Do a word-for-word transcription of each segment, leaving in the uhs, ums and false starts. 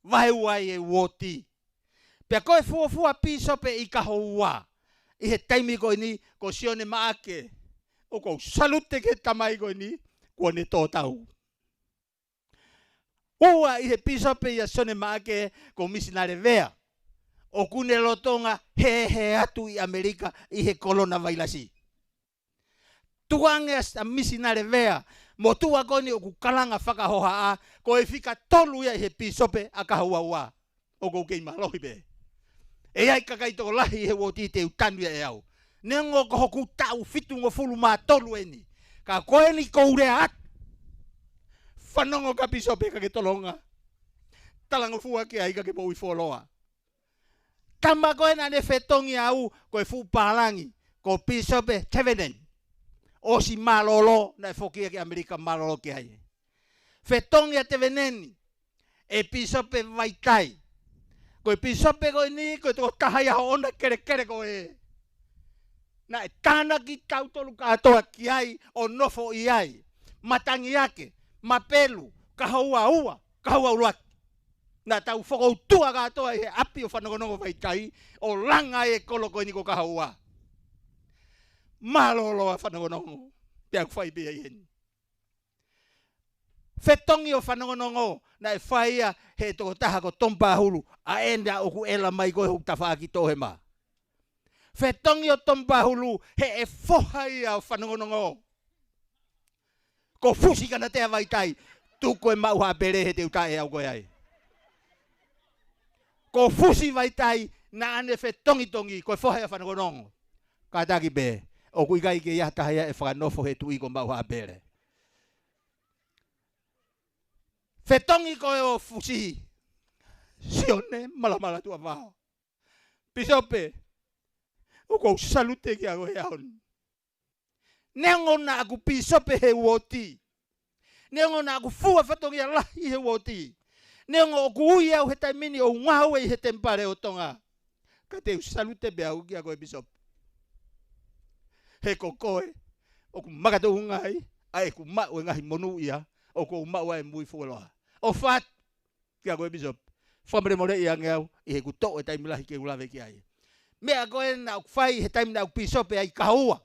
Vaeua ai e uooti. Pea ko e fuofua pīsope ʻi Kahoua ʻi he taimi ko eni ko Sione Maʻake. ʻOku ou salute ki he tamai ko eni, kuo ne tō tau. Ua ʻi he pīsope ia Sione Maʻake ko Misinale Vea. ʻOku ne lolotonga hēhē atu ʻi ʻAmelika ʻi he kolona vailasi. Tukuange ʻa Misinale Vea, motuʻa ko eni ʻoku kalanga fakahohaʻa, ko e fika tolu ia ʻi he pīsope ʻa Kahoua. ʻOku ou kei mālohi pē. ʻE ʻi ai kakai tokolahi he uooti te u tanu ia ʻe au. Neongo ko hoku taʻu fitungofulu mā tolu eni. Ka ko eni ʻoku ou lea atu. Fanongo ka pīsope ka ke tolonga. Talangofua ki ai ka ke moʻui fuoloa. Tama ko ē naʻa ne fetongi au, ko e fuʻu pālangi, ko Pīsope Teveneni. ʻOsi mālōlō, naʻe foki ia ki ʻAmelika mālōlō ki ai. Fetongi ʻa Teveneni ʻe Pīsope Vaitai. Ko e pīsope ko eni, ko e tokotaha ia hoʻona kelekele ko ē. Naʻe tānaki tautolu kātoa ki ai, ʻo nofo ʻi ai. Matangiake, Mapelu, Kahoua Ua, Kahoua ʻUluaki. Naʻa tau fokoutua kātoa ʻi he ʻapi ʻo Fanongonongo Vaitai, ʻo langa e kolo ko eni ko Kahoua. Mālōlō ʻa Fanongonongo, pea ʻoku fai pē ia ʻi heni. Fetongi ʻo Fanongonongo, naʻe fai ia he tokotaha ko Tomu Pahulu, ʻa ena ʻoku ʻela mai ko ē hoku tafaʻaki Tohema. Fetongi ʻo Tomu Pahulu, he ʻe foha ia ʻo Fanongonongo. Ko Fusi Kanatea Vaitai, tuku e maʻu haʻa pele he te u taʻe au ko ē ai. Ko Fusi Vaitai, naʻa ne fetongitongi, ko e foha ia ʻo Fanongonongo. Kātaki pē, ʻoku ʻikai ke ʻi ai ha taha ia ʻe fakanofo he tuʻi ko maʻu haʻa pele. Fetongi ko ē ʻo Fusi, Sione Malamala Tuʻavao. Pīsope, ʻoku ou salute kia koe he ʻaho ni. Neongo naʻa ku pīsope he uooti. Neongo naʻa ku fua fatongia lahi he uooti. Neongo ʻoku ui au he taimi ni ʻo ngāue ʻi he Temipale ʻo Tonga. Ka te u salute pē au kia koe pīsope. He ko koe, ʻoku makatuʻunga ai ʻa ʻeku maʻu e ngaahi monūʻia, ʻoku ou maʻu ai e moʻui fuoloa. ʻOfa atu kia koe pīsope. Fakamolemoleʻi ange au, ʻi heʻeku toʻo e taimi lahi ke u lave ki ai. Meʻa ko ē naʻa ku fai he taimi naʻa ku pīsope ai Kahoua.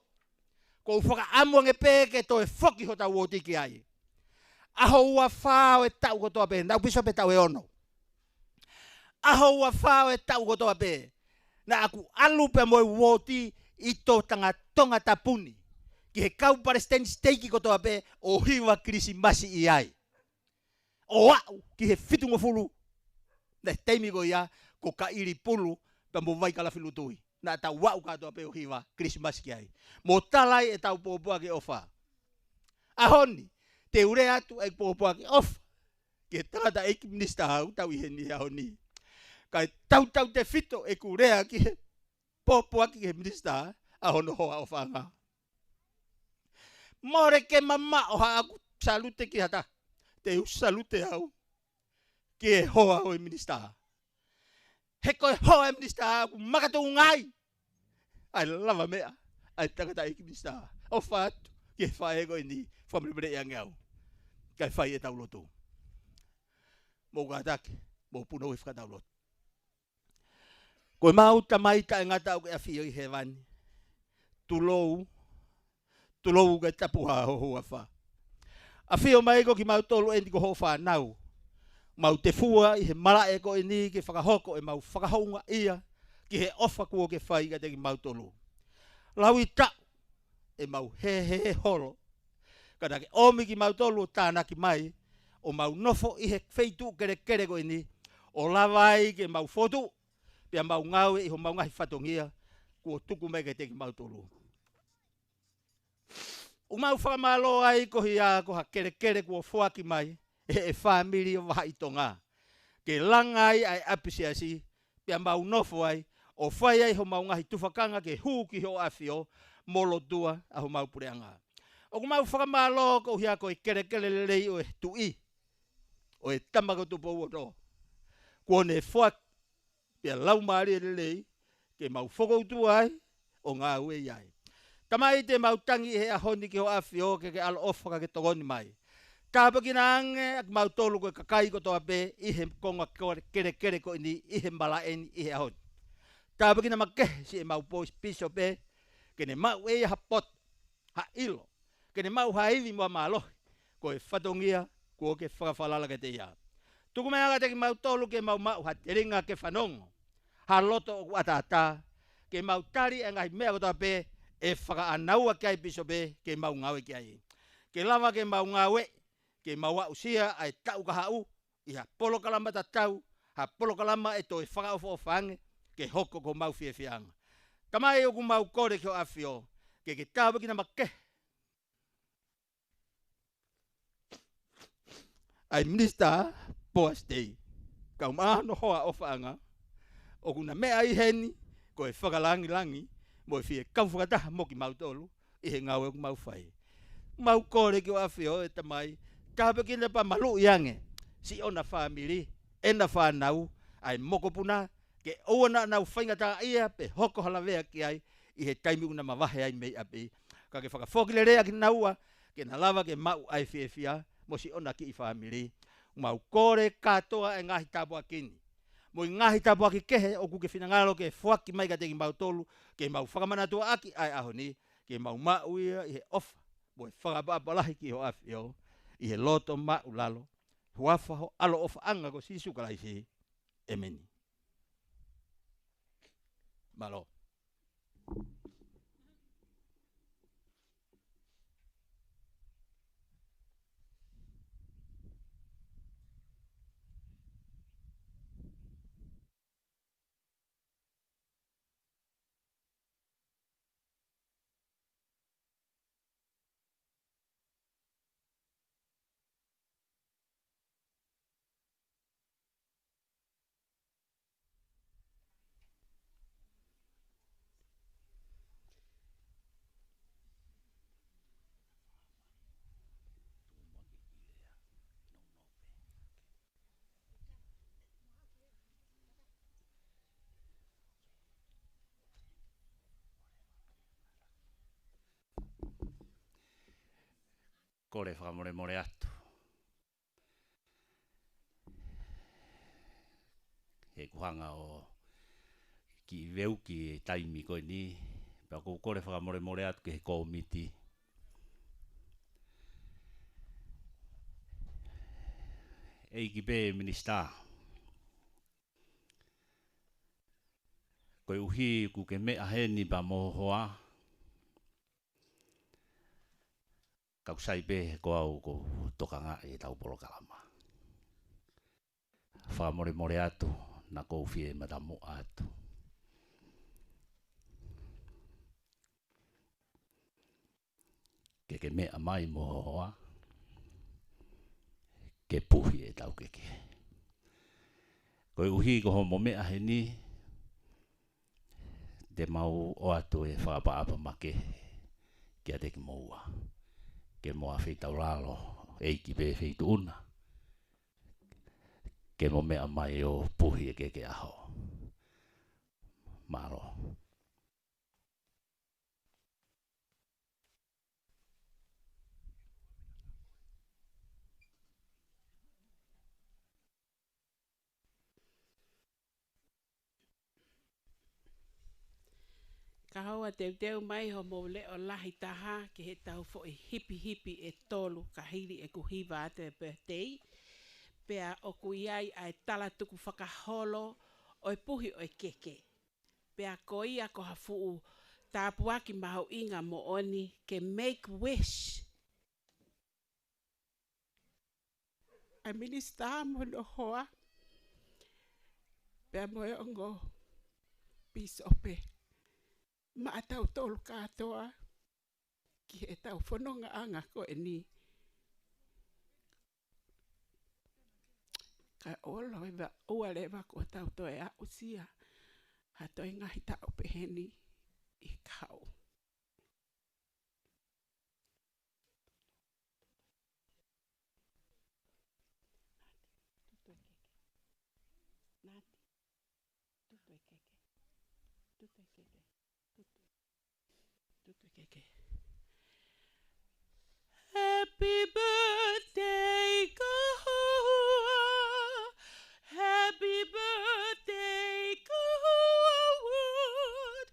ʻOku ou fakaʻamu ange pē ke toe foki hotau uooti ki ai. ʻAho ua fā ʻo e taʻu kotoa pē, naʻa ku pīsope taʻu ʻe ono. ʻAho ua fā ʻo e taʻu kotoa pē, naʻa ku ʻalu pē mo e uooti ʻi Tongatapu ni. Ki he kau palesiteni siteiki kotoa pē ʻo hiva Kilisimasi ʻi ai. ʻO aʻu ki he fitungofulu. Naʻe taimi ko ia, ko Kaʻilipulu, pea mo Vaikalafi Lutui. Naʻa tau aʻu kātoa pē ʻo hiva Kilisimasi ki ai. Mo tala ai ʻetau pōpoaki ʻofa. ʻAho ni, te u lea atu ʻeku pōpoaki ʻofa. Ki he tangataʻeiki minisitā ʻoku tau ʻi heni he ʻaho ni. Kae tautautefito ʻeku lea ki he pōpoaki ki he minisitā ʻa hono hoa ʻofaʻanga. Mole ke mamaʻo haʻaku salute ki ha taha, te u salute au ki he hoa ʻo e minisitā. He ko e hoa e minisitā ʻoku makatuʻunga ai ʻa e lavameʻa ʻa e tangataʻeiki minisitā. ʻOfa atu ki he faʻē ko eni, fakamolemoleʻi ange au. Kae fai ʻetau lotu. Mou kātaki, mou punou he fakatau lotu. Ko e mau Tamai taʻengata ʻoku ke ʻafio ʻi hēvani. Tulou, tulou ke tapuhā ho huafa. ʻAfio mai ko kimautolu eni ko hoʻo fānau. Mau tefua ʻi he malaʻe ko eni ke fakahoko ʻemau fakahoungaʻia ki he ʻofa kuo ke fai kiate kimautolu. Lauitaʻu ʻemau hēhē holo. Ka naʻa ke ʻomi kimautolu ʻo tānaki mai, ʻo mau nofo ʻi he feituʻu kelekele ko eni, ʻo lava ai ke mau fotu, pea mau ngāue ʻi homau ngaahi fatongia, kuo tuku mai kiate kimautolu. ʻOku mau fakamālō ai koeʻuhi ko ha kelekele kuo foaki mai, ʻe he fāmili ʻo Vahaʻi Tonga. Ke langa ai ʻa e ʻapisiasi, pea mau nofo ai, ʻo fai ai homau ngaahi tufakanga ke hū ki hoʻo ʻafio, mo lotua ʻa homau puleʻanga. ʻOku mau fakamālō koeʻuhi ko e kelekele lelei ʻo e tuʻi, ʻo e tama ko Tupou Ono. Kuo ne foaki, pea laumālie lelei, ke mau fokoutua ai, ʻo ngāue ai. Tamai te mau tangi he ʻaho ni ki hoʻo ʻafio ke ke ʻaloʻofa ka ke tokoni mai. Tāpuekina ange ʻa kimautolu ko e kakai kotoa pē ʻi he konga ko-, kelekele ko eni, ʻi he malaʻe ni, ʻi he ʻaho ni. Tāpuekina makehe siʻemau pō-, pīsope, ke ne maʻu ʻe ia ha poto, ha ʻilo, ke ne maʻu ha ivi mo ha mālohi, ko e fatongia kuo ke fakafalala kiate ia. Tuku mai ange kiate kimautolu ke mau maʻu ha telinga ke fanongo, ha loto ʻoku ʻataʻatā, ke mau tali e ngaahi meʻa kotoa pē ʻe fakaʻānaua ki ai pīsope ke mau ngāue ki ai. Ke lava ke mau ngāue, ke mau aʻusia ʻa e taʻu kahaʻu, ʻi ha polokalama tatau, ha polokalama ʻe toe fakaʻofoʻofa ange, ke hoko ko homau fiefiaʻanga. Tamai, ʻoku mau kole ki hoʻo ʻAfio, ke ke tāpuekina makehe ʻa e Minisitā Poasi Tei, kau māhano hoa ʻofaʻanga, ʻoku na meʻa ʻi heni, ko e fakalāngilangi, mo e fie kau fakataha mo kimautolu, ʻi he ngāue ʻoku mau fai. Mau kole ki hoʻo ʻAfio ʻe Tamai, tāpuekina pea maluʻi ange, siʻona fāmili, ʻena fānau, ʻa e mokopuna, ke ʻoua naʻa nau faingataʻaʻia pe hoko ha lavea ki ai ʻi he taimi ʻoku na mavahe ai mei ʻapi. Ka ke fakafoki lelei ʻa kinaua, ke na lava ke maʻu ʻa e fiefia, mo siʻona kiʻi fāmili. Mau kole kātoa e ngaahi tāpuaki ni, mo e ngaahi tāpuaki kehe ʻoku ke finangalo ke foaki mai kiate kimautolu, ke mau fakamanatuʻaʻaki ʻa e ʻaho ni, ke mau maʻu ia ʻi he ʻofa, mo e fakaʻapaʻapa lahi ki hoʻo ʻAfio, ʻi he loto māʻulalo, huafa ho ʻAlo ʻofaʻanga ko Sīsū Kalaisi. ʻEmeni. Mālō. Kole fakamolemole atu. He ʻoku hanga ʻo kiʻi veuki e taimi ko eni, pea ʻoku ou kole fakamolemole atu ki he kōmiti. ʻEiki pē Minisitā, koeʻuhi ʻoku ke meʻa heni pea mo ho hoa, ka ʻoku sai pē he ko au ʻoku ou tokangaʻi ʻetau polokalama. Fakamolemole atu, naʻa ʻoku ou fie matamuʻa atu ke ke meʻa mai mo ho hoa, ke puhi ʻetau kekehe. Koeʻuhi ko hoʻomo meʻa heni, te mau ʻoatu e fakaʻapaʻapa makehe kiate kimoua. Ke mo ʻafeitaulalo, ʻEiki pē feituʻu na, ke mo meʻa mai ʻo puhi e kekeʻaho. Mālō. Kae ʻoua teuteu mai hoʻomou leʻo lahi taha ki heʻetau foʻi hipihipi ʻe tolu ka hili ʻeku hiva atu e pētei. Pea ʻoku ʻi ai ʻa e talatukufakaholo ʻo e puhi ʻo e keke. Pea ko ia ko ha fuʻu tāpuaki mahuʻinga moʻoni ke make wish ʻa e Minisitā mo hono hoa, pea mo e ongo pīsope, maʻatautolu kātoa, ki heʻetau fonongaʻanga ko eni. Kae ʻoua leva, ʻoua leva kuo tau toe aʻusia ha toe ngaahi taʻu peheni ʻi he kahaʻu. Tutu e keke. Nati. Tutu e keke. Tutu e keke. Tutu. Tutu e keke. Happy birthday birthday, Kahua. Happy birthday, Kahua Wood.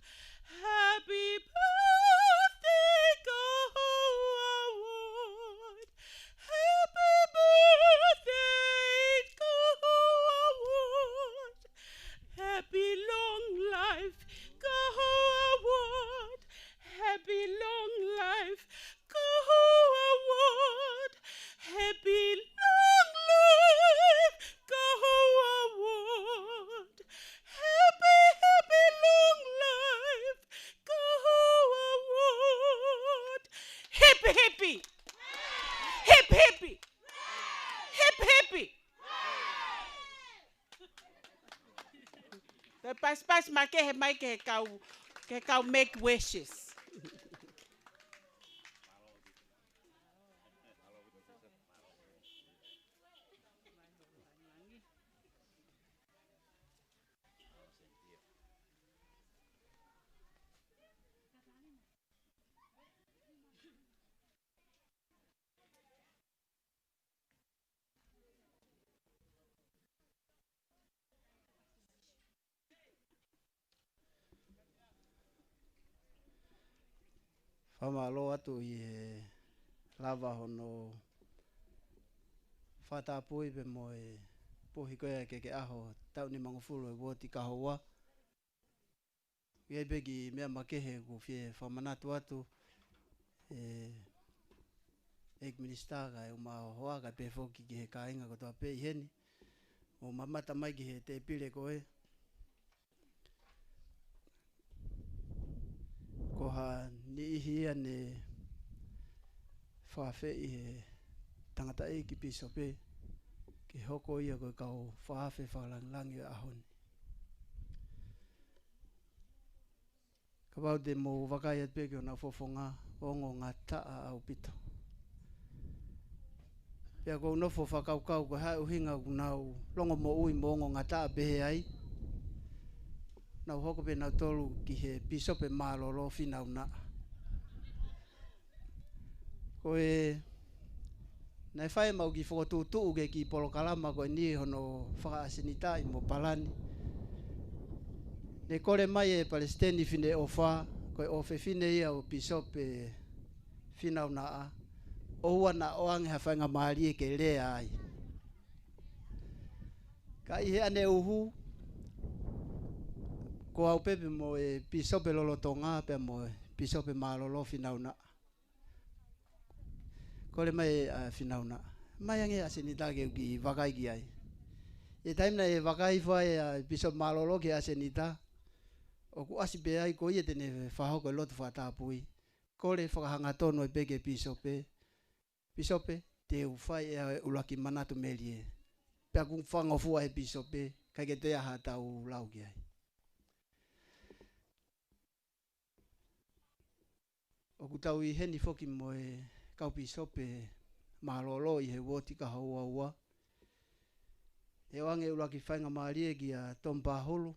Happy birthday, Kahua Wood. Happy birthday, Kahua Wood. Happy long life, Kahua Wood. Happy long life, Kahua Wood. Happy long life, Kahua Wood. Happy, happy long life, Kahua Wood. Hipi, hipi. Hipi, hipi. Hipi, hipi. Pea pasipasi makehe mai ki he kau, ki he kau make wishes. Fakamālō atu ʻi he lava hono fakatapui pea mo e puhi ko ia e kehekehe ʻaho taʻu nimangofulu e Uooti Kahoua. ʻI ai pē kiʻi meʻa makehe ʻoku ou fie fakamanatu atu, ʻe, ʻEiki Minisitā kae ʻumaʻā ho hoa kae pehē foki ki he kāinga kotoa pē ʻi heni. Mou mamata mai ki he tēpile ko ē. Ko ha niʻihi ia ne fakaafeʻi he tangataʻeiki pīsope ke hoko ia ko e kau fakaafe fakalāngilangi ʻo e ʻaho ni. Kapau te mou vakai atu pē ki honau fofonga, ʻoku ongongataʻa ʻaupito. Pea ʻoku ou nofo fakakaukau ko e hā e ʻuhinga ʻoku nau longomoʻui mo ongongataʻa pehē ai. Nau hoko pē nautolu ki he pīsope mālōlō finaunaʻa. Ko e, naʻe fai ʻemau kiʻi fokotuʻutuʻu ki he kiʻi polokalama ko eni hono fakaʻasenitaʻi mo palani. Ne kole mai e Palesiteni Fineʻofa, ko e ʻofefine ia ʻo Pīsope Finaunaʻa, ʻoua naʻa ʻoange ha faingamālie ke lea ai. Ka ʻi he ʻaneʻuhu, ko au pē pea mo e pīsope lolotonga pea mo e pīsope mālōlō finaunaʻa. Kole mai ʻa finaunaʻa, mai ange ʻasenita ke u kiʻi vakai ki ai. ʻI he taimi naʻe vakai fai ʻa e pīsope mālōlō ki he ʻasenita, ʻoku ʻasi pē ai ko ia te ne fakahoko e lotu fakatapui. Kole fakahangatonu ai pē ki he pīsope. Pīsope, te u fai ʻe au e ʻuluaki manatu melie. Pea kuo fangofua ʻe he pīsope, ʻikai ke toe ʻi ai haʻatau lau ki ai. ʻOku tau ʻi heni foki mo e kau pīsope mālōlō ʻi he Uooti Kahoua Ua. ʻE ʻoange e ʻuluaki faingamālie kia Tom Pahulu,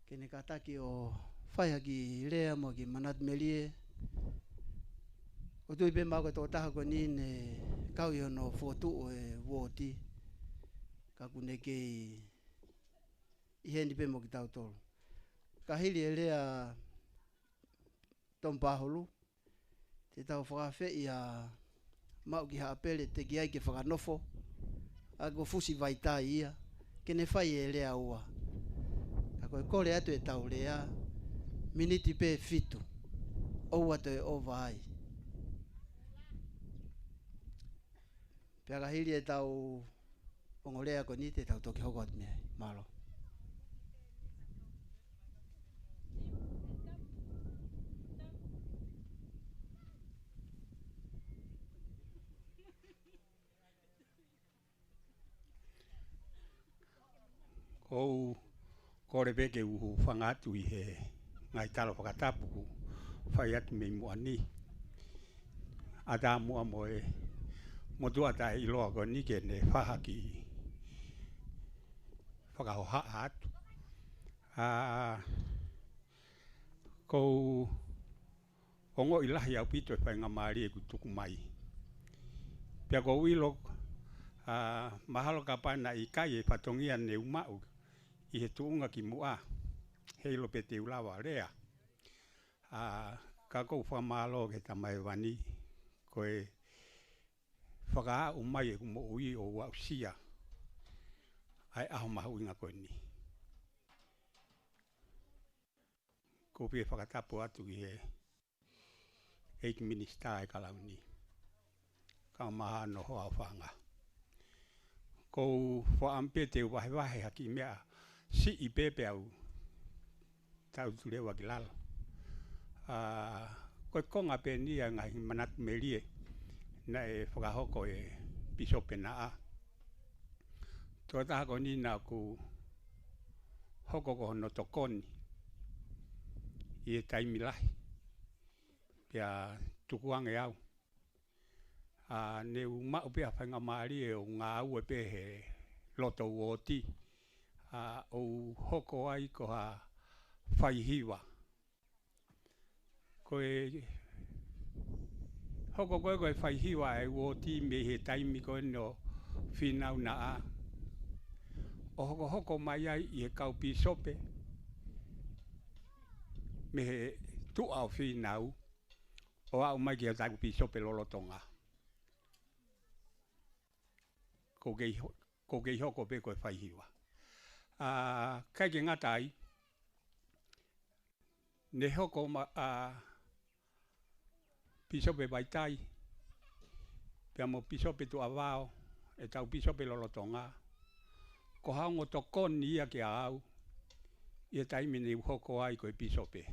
ke ne kātaki ʻo fai ha kiʻi lea mo ha kiʻi manatu melie. ʻOku ou tui pē maʻu ko e tokotaha ko eni ne kau ʻi hono fokotuʻu e uooti, ka ʻoku ne kei ʻi heni pē mo kitautolu. Ka hili e lea Tom Pahulu, te tau fakaafeʻi ʻa Maʻu ki Haʻapele, teʻeki ai ke fakanofo, ʻa ko Fusi Vaitai ia, ke ne fai e lea ua. Ka ko e kole atu ʻetau lea, miniti pē fitu, ʻoua toe ʻova ai. Pea ka hili ʻetau ongo lea ko eni te tau toki hoko atu mei ai. Mālō. ʻOku ou kole pē ke u hūfanga atu ʻi he ngaahi tala fakatapu kuo fai atu mei muʻa ni. ʻAtā muʻa mo e motuʻa taʻeʻiloa ko eni ke ne fakahoko e fakahohaʻa atu. ʻA, ʻoku ou ongoʻi lahi ʻaupito e faingamālie kuo tuku mai. Pea ʻoku ou ʻilo, ʻa, mahalo kapau naʻe ʻikai e fatongia ne u maʻu ʻi he tuʻunga kimuʻa, heiʻilo pē te u lava lea. ʻA, ka ʻoku ou fakamālō ki he Tamai Hēvani, ko e fakaaʻu mai ʻeku moʻui ʻo u aʻusia ʻa e ʻaho mahuʻinga ko eni. ʻOku ou fie fakatapu atu ki he ʻEiki Minisitā ʻa e Kalauni, Kaumahano Hoaofanga. ʻOku ou fakaʻamu pē te u vahevahe ha kiʻi meʻa siʻi pē pea u tau tu leva ki lalo. ʻA, ko e konga pē eni ʻa e ngaahi manatu melie naʻe fakahoko ʻe Pīsope Naʻa. Tokotaha ko eni naʻa ku hoko ko hono tokoni ʻi he taimi lahi, pea tukuange au. ʻA, ne u maʻu pē ha faingamālie ʻo ngāue pē he loto uooti, ʻa, ʻo u hoko ai ko ha faihiva. Ko e hoko ko ē ko e faihiva ʻa e uooti mei he taimi ko eni ʻo Fīnau Naʻa, ʻo hokohoko mai ai ʻi he kau pīsope mei he tuʻa ʻo Fīnau, ʻo aʻu mai ki he kau pīsope lolotonga. ʻOku ou kei ho-, ʻoku ou kei hoko pē ko e faihiva. ʻA, ʻikai ke ngata ai, ne hoko mai ʻa Pīsope Vaitai pea mo Pīsope Tuʻavao, ʻetau pīsope lolotonga, ko ha ongo tokoni ia kiate au ʻi he taimi ne u hoko ai ko e pīsope.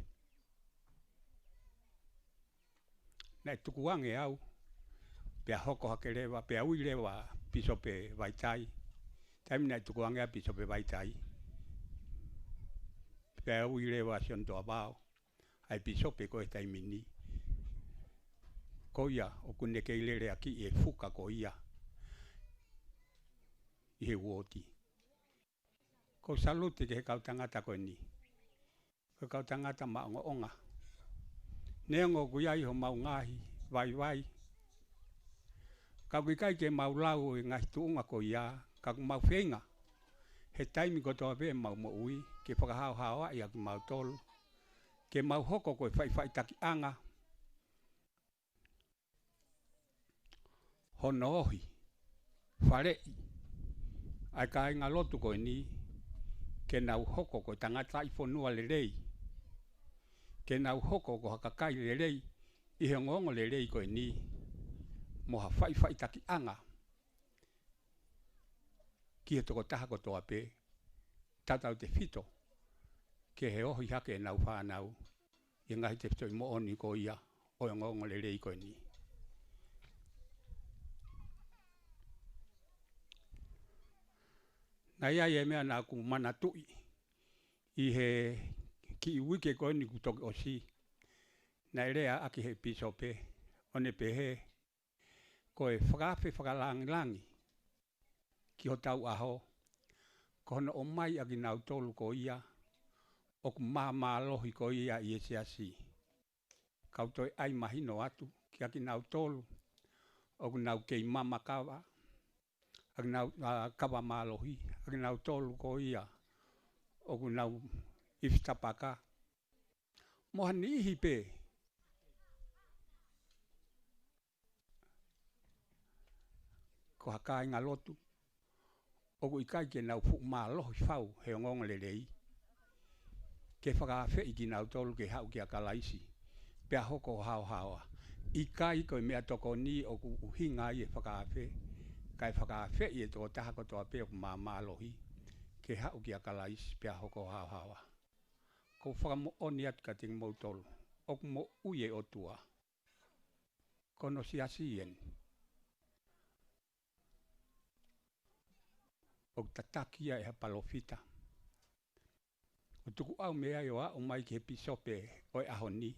Naʻe tukuange au, pea hoko hake leva, pea ui leva Pīsope Vaitai. Taimi naʻe tukuange ai Pīsope Vaitai, pea ui leva Sione Tuʻavao, ʻa e pīsope ko e taimi ni. Ko ia, ʻoku ne kei lele ʻaki e fuka ko ia ʻi he uooti. ʻOku ou salute ki he kau tangata ko eni. Ko e kau tangata maʻongoʻonga. Neongo ʻoku ʻi ai homau ngaahi vaivai, ka ʻoku ʻikai ke mau lau e ngaahi tuʻunga ko ia, ka ʻoku mau feinga he taimi kotoa pē ʻemau moʻui ke fakahaohaoaʻi ʻa kimautolu, ke mau hoko ko e faʻifaʻitakiʻanga hono ohi faleʻi ʻa e kāingalotu ko eni, ke nau hoko ko e tangataʻi fonua lelei, ke nau hoko ko ha kakai lelei ʻi he ongoongolelei ko eni, mo ha faʻifaʻitakiʻanga ki he tokotaha kotoa pē, tautautefito ki he ohi hake ʻenau fānau ʻi he ngaahi tefitoʻi moʻoni ko ia ʻo e ongoongolelei ko eni. Naʻe ʻi ai e meʻa naʻa ku manatuʻi ʻi he kiʻi uike ko eni kuo toki ʻosi, naʻe lea ʻaki he pīsope, ʻo ne pehē, ko e fakaafe fakalāngilangi ki hotau ʻaho, ko hono ʻomai ʻa kinautolu ko ia ʻoku māmālohi ko ia ʻi he siasi, kau toe ʻai mahino atu kia kinautolu ʻoku nau kei mamakava, ʻa kinau-, ʻa, kava mālohi, ʻa kinautolu ko ia ʻoku nau ifi tapaka, mo ha niʻihi pē ko ha kāingalotu ʻoku ʻikai ke nau fuʻu mālohi fau he ongoongolelei, ke fakaafeʻi kinautolu ke haʻu kia Kalaisi pea hoko haohaoa. ʻIkai ko e meʻatokoni ʻoku ʻuhinga ai e fakaafe, kae fakaafeʻi e tokotaha kotoa pē ʻoku māmālohi ke haʻu kia Kalaisi pea hoko haohaoa. ʻOku ou fakamoʻoni atu kiate kimoutolu, ʻoku moʻui e ʻOtua. Ko hono siasi eni ʻoku tataki ia ʻe ha palōfita, ʻo tukuʻau mei ai ʻo aʻu mai ki he pīsope ʻo e ʻaho ni.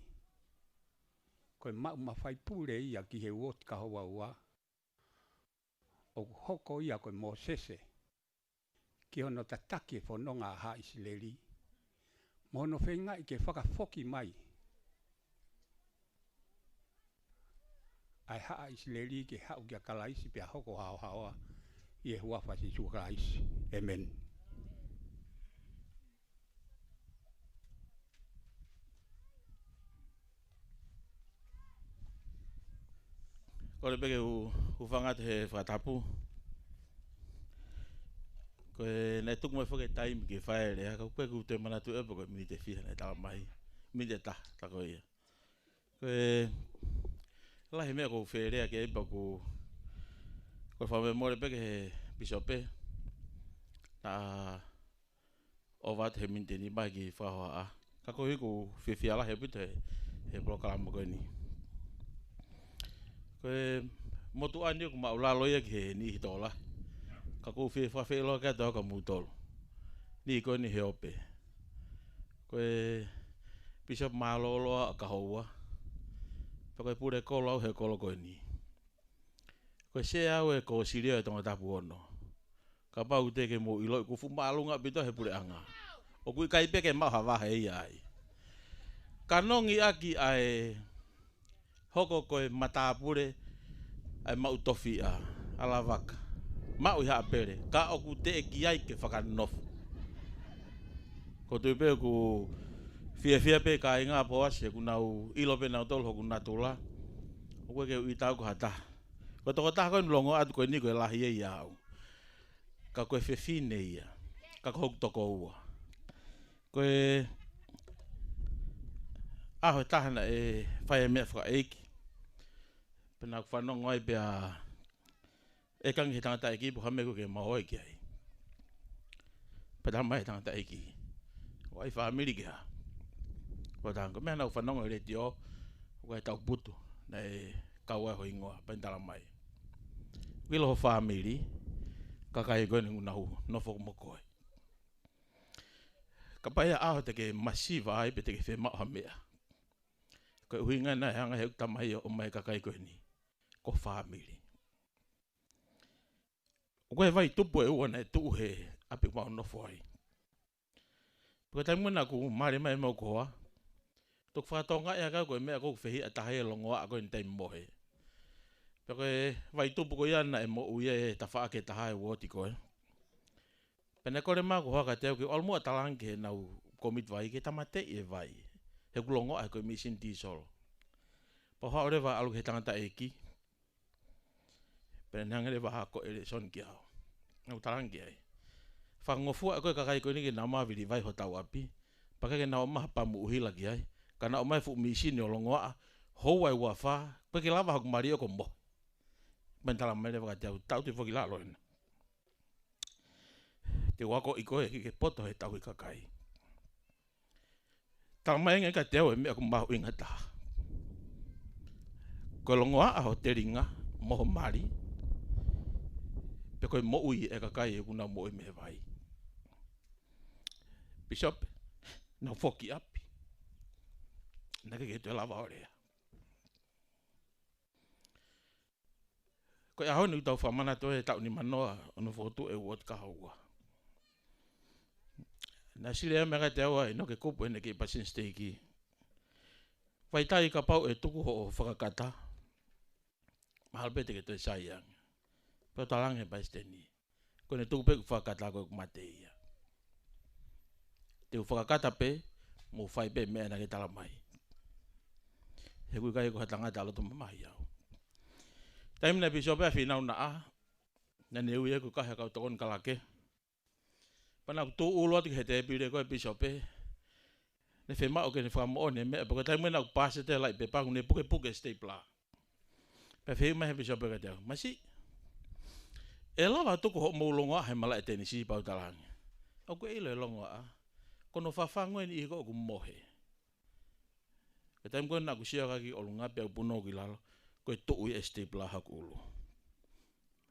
Ko e maʻu mafai pule ia ki he uooti Kahoua Ua, ʻoku hoko ia ko e Mōsese ki hono tataki e fononga ʻa Haʻa ʻIsileli, mo hono feingaʻi ke fakafoki mai ʻa e haʻa ʻIsileli ke haʻu kia Kalaisi pea hoko haohaoa, ʻi he huafa ʻo Sīsū Kalaisi. ʻĒmeni. Kole pē ke u, u hūfanga atu he fakatapu. Ko e naʻe tuku mai foki e taimi ke fai e lea, ka ʻoku ʻikai ke u toe manatu ʻe au pe ko e miniti ʻe fiha naʻe tala mai. Miniti ʻe taha, tā ko ia. Ko e lahi e meʻa ʻoku ou fie lea ki ai pea ʻoku, ko e fakamolemole pē ki he pīsope. Naʻa ʻova atu he miniti ʻe nima ki he fakahohaʻa. Ka koeʻuhi ʻoku ou fiefia lahi ʻaupito he, he polokalama ko eni. Ko e motuʻa ni ʻoku māʻulalo ia ki he niʻihi tokolahi. Ka ʻoku ou fie fakafeʻiloaki atu au kia moutolu. Niʻihi ko eni he ope. Ko e pīsope mālōlō ʻa Kahoua. Pea ko e pule kolo au he kolo ko eni. Ko e sea au ʻo e Kōsilio ʻo e Tongatapu Ono. Kapau te ke mou ʻiloʻi ʻoku fuʻu māʻolunga ʻaupito he puleʻanga. ʻOku ʻikai pē ke maʻu ha vahe ia ai. Ka nongi ʻaki ʻa e hoko ko e matāpule ʻa e maʻu tofiʻa, ʻa Lavaka. Maʻu ʻi Haʻapele, ka ʻoku teʻeki ai ke fakanofo. ʻOku ou tui pē ʻoku fiefia pē kāinga Poasi, ʻoku nau ʻilo pē nautolu hoku natula. ʻOku ʻikai ke u ʻita au ko ha taha. Ko e tokotaha ko eni longoaʻa atu ko eni ko e lahi ia ʻia au. Ka ko e fefine ia. Ka ko hoku tokoua. Ko e ʻaho ʻe taha naʻe fai e meʻa fakaʻeiki. Pea naʻa ku fanongo ai pea ʻekangi he tangataʻeiki pe ko e hā e meʻa ʻoku ke maʻu ai ki ai. Pea tala mai he tangataʻeiki, ʻoku ʻi ai fāmili ke hā? Pea u talaange ko e meʻa naʻa ku fanongo he letiō, ʻoku ʻi ai e tauputu naʻe kau ai ho hingoa, pea ne tala mai, ʻoku ʻilo ho fāmili, kakai ko eni ʻoku nau nofo mo koe. Kapau ʻe ʻi ai ha ʻaho te ke masiva ai pe te ke fiemaʻu ha meʻa, ko e ʻuhinga naʻe hanga ʻe heʻeku tamai ʻo ʻomai e kakai ko eni, ko ho fāmili. ʻOku ʻi ai e vai tupu ʻe ua naʻe tuʻu he ʻapi ʻoku mau nofo ai. Pea ko e taimi naʻa ku mali mai mo koa, toki fakatokangaʻi ʻaki au ko e meʻa ʻoku ou fehiʻa taha ai e longoaʻa ko eni taimi mohe. Pea ko e vai tupu ko ia naʻe moʻui ai e tafaʻaki ʻe taha ʻo e uooti ko ē. Pea naʻe kole mai ko hoku hoa kiate au ke u ʻalu muʻa ʻo talaange ki heʻenau kōmiti vai ke tāmateʻi e vai. He ʻoku longoaʻa he ko e mīsini tīsolo. Pea u haʻu leva ʻo ʻalu ki he tangataʻeiki. Pea ne hanga leva ʻo hā ko e lēsoni kiate au. Naʻa ku talaange ki ai, fakangofua ʻe koe e kakai ko eni ke nau ō mai ʻo vili vai hotau ʻapi. Pea ʻikai ke nau ō mai ha pamu ʻuhila ki ai. Ka nau ō mai e fuʻu mīsini ʻo longoaʻa, houa ʻe uofulu mā fā, ʻoku ʻikai ke lava hoku mali ʻo mohe. Pea ne tala mai leva kiate au, taʻutu hifo ki lalo ena. Te u akoʻi koe ke ke poto he tauhi kakai. Tala mai ange kiate au e meʻa ʻoku mahuʻinga taha. Ko e longoaʻa ho telinga mo ho mali, pe ko e moʻui e kakai ʻoku nau moʻui mei he vai. Pīsope, naʻa ku foki ʻapi. Naʻe ʻikai ke toe lava ʻo lea. Ko e ʻaho ni ʻoku tau fakamanatu ai e taʻu nimanoa ʻo e nofo atu e uooti Kahoua. Naʻe sio mai kiate au ʻa ʻInoke Kupu, ʻene kei palesiteni siteiki. Vakai, kapau ʻe tuku hoʻo fakakata, mahalo pē te ke toe sai ange. Pea u talaange ki he palesiteni, ko ʻene tuku pē ʻeku fakakata ko ʻeku mate ia. Te u fakakata pē, mo fai pē meʻa naʻa ke tala mai. He ʻoku ʻikai ko ha tangata loto mamahi au. Taimi naʻe pīsope ʻa Fīnau Naʻa, naʻa ne ui au ke u kahe ʻa e kau tokoni kalake. Pea naʻa ku tuʻu ʻulu atu ki he tēpile ko e pīsope. Ne fiemaʻu ke ne fakamoʻoni e meʻa, pea ko e taimi naʻa ku paasi atu e laʻi pepa, ʻoku ne pukepuke e siteipula. Pea fehuʻi mai he pīsope kiate au, Masiʻi, ʻe lava tuku hoʻomou longoaʻa he malaʻe tenisī? Pea u talaange, ʻoku ke ʻilo e longoaʻa, ko hono fafangu eni ʻi he ko ʻoku mohe. Ko e taimi ko ē naʻa ku sio hake ki ʻolunga pea u punou ki lalo, ko e tuʻu ia e siteipula hoku ʻulu.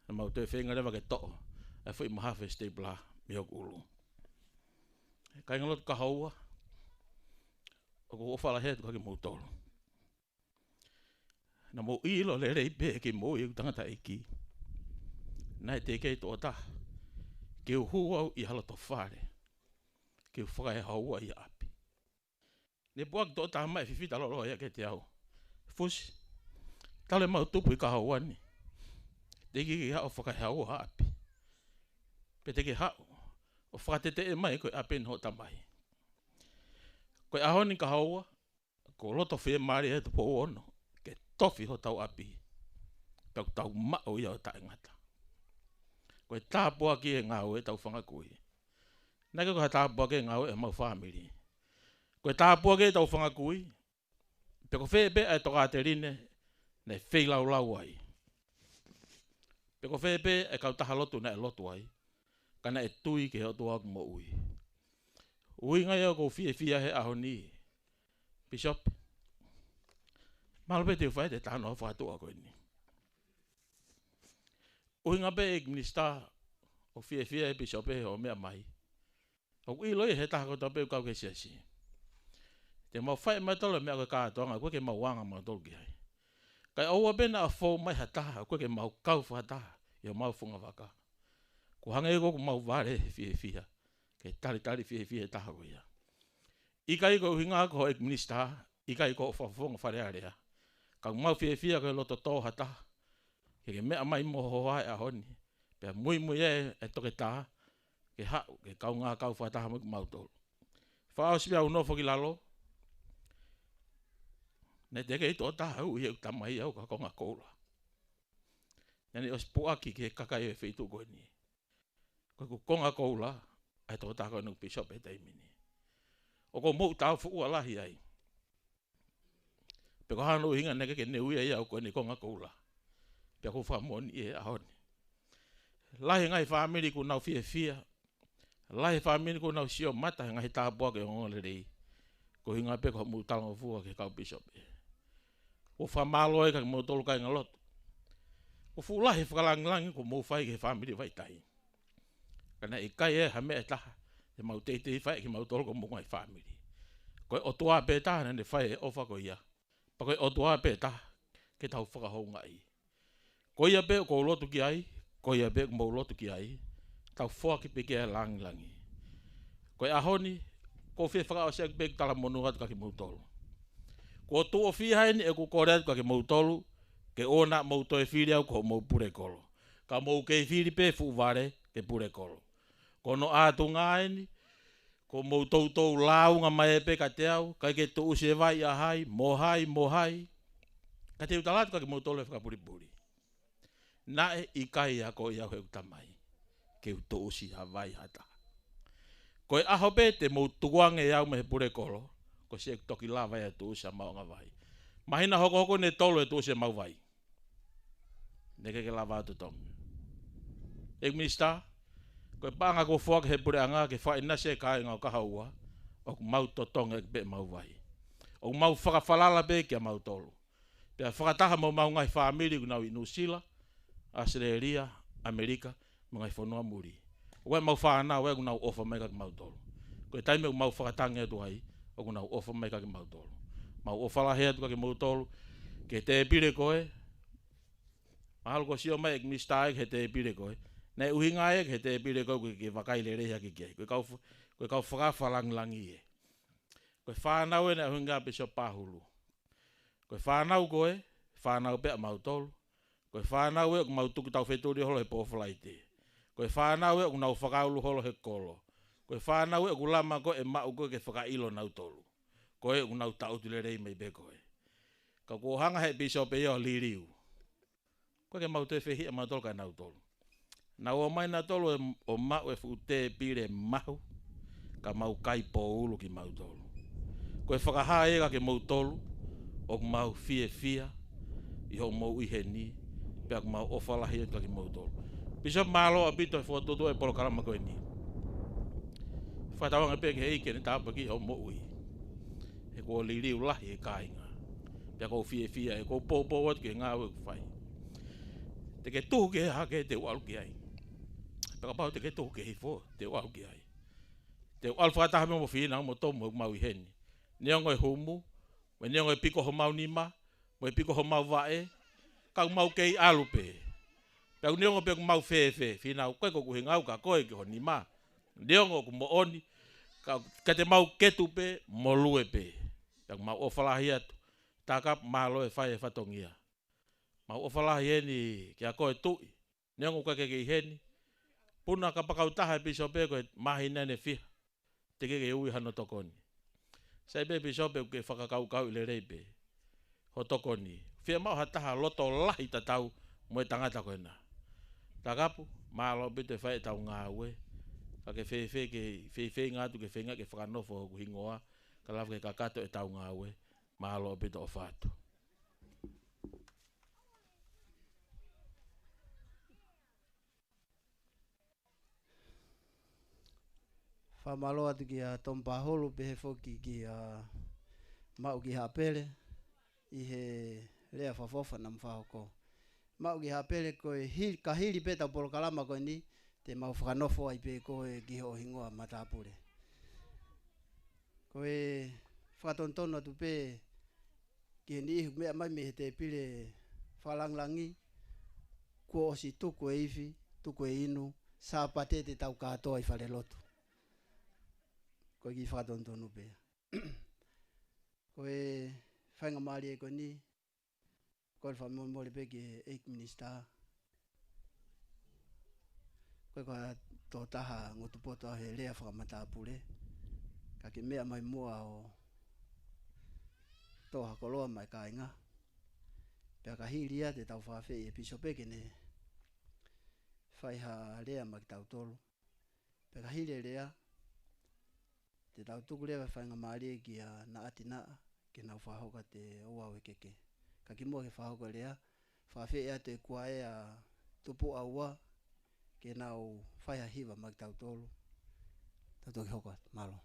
Naʻa mau toe feinga leva ke toʻo ʻa e foʻi mahafu e siteipula mei hoku ʻulu. Kāingalotu Kahoua, ʻoku ou ʻofa lahi atu kiate kimoutolu. Naʻa mou ʻilo lelei pē kimoutolu ʻeku tangataʻeiki. Naʻe teʻeki ai tuʻo taha ke u hū au ʻi ha loto fale ke u fakaehoua ʻi ʻapi. Ne puʻaki tuʻo taha mai e fifita lōloa ia kiate au. Fusi, Talu ʻemau tupu ʻi Kahoua ni, te ke haʻu ʻo fakaehaua ʻapi. Pe te ke haʻu ʻo fakateteʻe mai ko e ʻapi eni hoʻo tamai. Ko e ʻaho ni Kahoua, ko e loto fiemālie ʻa e Tupou Ono ke tofi hotau ʻapi, pea ʻoku tau maʻu ia ʻo taʻengata. Ko e tāpuaki e ngāue ʻetau fanga kui. Naʻe ʻikai ko ha tāpuaki e ngāue ʻemau fāmili. Ko e tāpuaki ʻetau fanga kui, pe ko fē pē ʻa e tokāteline naʻe feilaulau ai, pe ko fē pē ʻa e kautaha lotu naʻe lotu ai, ka naʻe tui ki he ʻOtua ʻoku moʻui. ʻUhinga ia ʻoku ou fiefia he ʻaho ni, Bishop. Mālō pē te u fai atu e talanoa fakatuʻa ko eni. ʻUhinga pē ʻEiki Minisitā, ʻoku ou fiefia he Bishop he hoʻo meʻa mai. ʻOku ou ʻilo ia he taha kotoa pē ʻoku kau ki he siasi, te mau fai ʻe mautolu e meʻa ko e kātoanga ʻoku ʻikai ke mau anga mautolu ki ai. Kae ʻoua pē naʻa fou mai ha taha ʻoku ʻikai ke mau kau fakataha ʻi homau fungavaka. Kuo hangē ko ʻemau vale fiefia, ke talitali fiefia e taha ko ia. ʻIkai ko e ʻuhinga ko e ʻEiki Minisitā, ʻikai ko e fakafofonga Fale Alea. Ka ʻoku mau fiefia ko e loto tō ha taha ke ke meʻa mai mo hoa he ʻaho ni, pea muimui ai e toketā ke haʻu ke kaungā kau fakataha mo kimautolu. Fakaʻosi pea u nofo ki lalo, naʻe teʻeki ai tuʻo taha ui ʻeku tamai au ko ha konga koula. Naʻá ne ʻosi puʻaki ki he kakai ʻo e feituʻu ko eni. Ko ʻeku konga koula ʻa e tokotaha ko eni ʻoku Bishop he taimi ni. ʻOku ou moʻutāfuʻua lahi ai. Pe ko e hā hono ʻuhinga naʻe ʻikai ke ne ui au ko eni konga koula. Pea ʻoku ou fakamoʻoni he ʻaho ni, lahi e ngaahi fāmili kuo nau fiefia, lahi e fāmili kuo nau sio mata he ngaahi tāpuaki ʻo e ongoongolelei, ko e ʻuhinga pē ko hoʻomou talangofua ki he kau Bishop. ʻOku ou fakamālō ai kiate kimoutolu kāingalotu. ʻOku fuʻu lahi e fakalāngilangi kuo mou fai ki he fāmili Vaitai. Ka naʻe ʻikai ʻi ai ha meʻa ʻe taha te mau teitei fai kimautolu ko homou ngaahi fāmili. Ko e ʻOtua pē taha naʻá ne fai e ʻofa ko ia. Pea ko e ʻOtua pē taha ke tau fakahoungaʻi. Ko ia pē ʻoku ou lotu ki ai, ko ia pē ʻoku mou lotu ki ai, tau foaki pē ki ai e lāngilangi. Ko e ʻaho ni, ʻoku ou fie fakaʻosi ʻaki pē ʻeku talamonū atu kiate kimoutolu. Kuo tuʻo fiha eni ʻeku kole atu kiate kimoutolu, ke ʻoua naʻa mou toe fili au ko hoʻomou pulekolo. Ka mou kei fili pē fuʻu vale ke pulekolo. Ko hono ʻātunga eni, ko hoʻomou toutou lāunga mai pē kiate au, ʻikai ke tuʻusi e vai ʻa hai, mo hai, mo hai. Ka te u tala atu kiate kimoutolu e fakapulipuli. Naʻe ʻikai akoʻi au heʻeku tamai ke u tuʻusi ha vai ha taha. Ko e ʻaho pē te mou tukuange au mei he pulekolo, ko siʻeku toki lava ia ʻo tuʻusi ʻemau anga vai. Māhina hokohoko eni ʻe tolu ʻe tuʻusi ʻemau vai. Naʻe ʻikai ke lava ʻo totongi. ʻEiki Minisitā, ko e paʻanga kuo foaki ʻe he puleʻanga ke fakaʻinasi e kāinga ʻo Kahoua, ʻoku mau totongi ʻaki pē ʻemau vai. ʻOku mau fakafalala pē kiate kimoutolu. Pea fakataha mo homau ngaahi fāmili ʻoku nau ʻi Nuʻusila, ʻAositelēlia, ʻAmelika, mo e ngaahi fonua muli. ʻOku ʻi ai ʻemau fānau ʻoku nau ʻofa mai kiate kimautolu. Ko e taimi ʻoku mau fakatangi atu ai, ʻoku nau ʻofa mai kiate kimautolu. Mau ʻofa lahi atu kiate kimoutolu, ki he tēpile ko ē. Mahalo kuo sio mai ʻEiki Minisitā ia ki he tēpile ko ē. Naʻe ʻuhinga ia ki he tēpile ko ē ke, ke vakai lelei hake ki ai. Ko e kau f-, ko e kau fakaafe lāngilangi ē. Ko e fānau ē naʻe ʻuhinga Bishop Pahulu. Ko e fānau ko ē, fānau pē ʻamautolu. Ko e fānau ē ʻoku mau tuku taufetuli holo he pō Falaite. Ko e fānau ē ʻoku nau fakaulu holo he kolo. Ko e fānau ē ʻoku lama ko ē ʻe maʻu ko ē ke fakaʻilo nautolu. Ko ē ʻoku nau taʻutu lelei mai pē ko ē. Ka kuo hanga he pīsope ia ʻo liliu. ʻOku ʻikai ke mau toe fehiʻa mautolu kia nautolu. Nau ō mai nautolu ʻo, ʻo maʻu e fuʻu tēpile mahu, ka mau kai pōulu kimautolu. Ko e fakahā ia kia kimoutolu, ʻoku mau fiefia ʻi hoʻomou ʻi heni, pea ʻoku mau ʻofa lahi atu kia kimoutolu. Bishop, mālō ʻaupito he fokotuʻutuʻu e polokalama ko eni. Fakatauange pē ki he ʻEiki ke ne tāpuakiʻi hoʻo moʻui. He kuo liliu lahi e kāinga. Pea ʻoku ou fiefia, ʻoku ou poupou atu ki he ngāue ʻoku fai. Te ke tuhu ki hē hake te u ʻalu ki ai. Pea kapau te ke tuhu ki hē hifo te u ʻalu ki ai. Te u ʻalu fakataha mo hoʻomou fānau mo Tomu ʻoku mau ʻi heni. Neongo e humu, mo e neongo e piko homau nima, mo e piko homau vaʻe, ka ʻoku mau kei ʻalu pē. Pea ʻoku neongo pē ʻoku mau fēfē, fānau, ʻikai ko hoku ʻuhinga au kia koe ki ho nima. Neongo ʻoku moʻoni, ka, ka te mau ketu pē, mo lue pē. Pea ʻoku mau ʻofa lahi atu, Takapu, mālō e fai e fatongia. Mau ʻofa lahi heni kia koe Tuʻi. Neongo ʻoku ʻikai ke ke ʻi heni. Puna kapau ʻe taha e pīsope ko e māhina ʻe fiha teʻeki ke ui hano tokoni. Sai pē pīsope ʻoku ke fakakaukauʻi lelei pē ho tokoni. Fiemaʻu ha taha loto lahi tatau mo e tangata ko ena. Takapu, mālō ʻaupito e fai ʻetau ngāue. Ka ke fēfē ke, fēfē ngatu ke feinga ke fakanofo hoku hingoa. Ka lava ke kakato ʻetau ngāue. Mālō ʻaupito, ʻofa atu. Fakamālō atu kia Tom Pahulu pehē foki kia Maʻu ki Haʻapele ʻi he lea fakaʻofoʻofa naʻa mo fakahoko. Maʻu ki Haʻapele ko e hi-, ka hili pē ʻetau polokalama ko eni, te mau fakanofo ai pē koe ki hoʻo hingoa matāpule. Ko e fakatonutonu atu pē ki he niʻihi ʻoku meʻa mai mei he tēpile fakalāngilangi, kuo ʻosi tuku e ifi, tuku e inu, Sāpate te tau kātoa ʻi falelotu. Ko e kiʻi fakatonutonu pē. Ko e faingamālie ko eni, ko e fakamolemole pē ki he ʻEiki Minisitā. Ko e kau tokotaha ngutu poto au he lea fakamatāpule. Ka ke meʻa mai muʻa ʻo tō ha koloa maʻa e kāinga. Pea ka hili ia te tau fakaafeʻi e pīsope ke ne fai ha lea maʻa kitautolu. Pea ka hili e lea, te tau tuku leva e faingamālie kia Naʻa Tinaʻa, ke nau fakahoko atu e ouau e keke. Ka kimuʻa ke fakahoko e lea, fakaafeʻi atu e kuaea Tupuʻa Ua, ke nau fai ha hiva maʻa kitautolu. Tau toki hoko atu, mālō.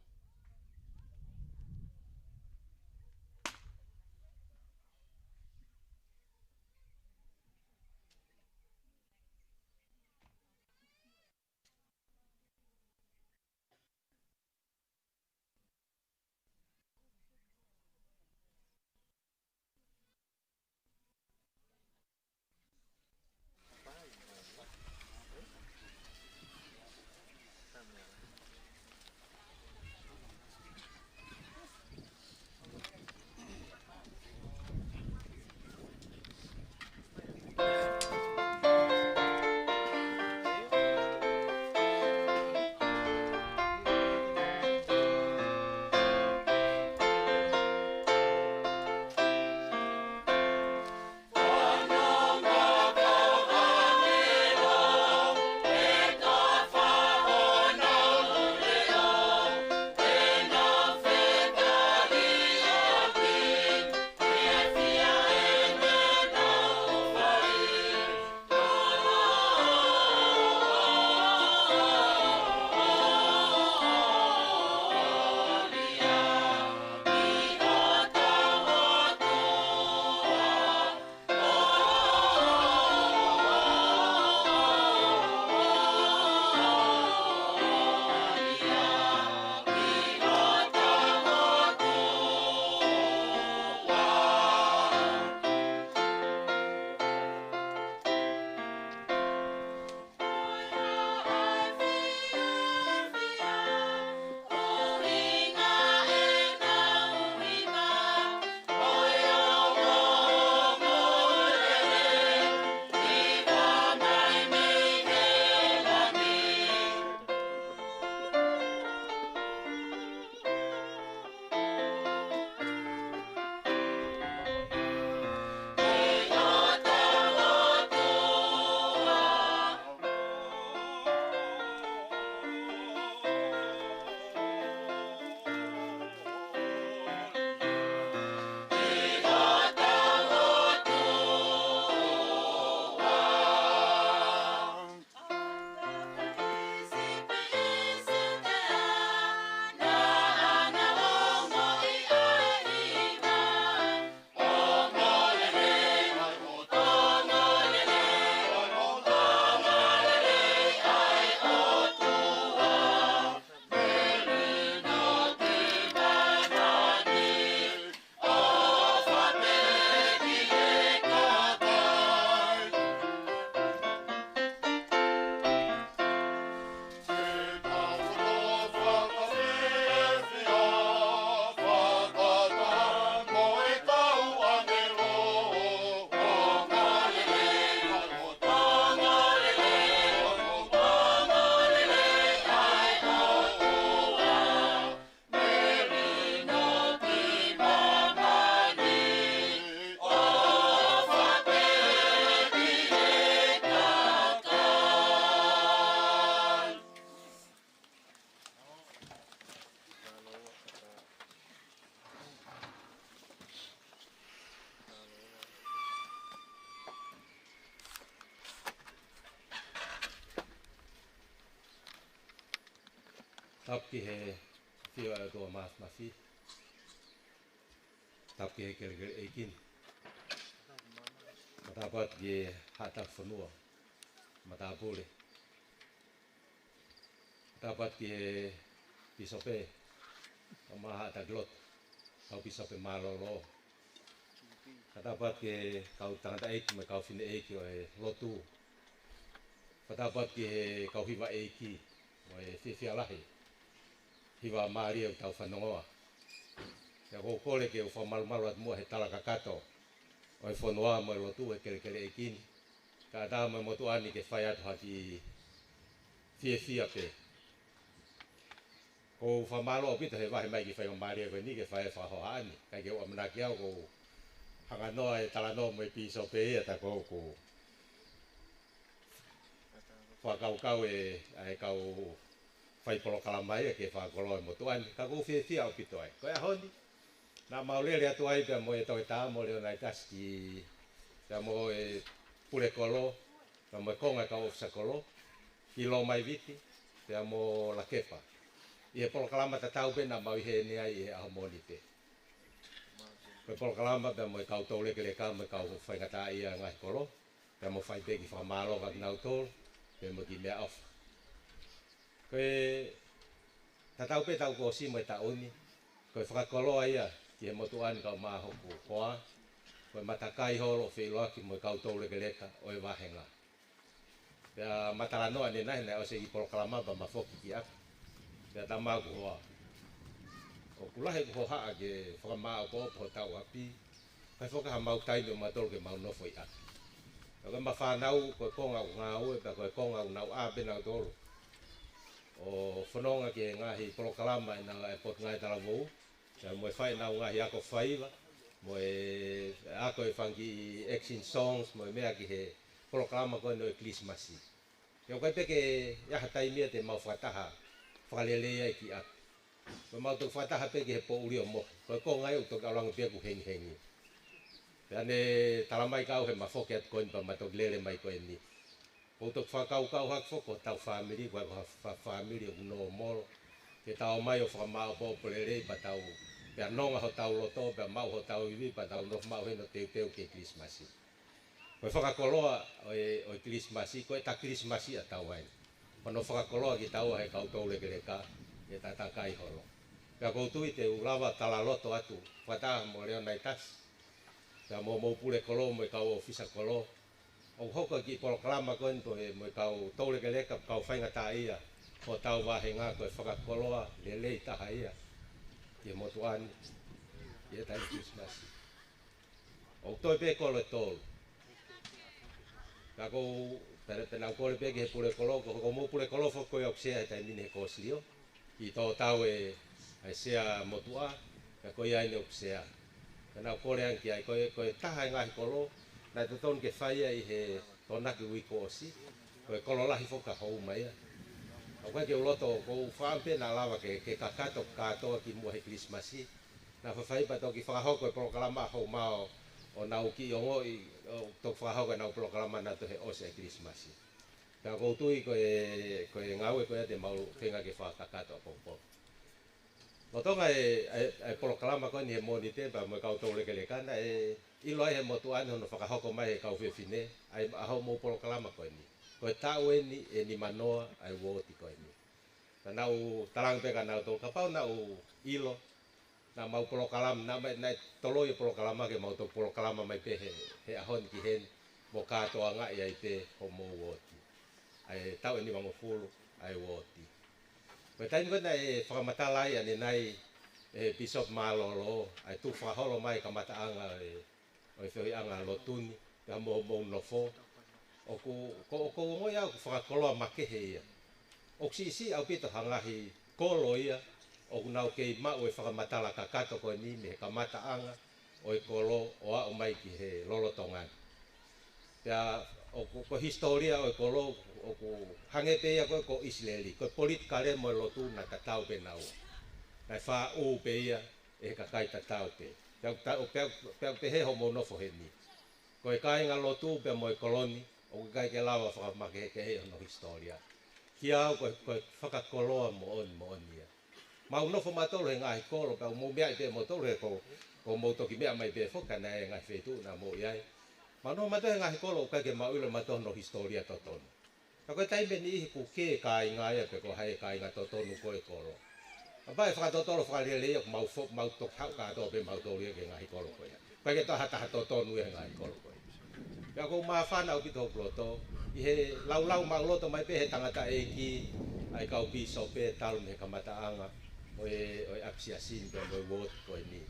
Tapu ki he ʻafio ʻa e ʻOtua Māfimafi. Tapu ki he kelekele ʻeiki ni. Fakatapu atu ki he haʻa takifonua, matāpule. Fakatapu atu ki he pīsope, kae ʻumaʻā haʻa takilotu, kau pīsope mālōlō. Fakatapu atu ki he kau tangataʻeiki mo e kau fineʻeiki ʻo e lotu. Fakatapu atu ki he kau hiva ʻeiki mo e fiefia lahi, hiva mālie ʻoku tau fanongoa. Pea ʻoku ou kole ke u fakamalumalu atu muʻa he tala kakato ʻo e fonua mo e lotu he kelekele ʻeiki ni, kae ʻatā mo e motuʻa ni ke fai atu ha kiʻi fiefia pē. ʻOku ou fakamālō ʻaupito he vahe mai ki he faingamālie ko eni ke fai e fakahohaʻa ni. ʻIkai ke u ʻamanaki au ʻoku ou hanganoa e talanoa mo e pīsope ia, tā ko ʻeku fakakaukau ē, ʻa e kau fai polokalama ia ke fakakoloa e motuʻa ni. Ka ʻoku ou fiefia ʻaupito ai. Ko e ʻaho ni, naʻa mau lele atu ai pea mo e Toketā mo Leonaitasi ki, pea mo e pule kolo, pea mo e konga e kau ʻōfisa kolo, ki Lomaiviti, pea mo Lakepa, ʻi he polokalama tatau pē naʻa mau ʻi heni ai ʻi he ʻaho Mōnite. Ko e polokalama pea mo e kau toulekeleka mo e kau faingataʻaʻia ngaahi kolo, pea mo fai pē e kiʻi fakamālō kia kinautolu, pea mo e kiʻi meʻaʻofa. Ko e tatau pē ʻetau kōsi mo e taʻu ni, ko e fakakoloa ia ki he motuʻa ni kae ʻumaʻā hoku hoa, ko e matakai holo ʻo feʻiloaki mo e kau toulekeleka ʻo e vāhenga. Pea ma talanoa ʻanenai, naʻe ʻosi e kiʻi polokalama pea ma foki ki ʻapi. Pea tā maʻaku hoa, ʻoku lahi ʻeku hohaʻa ke fakamāʻopoʻopo hotau ʻapi, kae foki ha mau taimi ʻo mautolu ke mau nofo ʻi ʻapi. Pea ko e ma fānau, ko e konga ʻoku ngāue, pea ko e konga ʻoku nau ʻā pē nautolu ʻo fononga ki he ngaahi polokalama ʻenau, e Potungāue Talavou, pea mo e fai ʻenau ngaahi ako faiva, mo e ako e fanga kiʻi action songs, mo e meʻa ki he polokalama ko eni ʻo e Kilisimasi. Pea ʻoku ʻikai pē ke ʻi ai ha taimi ia te mau fakataha fakalelei ai ki ʻapi. Ko e mau toki fakataha pē ki he poʻuli ʻo mohe. Ko e konga ia ʻoku toki ʻalu ange pē ʻeku hengihengi. Pea ne talamai kia au he ma foki atu ko eni pea ma toki lele mai ko eni, ʻoku ou toki fakakaukau hake foki ki hotau fāmili, ko e ko ha fa-, fāmili ʻoku nōmolo ke tau ō mai ʻo fakamāʻopoʻopo lelei pea tau, pea nonga hotau loto, pea maʻu hotau ivi, pea tau nofo maʻu heni ʻo teuteu ki he Kilisimasi. Ko e fakakoloa ʻo e, ʻo e Kilisimasi, ko e ta Kilisimasi ʻa taua eni. Hono fakakoloa kitaua he kau toulekeleka, he ta takai holo. Pea ʻoku ou tui te u lava talaloto atu, fakataha mo Leonaitasi, pea mo, mo e pule kolo, mo e kau ʻōfisa kolo, ʻo hoko e kiʻi polokalama ko eni ko e, mo e kau toulekeleka, kau faingataʻaʻia hotau vāhenga, ko e fakakoloa lelei taha ia ki he motuʻa ni ʻi he taimi Kilisimasi. ʻOku toe pē kolo ʻe tolu. Ka ʻoku ou, pea, pea naʻa ku kole pē ki he pule kolo, ko, ko mo e pule kolo foki ko ia ʻoku sea he taimi ni he kōsilio, kiʻi tō tau e, e sea motuʻa, ka ko ia eni ʻoku sea. Pea naʻa ku kole ange ki ai, ko e, ko e taha e ngaahi kolo naʻe totonu ke fai ia ʻi he Tokonaki uike kuo ʻosi, ko e kolo lahi foki ka hou mai ia. ʻOku ʻikai ke u loto, ʻoku ou fakaʻamu pē naʻa lava ke, ke kakato kātoa kimuʻa he Kilisimasi. Naʻa faifai pea toki fakahoko e polokalama ʻa Houma ʻo nau kiʻi ongoʻi, ʻo toki fakahoko ʻenau polokalama naʻa toe ʻosi e Kilisimasi. Ka ʻoku ou tui ko e, ko e ngāue ko ia te mau feinga ke fakakakato ʻapongipongi. Lolotonga e, e, e polokalama ko eni he Mōnite pea mo e kau toulekeleka naʻe ʻilo ai he motuʻa ni hono fakahoko mai he kau fefine ʻa e, ʻa hoʻomou polokalama ko eni. Ko e taʻu eni ʻe nimanoa ʻa e uooti ko eni. Pea naʻa ku talaange pē kia nautolu kapau naʻa ku ʻilo, naʻa mau polokalama, naʻa ma, naʻe toloi e polokalama ke mau toki polokalama mai pē he, he ʻaho ni ki heni, mo kātoangaʻi ai pē hoʻomou uooti. ʻA e taʻu ʻe nimangofulu ʻa e uooti. Ko e taimi ko ē naʻe fakamatala ai ʻanenai ʻe he pīsope mālōlō ʻa e tukufakaholo mai e kamataʻanga ʻo e, ʻo e feohiʻanga lotu ni, pea mo, mo nofo. ʻOku, ko, ʻoku ou ongoʻi au ʻoku fakakoloa makehe ia. ʻOku siʻisiʻi ʻaupito ha ngaahi kolo ia ʻoku nau kei maʻu e fakamatala kakato ko eni mei he kamataʻanga ʻo e kolo ʻo aʻu mai ki he lolotonga ni. Pea ʻoku, ko e hisitōlia ʻo e kolo ʻoku hangē pē ia ko e, ko ʻIsileli, ko e politikale mo e lotu naʻe tatau pē naua. Naʻe faʻu pē ia ʻe he kakai tatau pē. Pea, pea, pea, pea pehē hoʻomou nofo heni. Ko e kāingalotu pea mo e kolo ni, ʻoku ʻikai ke lava fakamakehekeheʻi hono hisitōlia. kia au ko e, ko e fakakoloa moʻoni moʻoni ia. Mau nofo mautolu he ngaahi kolo, pea mou meaʻi pē moutolu he ko, ko mou toki meʻa mai pē foki ka naʻe ngaahi feituʻu naʻa mou ʻi ai. Mau nofo mautolu he ngaahi kolo ʻoku ʻikai ke mau ʻilo mautolu hono hisitōlia totonu. Ka ko e taimi ʻe niʻihi ʻoku ke kāinga ia pe ko hai e kāinga totonu ko e kolo. Kapau ʻe fakatotolo fakalelei ia ʻoku mau fo-, mau toki haʻu kātoa pē mautolu ia ki he ngaahi kolo ko ia. ʻIkai ke toe ha taha totonu ia he ngaahi kolo ko ia. Pea ʻoku ou māfana ʻaupito hoku loto, ʻi he laulau maʻuloto mai pē he tangataʻeiki, ʻa e kau pīsope talu mei he kamataʻanga ʻo e, ʻo e ʻapisiasi ni pea mo e uooti ko eni.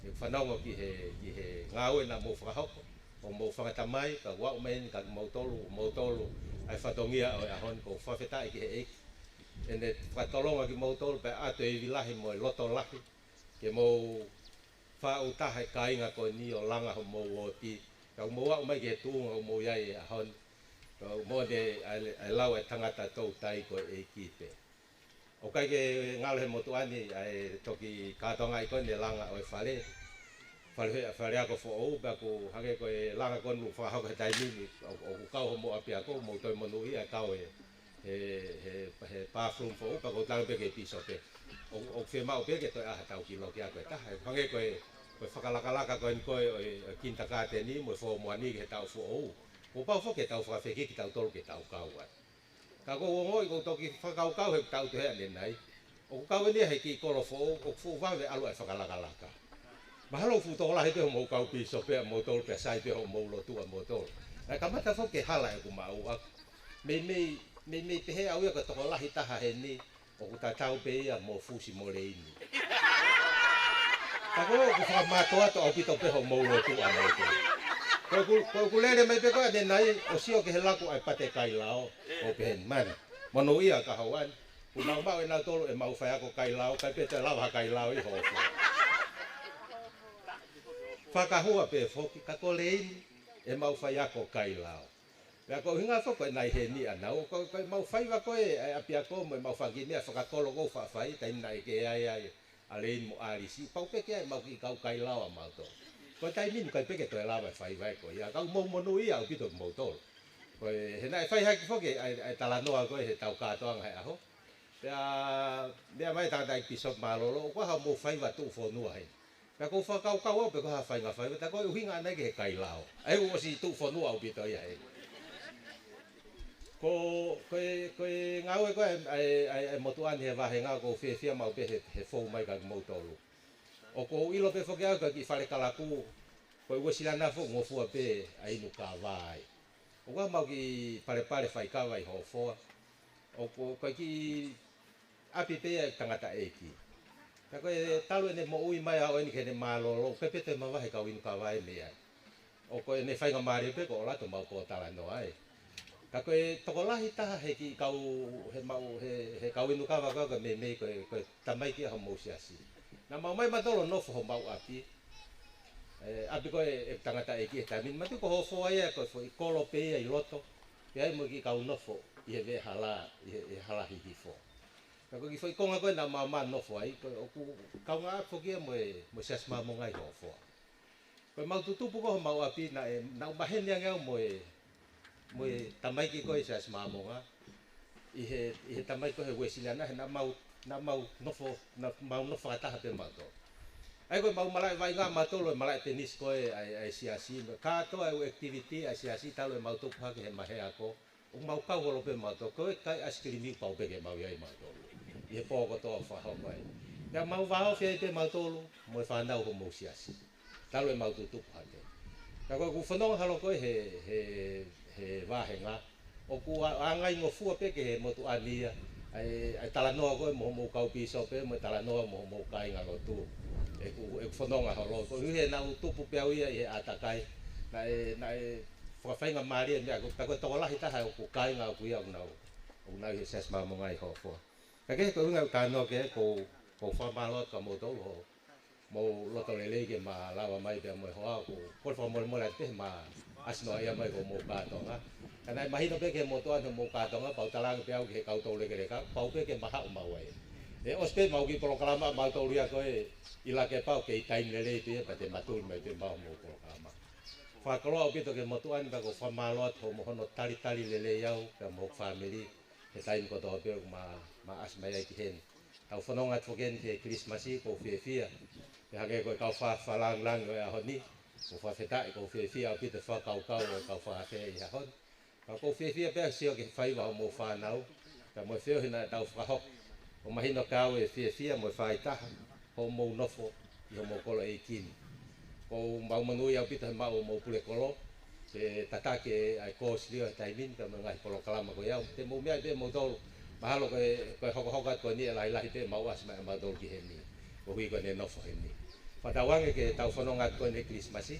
ʻOku fanongo ki he, ki he ngāue naʻa mou fakahoko, ʻo mou fakatamai, ka ʻoku aʻu mai eni kia kimoutolu, moutolu, ʻa e fatongia ʻo e ʻaho ni. ʻOku ou fakafetaʻi ki he ʻEiki ʻene fakatolonga kimoutolu pea ʻoatu e ivi lahi mo e loto lahi ke mou faʻu taha e kāinga ko eni ʻo langa homou uooti. Ka ʻoku mou aʻu mai ki he tuʻunga ʻoku mou ʻi ai he ʻaho ni, ka ʻoku moʻoni ʻa e, ʻa e lau ʻa e tangata toutai ko e ʻEiki pē. ʻOku ʻikai ke ngalo he motuʻa ni ʻa e toki kātoangaʻi ko eni e langa ʻo e fale, fale, fale ako foʻou, pea ʻoku hangē ko e langa ko eni ʻoku fakahoko he taimi ni, ʻo, ʻoku kau homou ʻapiako, mou toe monūʻia e kau he, he, he, he bathroom foʻou, pea ʻoku ou tala pē ki he pīsope, ʻoku, ʻoku fiemaʻu pē ke toe ʻā haʻatau kiʻi loki ako ʻe taha. ʻOku hangē ko e, ko e fakalakalaka ko eni ko ē ʻo e, ʻo e kinitakāteni mo e fōmu ʻa eni ki he taʻu foʻou. Kuo pau foki ke tau fakafekiki tautolu ke tau kau ai. Ka ʻoku ou ongoʻi ʻoku ou toki fakakaukau he taʻu ʻe taha ʻanenai, ʻoku kau eni ia he kiʻi kolo foʻou, ʻoku fuʻu vave ʻalu ʻa e fakalakalaka. Mahalo ʻoku fuʻu tokolahi pē hoʻomou kau pīsope ʻamoutolu pea sai pē hoʻomou lotu ʻamoutolu. Naʻe kamata foki e hala ʻeku maʻu ʻaku. Meimei, meimei pehē au ia ko e tokolahi taha heni, ʻoku tatau pē ia mo Fusi mo Leini. Ka ko ʻeku fakamātoato ʻaupito pē hoʻomou lotu ʻamoutolu. Ko ʻeku, ko ʻeku lele mai pē ko ē ʻanenai, ʻo sio ki he laku ʻa e pate kailao, ʻo pehē ni, mani, monūʻia ka houani. Kuo nau maʻu ʻenautolu ʻemau faiako kailao, ʻikai pē toe lava ha kailao ʻi Hōfoa. Fakahua pē foki, ka ko Leini, ʻemau faiako kailao. Pea ko e ʻuhinga foki ko e naʻe heni ʻanau, ko, ko ʻemau faiva ko ē ʻa e ʻapiako mo ʻemau fanga kiʻi meʻa fakakolo ʻoku ou faʻa fai, taimi naʻe kei ʻi ai ʻa Leini mo ʻAlisi, pau pē ke ʻi ai ʻemau kiʻi kau kailao ʻamautolu. Ko e taimi ni ʻikai pē ke toe lava e faiva ko ia, ka ʻoku mou monūʻia ʻaupito kimoutolu. Ko e, he naʻe fai hake foki ʻa e, ʻa e talanoa ko ē heʻetau kātoanga he ʻaho. Pea, meʻa mai tangataʻeiki pīsope mālōlō, ʻoku ʻi ai haʻamou faiva tuʻufonua heni. Pea ʻoku ou fakakaukau au pe ko e hā e faʻahinga faiva, tā ko e ʻuhinga ʻanai ki he kailao. ʻA ia ʻoku ʻosi tuʻufonua ʻaupito ia heni. Ko, ko e, ko e ngāue ko ē ʻa e, ʻa e, ʻa e motuʻa ni he vāhenga ʻoku ou fiefia maʻu pē he, he fou mai kia kimoutolu. ʻOku ou ʻilo pē foki au ko e kiʻi fale kalaku, ko e Uēsiliana foki ngofua pē ʻa e inu kava ai. ʻOku ʻi ai ʻemau kiʻi palepale faikava ʻi Hōfoa. ʻOku, ko e kiʻi ʻapi pē ia ʻa e tangataʻeiki. Ka ko e talu ʻene moʻui mai ʻo aʻu eni ki heʻene mālōlō, ʻikai pē toe mavahe e kau inu kava ʻe meʻa ai. ʻOku ko ʻene faingamālie pē ko ʻoku ʻalu atu ʻemau pōtalanoa ai. Ka ko e tokolahi taha he kiʻi kau, he maʻu, he, he kau inu kava ko ē ko e meimei ko e, ko e tamaiki ia homou siasi. Naʻa mau ō mai mautolu ʻo nofo homau ʻapi. ʻE, ʻapi ko ē ʻeku tangataʻeiki he taimi ni, manatuʻi ko Hōfoa ia ko e foʻi kolo pē ia ʻi loto. Pea ʻi ai mo e kiʻi kau nofo ʻi he veʻehala, ʻi he, ʻi he hala hihifo. Ka ko e kiʻi foʻi konga ko ē naʻa mau ō mai ʻo nofo ai, ko e ʻoku kaungā foki ia mo e, mo e Siasi Māmonga ʻi Hōfoa. Ko ʻemau tutupu ko ē homau ʻapi naʻe, naʻa ku maheni ange au mo e, mo e tamaiki ko ē Siasi Māmonga, ʻi he, ʻi he tamaiki ko ē he Uēsiliana, he naʻa mau, naʻa mau nofo, naʻa mau nofo fakataha pē mautolu. ʻA ia ko ʻemau malaʻe vaʻinga mautolu, e malaʻe tenisi ko ē ʻa e, ʻa e siasi, mo e kātoa e ʻū activity ʻa e siasi talu ʻemau tupu hake he mahea ko ē, ʻoku mau kau holo pē mautolu, ko e kai ʻaisikilimi ʻoku pau pē ke mau ʻi ai mautolu. ʻI he pō kotoa ʻoku fakahoko ai. Pea mau vāofi ai pē mautolu, mo e fānau homou siasi. Talu ʻemau tutupu hake. Ka ko ʻeku fononga holo ko ē he, he, he vāhenga, ʻoku ʻa-, ʻangaingofua pē ki he motuʻa ni ia, ʻa e, ʻa e talanoa ko ē mo homou kau pīsope, mo e talanoa mo homou kāinga lotu. ʻEku, ʻeku fononga holo, koeʻuhi he naʻa ku tupu pē au ia ʻi he ʻātakai, naʻe, naʻe fakafaingamālie e meʻa, ko, tā ko e tokolahi taha ʻoku kāinga ʻoʻoku ia ʻoku nau, ʻoku nau ʻi he Siasi Māmonga ʻi Hōfoa. Ka ko e, ko e ʻuhinga ʻeku talanoa ki ai, ʻoku ou, ʻoku ou fakamālō atu kia moutolu hoʻomou loto lelei ke ma lava mai pea mo e hoa, ʻoku ou kole fakamolemole atu pē he ma ʻasi noaʻia mai ki hoʻomou kātoanga. Ka naʻe mahino pē ki he motuʻa ni hoʻomou kātoanga, pea u talaange pē au ki he kau toulekeleka, pau pē ke ma haʻu maʻu ai. ʻE ʻosi pē ʻemau kiʻi polokalama ʻamautolu ia ko ē ʻi Lakepa, ʻoku kei taimi lelei pē ia, pea te ma tuli mai pē maʻu hoʻomou polokalama. Fakakoloa ʻaupito ki he motuʻa ni, pea ʻoku ou fakamālō atu hoʻomou, hono talitali lelei au, pea mo hoku fāmili. he taimi kotoa pē ʻoku ma, ma ʻasi mai ai ki heni. Tau fononga atu foki heni he Kilisimasi, ʻoku ou fiefia. Pea hangē ko e kau fa, fakalāngilangi ʻo e ʻaho ni, ʻoku ou fakafetaʻi, ʻoku ou fiefia ʻaupito he fakakaukau ʻo e kau fakaafe ʻi he ʻaho ni. Pea ʻoku ou fiefia pē ʻa e sio ki he faiva ʻo hoʻomou fānau, pea mo e feohi naʻa tau fakahoko. ʻOku mahino kiate au e fiefia mo e faʻahitaha hoʻomou nofo ʻi homou kolo ʻeiki ni. ʻOku mau monūʻia ʻaupito he maʻu homou pule kolo, ke tataki ʻa e kōsilio he taimi ni, pea mo e ngaahi polokalama ko ia. Te mou meaʻi pē moutolu, mahalo ko e, ko e hokohoko atu ko eni ʻe lahilahi pē ʻemau ʻasi mai ʻamautolu ki heni, koeʻuhi ko ʻene nofo heni. Fakatauange ke tau fononga atu ko eni he Kilisimasi,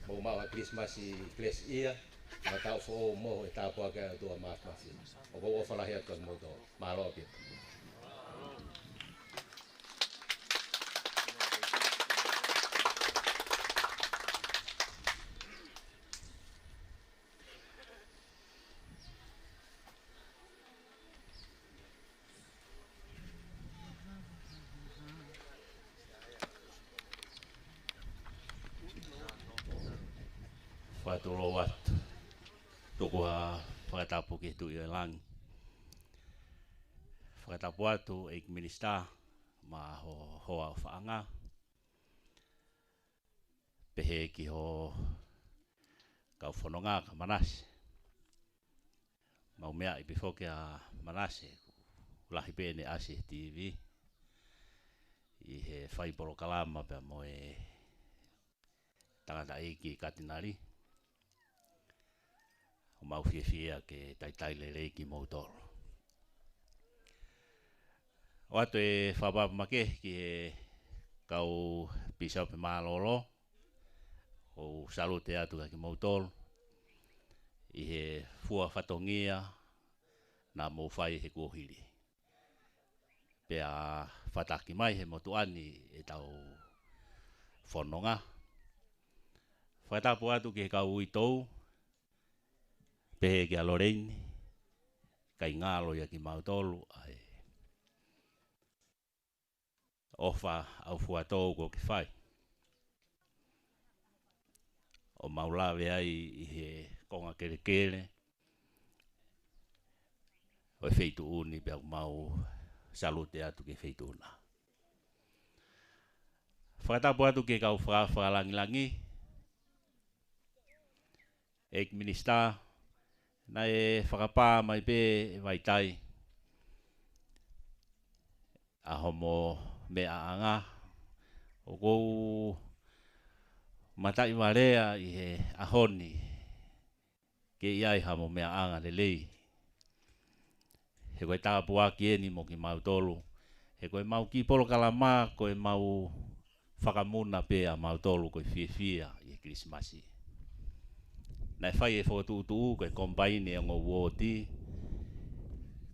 mou maʻu ha Kilisimasi bless ia, mo e taʻu foʻou mo e tāpuaki ʻa e ʻOtua Māfimafi. ʻOku ou ʻofa lahi atu kiate kimoutolu. Mālō ʻaupito. Fakatulou atu. Tuku ha fakatapu ki he Tuʻi ʻo e langi. Fakatapu atu ʻEiki Minisitā, mo ho hoa ʻofaʻanga. Pehē ki ho kau fononga ka Manase. Mau meaʻi pē foki ʻa Manase, ʻoku lahi pē ʻene ʻasi he T V ʻi he fai polokalama pea mo e tangataʻeiki Katinali. ʻOku mau fiefia ke talitali lelei kimoutolu. ʻOatu e fakatapu makehe ki he kau pīsope mālōlō, ʻoku ou salute atu kiate kimoutolu ʻi he fua fatongia naʻa mou fai he kuohili. Pea fataki mai he motuʻa ni ʻetau fononga. Fakatapu atu ki he kau uitou, pehē kia Loleini, ʻikai ngalo ia kimautolu ʻa e ʻofa ʻaufuatō kuo ke fai. ʻOku mau lave ai ʻi he konga kelekele ʻo e feituʻu ni pea ʻoku mau salute atu ki he feituʻu na. Fakatapu atu ki he kau faka, fakalāngilangi, ʻEiki Minisitā, naʻe fakapā mai pē ʻe Vaitai ʻa homo meʻaʻanga. ʻOku ou mataʻi valea ʻi he ʻaho ni ke ʻi ai hamo meʻaʻanga lelei. He ko e tāpuaki eni mo kimautolu. He ko ʻemau kiʻi polokalama, ko ʻemau fakamuna pē ʻamautolu ko e fiefia ʻi he Kilisimasi. Naʻe fai e fokotuʻutuʻu ko e combine e ongo uooti,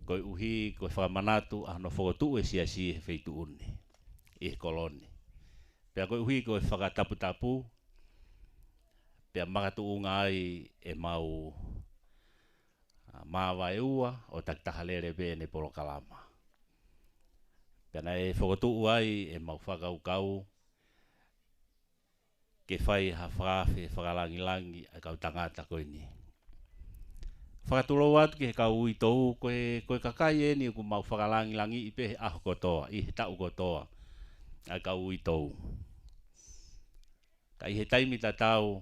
koeʻuhi ko e fakamanatu ʻa hono fokotuʻu e siasi he feituʻu ni, ʻi he kolo ni. Pea koeʻuhi ko e fakataputapu, pea makatuʻunga ai ʻemau, ʻa, māvaeua ʻo takitaha lele pē ʻene polokalama. Pea naʻe fokotuʻu ai ʻemau fakakaukau ke fai ha fakaafe fakalāngilangi ʻa e kau tangata ko eni. Fakatulou atu ki he kau uitou, ko e, ko e kakai eni ʻoku mau fakalāngilangiʻi pē he ʻaho kotoa, ʻi he taʻu kotoa, ʻa e kau uitou. Ka ʻi he taimi tatau,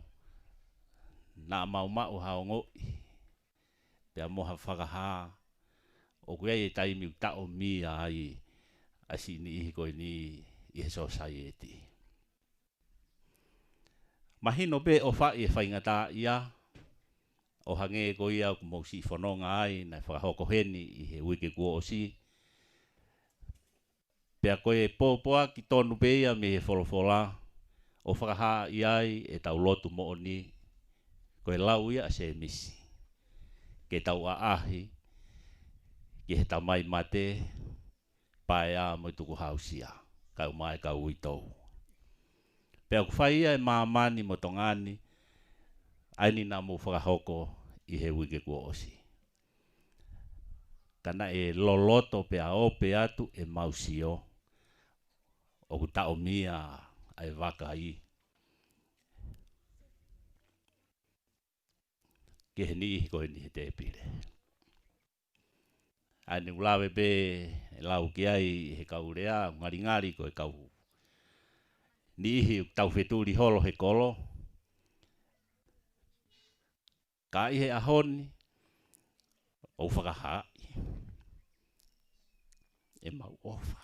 naʻa mau maʻu ha ongoʻi, pea mo ha fakahā, ʻoku ʻi ai e taimi ʻoku taʻomia ai ʻa e siʻi niʻihi ko eni ʻi he sosaieti. Mahino pē ʻoku faʻa faingataʻaʻia, ʻo hangē ko ia ʻoku mou siʻi fononga ai, naʻe fakahoko heni ʻi he uike kuo ʻosi. Pea ko e pōpoaki tonu pē ia mei he folofola, ʻo fakahā ai ʻetau lotu moʻoni, ko e lau ia ʻa Sēmisi. Ke tau ʻaʻahi ki he tamai mate, paea mo e tukuhāusia, kae ʻumaʻā e kau uitou. Pea ʻoku fai ia ʻe māmani mo Tonga ni, ʻa eni naʻa mou fakahoko ʻi he uike kuo ʻosi. Ka naʻe loloto pea ope atu ʻemau sio, ʻoku taʻomia ʻa e vakai ki he niʻihi ko eni he tēpile. ʻa eni ʻoku lave pē ʻe lau ki ai he kau lea, ngalingali ko e kau niʻihi ʻoku tau fetuli holo he kolo. Ka ʻi he ʻaho ni, ʻoku fakahaaʻi ʻemau ʻofa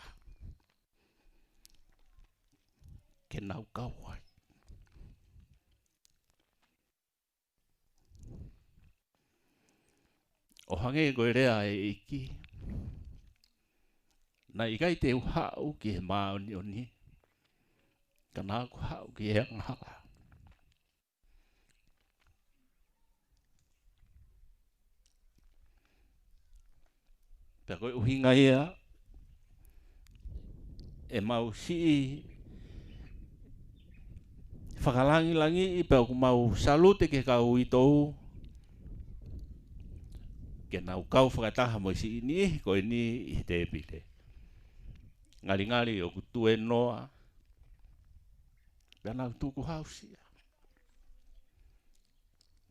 ke nau kau ai. ʻO hangē ko e lea ʻa e ʻEiki, naʻe ʻikai te u haʻu ki he māʻoniʻoni, ka naʻa ku haʻu ki he angahala. Pea ko e ʻuhinga ia ʻemau siʻi fakalangilangiʻi, pea ʻoku mau salute ki he kau uitou ke nau kau fakataha mo e siʻi niʻihi ko eni ʻi he tēpile. Ngalingali ʻoku tuēnoa, pea nau tukuhāusia.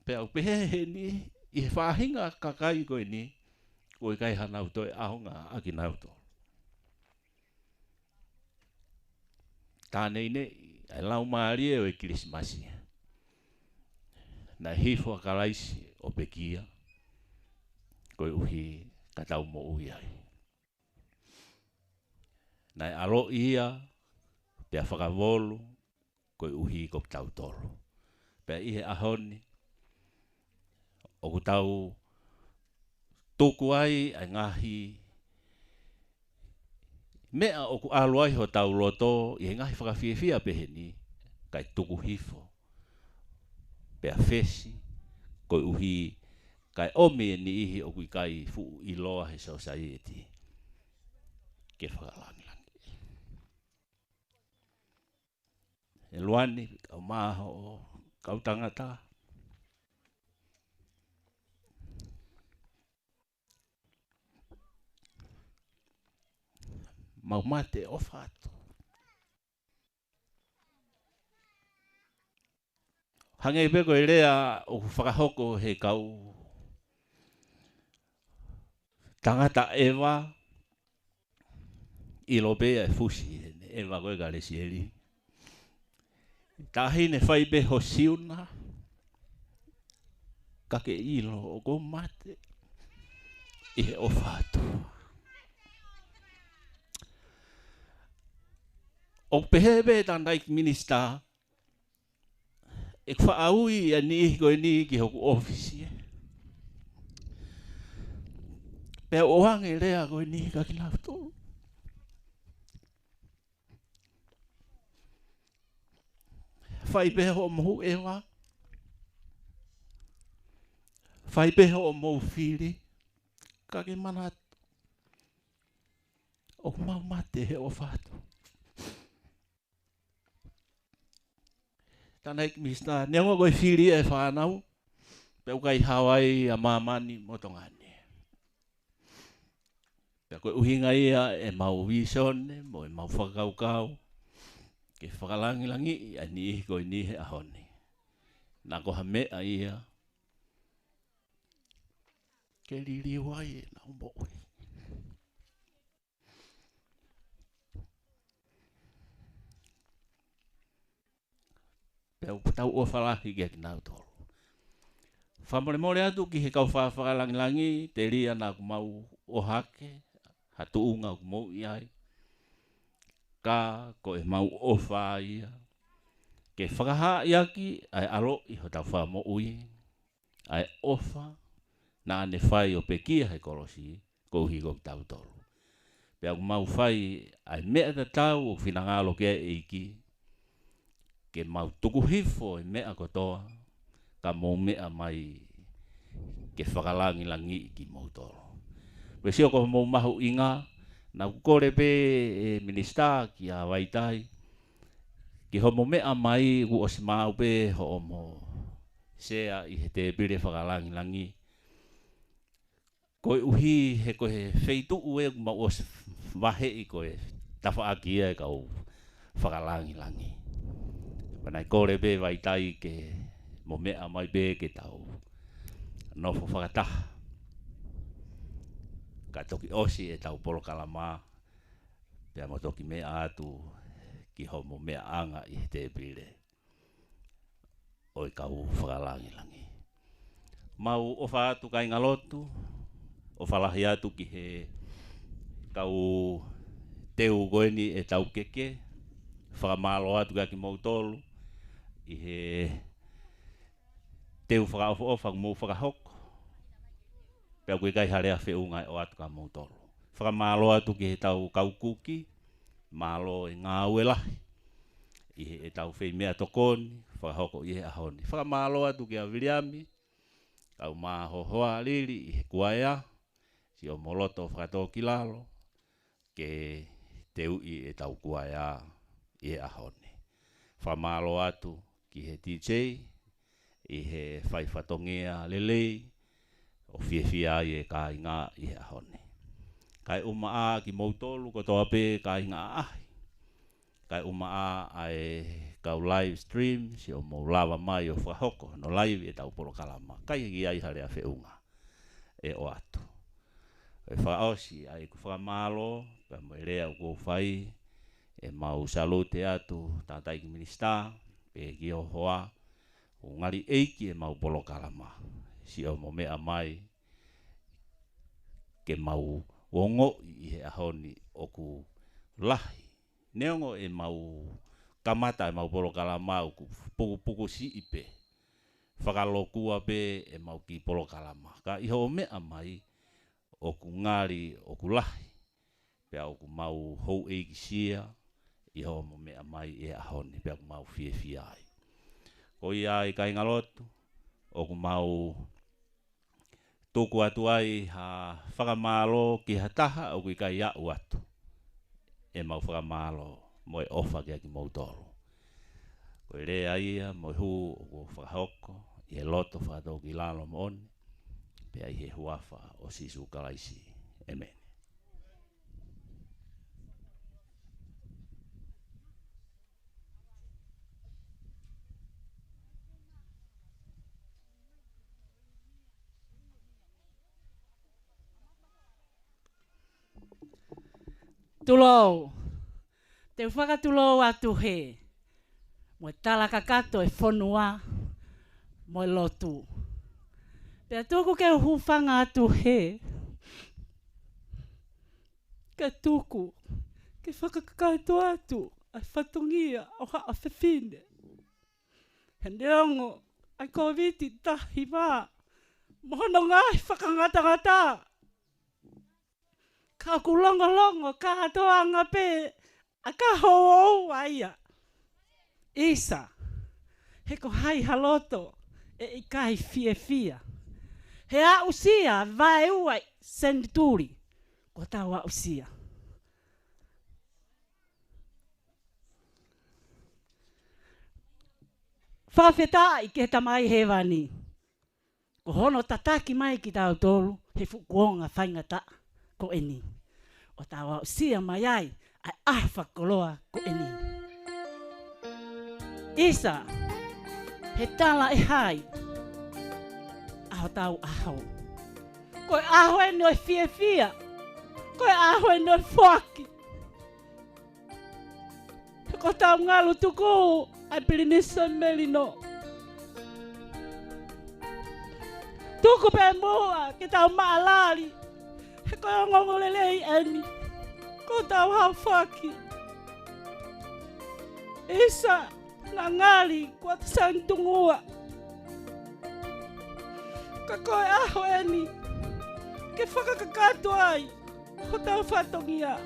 Pea ʻoku pehē heni, ʻi he faʻahinga kakai ko eni, ʻoku ʻikai haʻanau toe ʻaonga ʻa kinautolu. Tā neʻineʻi ʻa e laumālie ʻo e Kilisimasi, naʻe hifo ʻa Kalaisi ʻo pekia, koeʻuhi ka tau moʻui ai. Naʻe ʻaloʻi ia, pea fakavolu, koeʻuhi ko kitautolu. Pea ʻi he ʻaho ni, ʻoku tau tuku ai ʻa e ngaahi meʻa ʻoku ʻalu ai hotau loto ʻi he ngaahi fakafiefia pehē ni, kae tuku hifo, pea fesi, koeʻuhi kae ʻomi e niʻihi ʻoku ʻikai fuʻu ʻiloa he sosaieti ke fakalangilangiʻi. ʻE Luani, kau maho, kau tangata. Mau mate ʻofa atu. Hangē pē ko e lea ʻoku fakahoko he kau tangata ʻeva, ʻilo pē ʻa e fusi, ʻeva ko ē ka Lesieli. Taʻahine, fai pē ho siuna, ka ke ʻilo ʻoku ou mate ʻi he ʻofa atu. ʻOku pehē pē tangataʻeiki minisitā, ʻe faʻa ui ʻa e niʻihi ko eni ki hoku ʻōfisi, ē. Pea ʻoange e lea ko eni kia kinautolu. Fai pē hoʻomou ʻeva. Fai pē hoʻomou fili. Ka ke manatu, ʻoku mau mate he ʻofa atu. Tangataʻeiki minisitā, neongo ko e fili e fānau, pea ʻoku ʻikai hao ai ʻa māmani mo Tonga ni. Pea ko e ʻuhinga ia ʻemau vīsone mo ʻemau fakakaukau ke fakalangilangiʻi ʻa e niʻihi ko eni he ʻaho ni. Naʻa ko ha meʻa ia ke liliu ai ʻenau moʻui. Pea ʻoku tau ʻofa lahi kia kinautolu. Fakamolemole atu ki he kau faʻa fakalangilangi, telia naʻa ku mau ʻohake ha tuʻunga ʻoku mou ʻi ai. Ka ko ʻemau ʻofa ia ke fakahaaʻi ʻaki ʻa e ʻaloʻi hotau Fakamoʻui, ʻa e ʻofa naʻa ne fai ʻo pekia he kolosi koeʻuhi ko kitautolu. Pea ʻoku mau fai ʻa e meʻa tatau ʻoku finangalo ki ai e ʻEiki, ke mau tuku hifo e meʻa kotoa, ka mou meʻa mai ke fakalangilangiʻi kimoutolu. Pea sio ko hoʻomou mahuʻinga, naʻa ku kole pē e minisitā kia Vaitai, ki hoʻomo meʻa mai kuo ʻosi maʻu pē hoʻomo sea ʻi he tēpile fakalangilangi. Koeʻuhi he ko e feituʻu ē kuo mau ʻosi vaheʻi ko e tafaʻaki ia e kau fakalangilangi. Pea naʻe kole pē Vaitai ke mo meʻa mai pē ke tau nofo fakataha. Ka toki ʻosi ʻetau polokalama, pea mo toki meʻa atu ki hoʻomo meʻaʻanga ʻi he tēpile ʻo e kau fakalangilangi. Mau ʻofa atu kāingalotu, ʻofa lahi atu ki he kau teu ko eni ʻetau keke, fakamālō atu kiate kimoutolu ʻi he teu fakaʻofoʻofa kuo mou fakahoko. Pea ʻoku ʻikai ha lea feʻunga ʻe ʻoatu kia moutolu. Fakamālō atu ki heʻetau kau kuki, mālō e ngāue lahi ʻi heʻetau feimeʻatokoni fakahoko ʻi he ʻaho ni. Fakamālō atu kia Viliami, kau māhohoa lili ʻi he kuaea, siʻomo loto fakatōkilalo ke teuʻi ʻetau kuaea ʻi he ʻaho ni. Fakamālō atu ki he D J ʻi he fai fatongia lelei ʻo fiefia ai e kāinga ʻi he ʻaho ni. Kae ʻumaʻā kimoutolu kotoa pē kāinga ʻaʻahi. Kae ʻumaʻā ʻa e kau live stream, siʻomou lava mai ʻo fakahoko hono live ʻetau polokalama. ʻIkai ke ʻi ai ha lea feʻunga ʻe ʻoatu. ʻE fakaʻosi ʻa ʻeku fakamālō, pea mo e lea ʻoku ou fai, ʻe mau salute atu, Tangataʻeiki Minisitā, pea ki ho hoa, ʻoku ngali ʻeiki ʻemau polokalama. Siʻomo meʻa mai, ke mau ongoʻi ʻi he ʻaho ni ʻoku lahi. Neongo ʻemau kamata ʻemau polokalama ʻoku pukupuku siʻi pē. Fakalokua pē ʻemau kiʻi polokalama. Ka ʻi hoʻo meʻa mai ʻoku ngali ʻoku lahi. Pea ʻoku mau houʻeikisia ʻi hoʻomo meʻa mai ʻi he ʻaho ni. Pea ʻoku mau fiefia ai. Ko ia ai kāingalotu, ʻoku mau tuku atu ai ha fakamālō ki ha taha ʻoku ʻikai aʻu atu ʻemau fakamālō mo e ʻofa kiate kimoutolu. Ko e lea ia mo e hū ʻoku ou fakahoko ʻi he loto fakatōkilalo moʻoni, pea ʻi he huafa ʻo Sīsū Kalaisi. ʻĒmeni. Tulou. Te u fakatulou atu hē mo e tala kakato e fonua mo e lotu. Pea tuku ke u hūfanga atu hē, ke tuku ke fakakakato atu ʻa e fatongia ʻo haʻa fefine. He neongo ʻa e Kōviti taha hiva mo hono ngaahi fakangatangata, ka ʻoku longolongo kātoanga pē ʻa e kahoua ia. ʻIsa, he ko hai ha loto ʻe ʻikai fiefia he aʻusia vaeua senituli kuo tau aʻusia. Fakafetaʻi ki he Tamai Hēvani, ko hono tataki mai kitautolu he fuʻu kuonga faingataʻa ko eni, ʻo tau aʻusia mai ai ʻa e ʻaho fakakoloa ko eni. ʻIsa, he tala ʻe hai ʻa hotau ʻaho? Ko e ʻaho eni ʻo e fiefia, ko e ʻaho eni ʻo e foaki. He ko hotau ngalu tuku ʻa e Pilinisi ʻo e Melino. Tuku pē muʻa ke tau maʻalali, he ko e ongoongolelei eni, ko hotau haofaki. ʻIsa, naʻa ngali kuo ta sanitungua. Ka ko e ʻaho eni ke fakakakato ai hotau fatongia.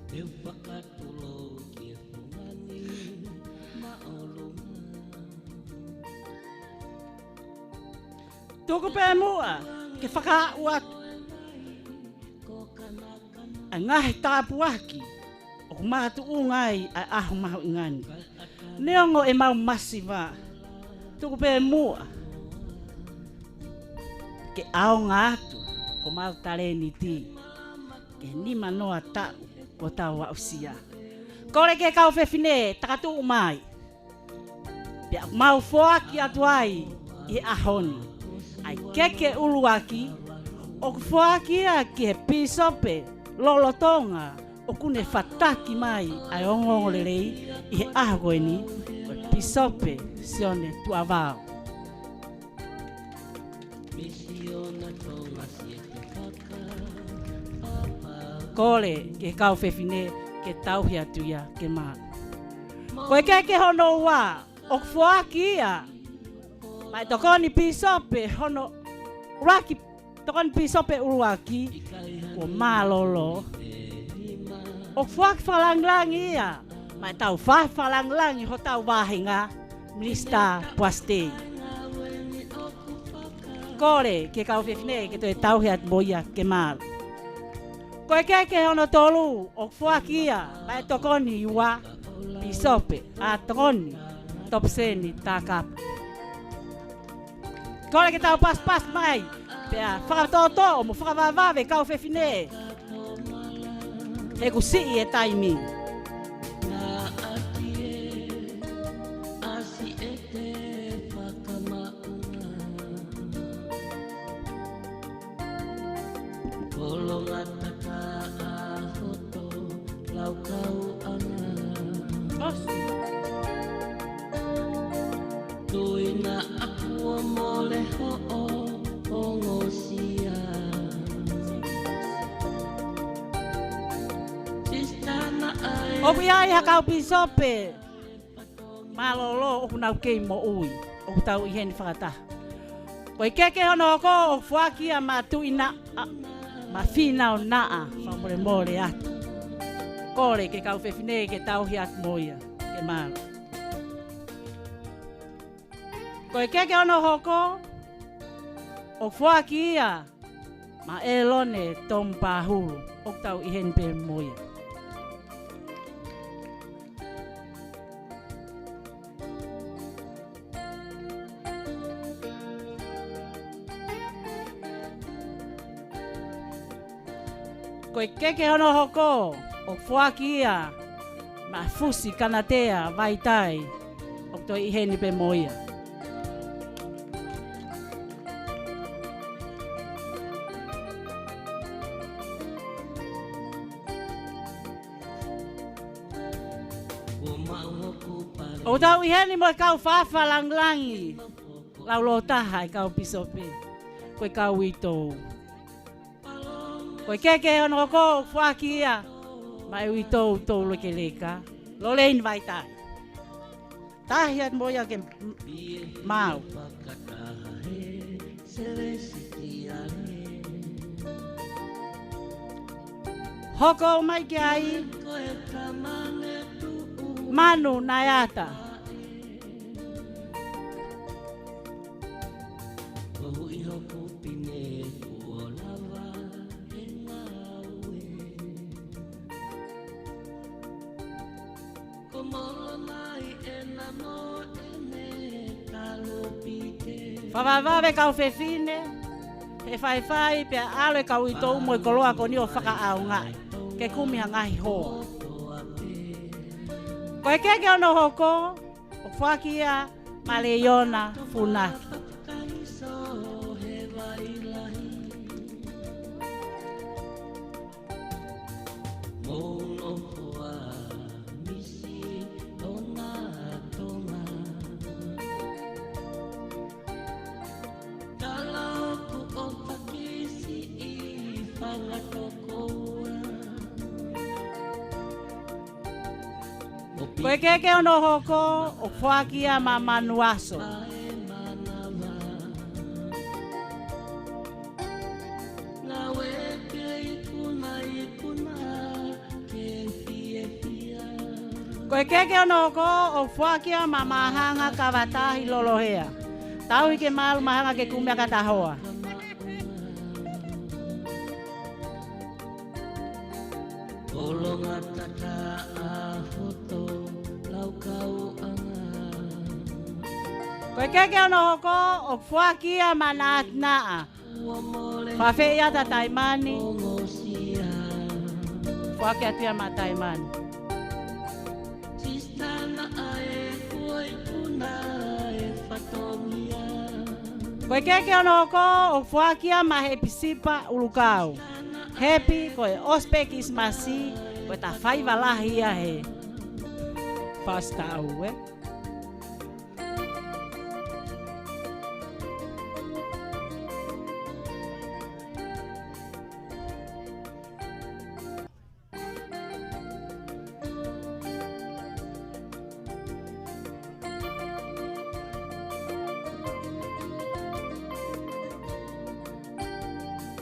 Te u fakatulou ki he fungani māʻolunga. Tuku pē muʻa ke fakaaʻu atu ʻa e ngaahi tāpuaki ʻoku makatuʻunga ai ʻa e ʻaho mahuʻinga ni. Neongo ʻemau masiva, tuku pē muʻa ke ʻaonga atu homau talēniti ki he nimanoa taʻu kuo tau aʻusia. Kole ki he kau fefine, takatuʻu mai. Pea mau foaki atu ai ʻi he ʻaho ni ʻa e keke ʻuluaki, ʻOku foaki ia ki he pīsope lolotonga ʻoku ne fataki mai ʻa e ongoongolelei ʻi he ʻaho ko eni, ko e Pīsope Sione Tuʻavao. Kole ki he kau fefine ke tauhi atu ia ke malu. Ko e keke hono ua, ʻoku foaki ia maʻa e tokoni pīsope hono ʻuluaki, tokoni pīsope ʻuluaki, ko Mālōlō. ʻOku foaki fakalāngilangi ia maʻa e tau fai fakalāngilangi hotau vāhenga, Minisitā Puasitei. Kole ki he kau fefine ke toe tauhi atu mo ia ke malu. Ko e keke hono tolu, ʻoku foaki ia maʻa e tokoni ua, pīsope, ʻa Tokoni Topuseni Takapa. Kole ke tau pasipasi mai, pea fakatoʻotoʻo mo fakavavevave kau fefine. He kuo siʻi e taimi. Kolonga takaʻa hoto laukau ʻanga. Tuina aku ʻo mole hoʻo ongosia. Sistana ai. ʻOku ʻi ai ha kau pīsope mālōlō ʻoku nau kei moʻui, ʻoku tau ʻi heni fakataha. Ko e keke hono hoko ʻoku foaki ia maʻa Tuʻinaʻa, maʻa Fīnau Naʻa, fakamolemole atu. Kole ke kau fefine ke tauhi atu mo ia, ke malu. Ko e keke hono hoko ʻoku foaki ia maʻa ʻElone Tomu Pahulu, ʻoku tau ʻi heni pē mo ia. Ko e keke hono hoko ʻoku foaki ia maʻa Fusi Kanatea Vaitai, ʻoku toe ʻi heni pē mo ia. ʻOku tau ʻi heni mo e kau fai fakalāngilangi laulōtaha e kau pīsope, ko e kau uitou. Ko e keke hono hoko ʻoku foaki ia maʻa e uitou Toulekeleka, Loleini Vaitai. Tauhi atu mo ia ke m-, malu. Hoko mai ki ai Manu Naeata. Koeʻuhi hoku pine kuo lava e ngāue. Ko Molonai ena mo ʻene kalupite. Fakavavevave kau fefine, he faifai pea ʻalu e kau uitou mo e koloa ko eni ʻo fakaʻaongaʻi ke kumi ha ngaahi hoa. Ko e keke hono hoko, ʻoku foaki ia maʻa Leiona Funaki. Ko e keke hono hoko, ʻoku foaki ia maʻa Manuaso. Ko e keke hono hoko, ʻoku foaki ia maʻa Mahanga Kavatahi Lolohea. Tauhi ke malu Mahanga ke kumi ʻa e kata hoa. Kolonga takaʻa hoto laukau ʻanga. Ko e keke hono hoko, ʻoku foaki ia maʻa Naʻa Naʻa. Fafeʻiata Taimani. Foaki atu ia maʻa Taimani. Sistana ʻa e kuai kuna e fatongia. Ko e keke hono hoko ʻoku foaki ia maʻa Hepi Sipa ʻUlukau. Hepi, ko e ʻosi pē Kilisimasi, ko ʻeta faiva lahi ia he fasi taʻu, ē.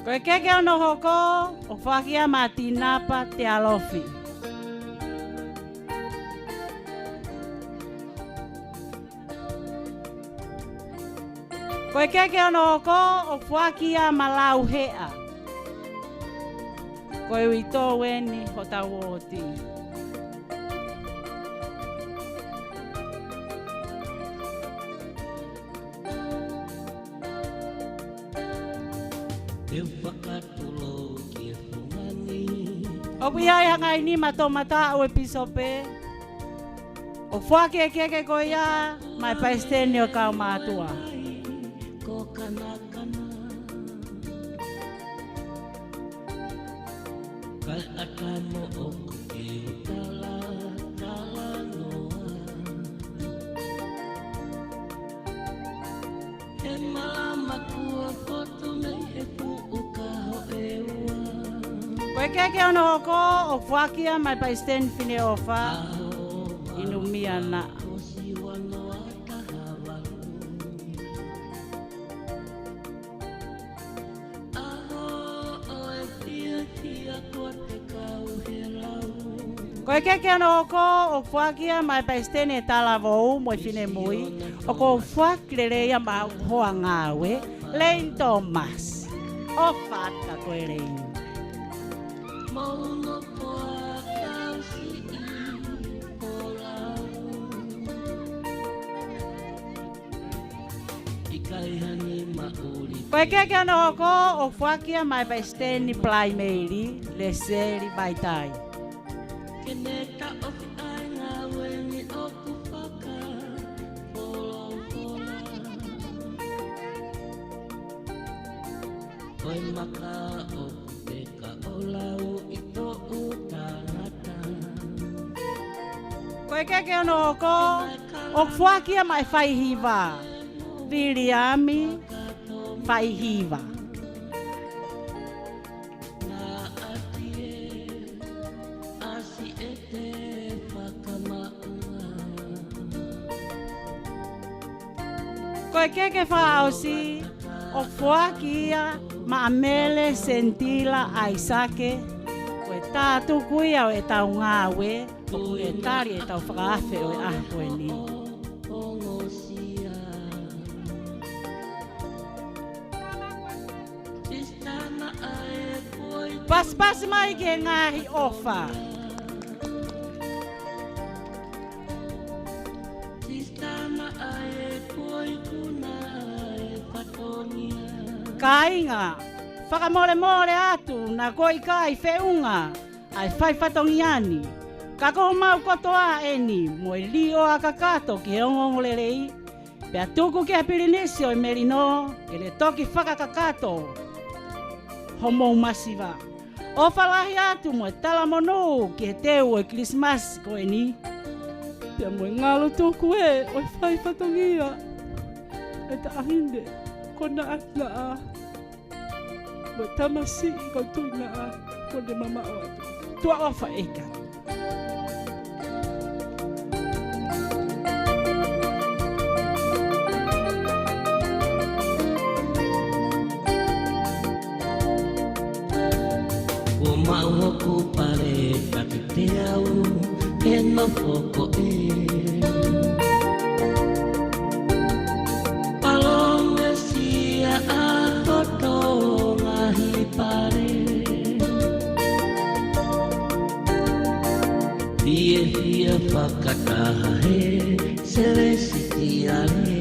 Ko e keke hono hoko ʻoku foaki ia maʻa Tinapa Tealofi. Ko e keke hono hoko ʻoku foaki ia maʻa Lauheʻa. Ko e uitou eni hotau uooti. ʻOku ʻi ai ha ngaahi nima toʻomataʻu ʻe Pīsope ʻoku foaki e keke ko ia maʻa e palesiteni ʻo e kaumātuʻa. Ko e keke hono hoko ʻoku foaki ia maʻa e palesiteni Fineʻofa, ʻInumia Naʻa. Ko e keke hono hoko ʻoku foaki ia maʻa e palesiteni ʻe Talavou mo e finemui, ʻoku ou foaki lelei ia maʻa e hoa ngāue, Leini Tōmasi. ʻOfa atu kia koe Leini. Ko e keke hono hoko ʻoku foaki ia maʻa e palesiteni Palaimeli, Leseli Vaitai. Ko e maka ʻoku teka ʻo lau ʻi toʻu tangata. Ko e keke hono hoko ʻoku foaki ia maʻa e faihiva, Viliami Faihiva. Ko e keke fakaʻosi ʻoku foaki ia maʻa Mele Senitila ʻAisake, ko e tātuku ia ʻo ʻetau ngāue, ʻoku ne tali ʻetau fakaafe ʻo e ʻaho ko eni. Pasipasi mai ki he ngaahi ʻofa. Kāinga, fakamolemole atu naʻa ku ʻikai feʻunga ʻa e fai fatongia ni. Ka ko homau kotoa eni mo e liʻoa kakato ki he ongoongolelei, pea tuku ki he pilinisi ʻo e melino ke ne toki fakakakato homou masiva. ʻOfa lahi atu mo e talamonū ki he teu ʻo e Kilisimasi ko eni. Pea mo e ngalo tuku ē ʻo e fai fatongia ʻe taʻahine ko Naʻa Naʻa. Mo e tamasiʻi ko Tuʻi Naʻa, ko ne mamaʻo atu. Tuʻa ʻofa ʻEiki. Kuo maʻu hoku pale taki te au ke nofo ko ē. Palōmesi ʻa hoto ngaahi pale. Fiefia fakataha he selesitiale.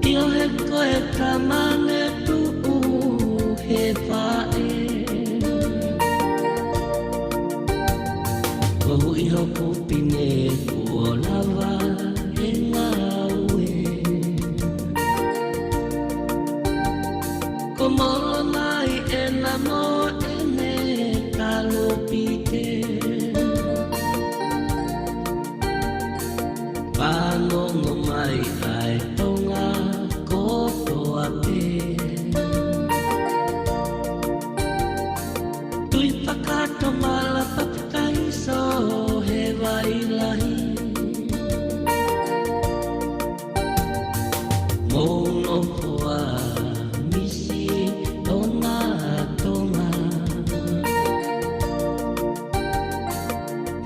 ʻIo he ko e tama ne tuʻu he faʻē. Ko hoʻi hoku pine kuo lava he ngāue. Tomala papakaiso he vai lahi. Mou nofo ʻa misi Tonga Tonga.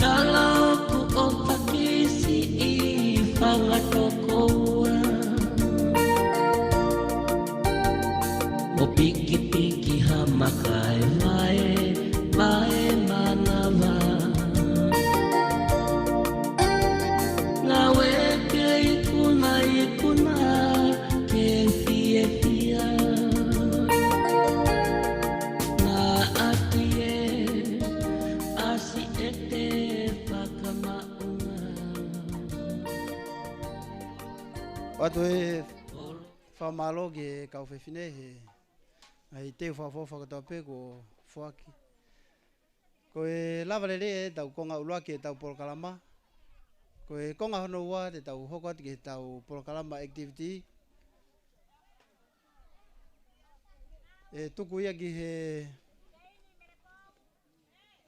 Kala ʻoku ʻo pakisi ʻi fanga tokoua. Mo pikipiki ha maka e vae, vae manava. Ngāue ke ikuna, ikuna ke fiefia. Ngā ati e ʻasi ʻete fakamaʻunga. ʻOatu e fakamālō ki he kau fefine he ngaahi teu fakaʻofoʻofa kotoa pē kuo foaki. Ko e lava lelei ʻetau konga ʻuluaki ʻetau polokalama. Ko e konga hono ua te tau hoko atu ki heʻetau polokalama activity. ʻE tuku ia ki he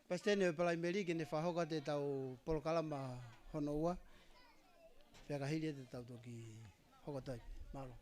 Palesiteni ʻo e Palaimeli ke ne fakahoko atu ʻetau polokalama hono ua. Pea ka hili ʻe te tau toki hoko atu ai. Mālō.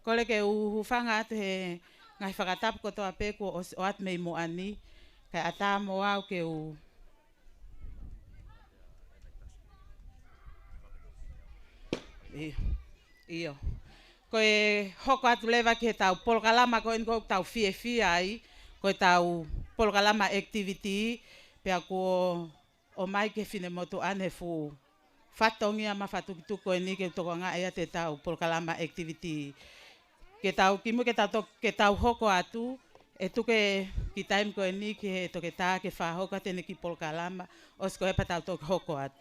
Kole ke u hūfanga atu he ngaahi fakatapu kotoa pē kuo ʻosi ʻoatu mei muʻa ni, kae ʻatā mo au ke u. ʻIo. ʻIo. Ko e hoko atu leva ki heʻetau polokalama ko eni ʻoku tau fiefia ai, ko ʻetau polokalama activity, pea kuo ʻomai ki he finemotuʻa ni e fuʻu fatongia mafatukituki ko eni ke tokangaʻi atu ʻetau polokalama activity. Ke tau kimuʻa ke tau to-, ke tau hoko atu, ʻe tuku e kiʻi taimi ko eni ki he toketā ke fakahoko atu ʻene kiʻi polokalama, ʻosi ko ia pea tau toki hoko atu.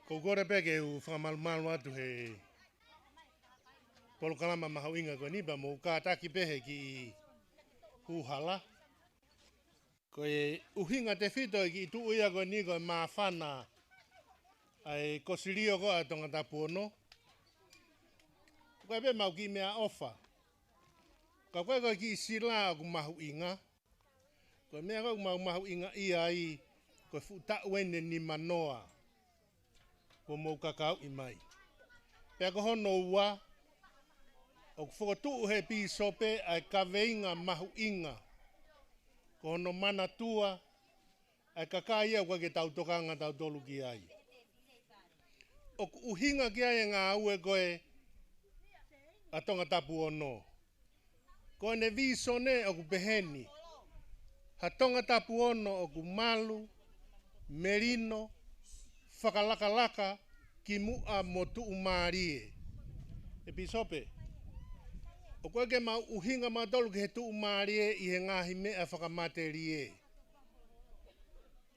ʻOku ou kole pē ke u fakamalumalu atu he polokalama mahuʻinga ko eni pea mou kātaki pē he kiʻi hū hala. Ko e ʻuhinga tefito e kiʻi tuʻu ia ko eni ko e māfana ʻa e kosilio ko ē ʻa Tongatapu ono. Ko e pē mau kiʻi meʻaʻofa. Ka ko e ko e kiʻi sila ʻoku mahuʻinga. Ko e meʻa ko ē ʻoku mau mahuʻingaʻia ai, ko e fuʻu taʻu eni ʻe nimanoa kuo mou kakauʻi mai. Pea ko hono ua, ʻoku fokotuʻu he pīsope ʻa e kaveinga mahuʻinga. Ko hono manatua, ʻa e kakai ia ʻoku ʻikai ke tau tokanga tautolu ki ai. ʻOku ʻuhinga ki ai e ngāue ko ē ʻa Tongatapu ono. Ko ʻene vīsone ʻoku peheni. Ha Tongatapu ono ʻoku malu, melino, fakalakalaka, kimuʻa mo tuʻumālie. ʻE Pīsope, ʻoku ʻikai ke mau ʻuhinga mautolu ki he tuʻumālie ʻi he ngaahi meʻa fakamatelie.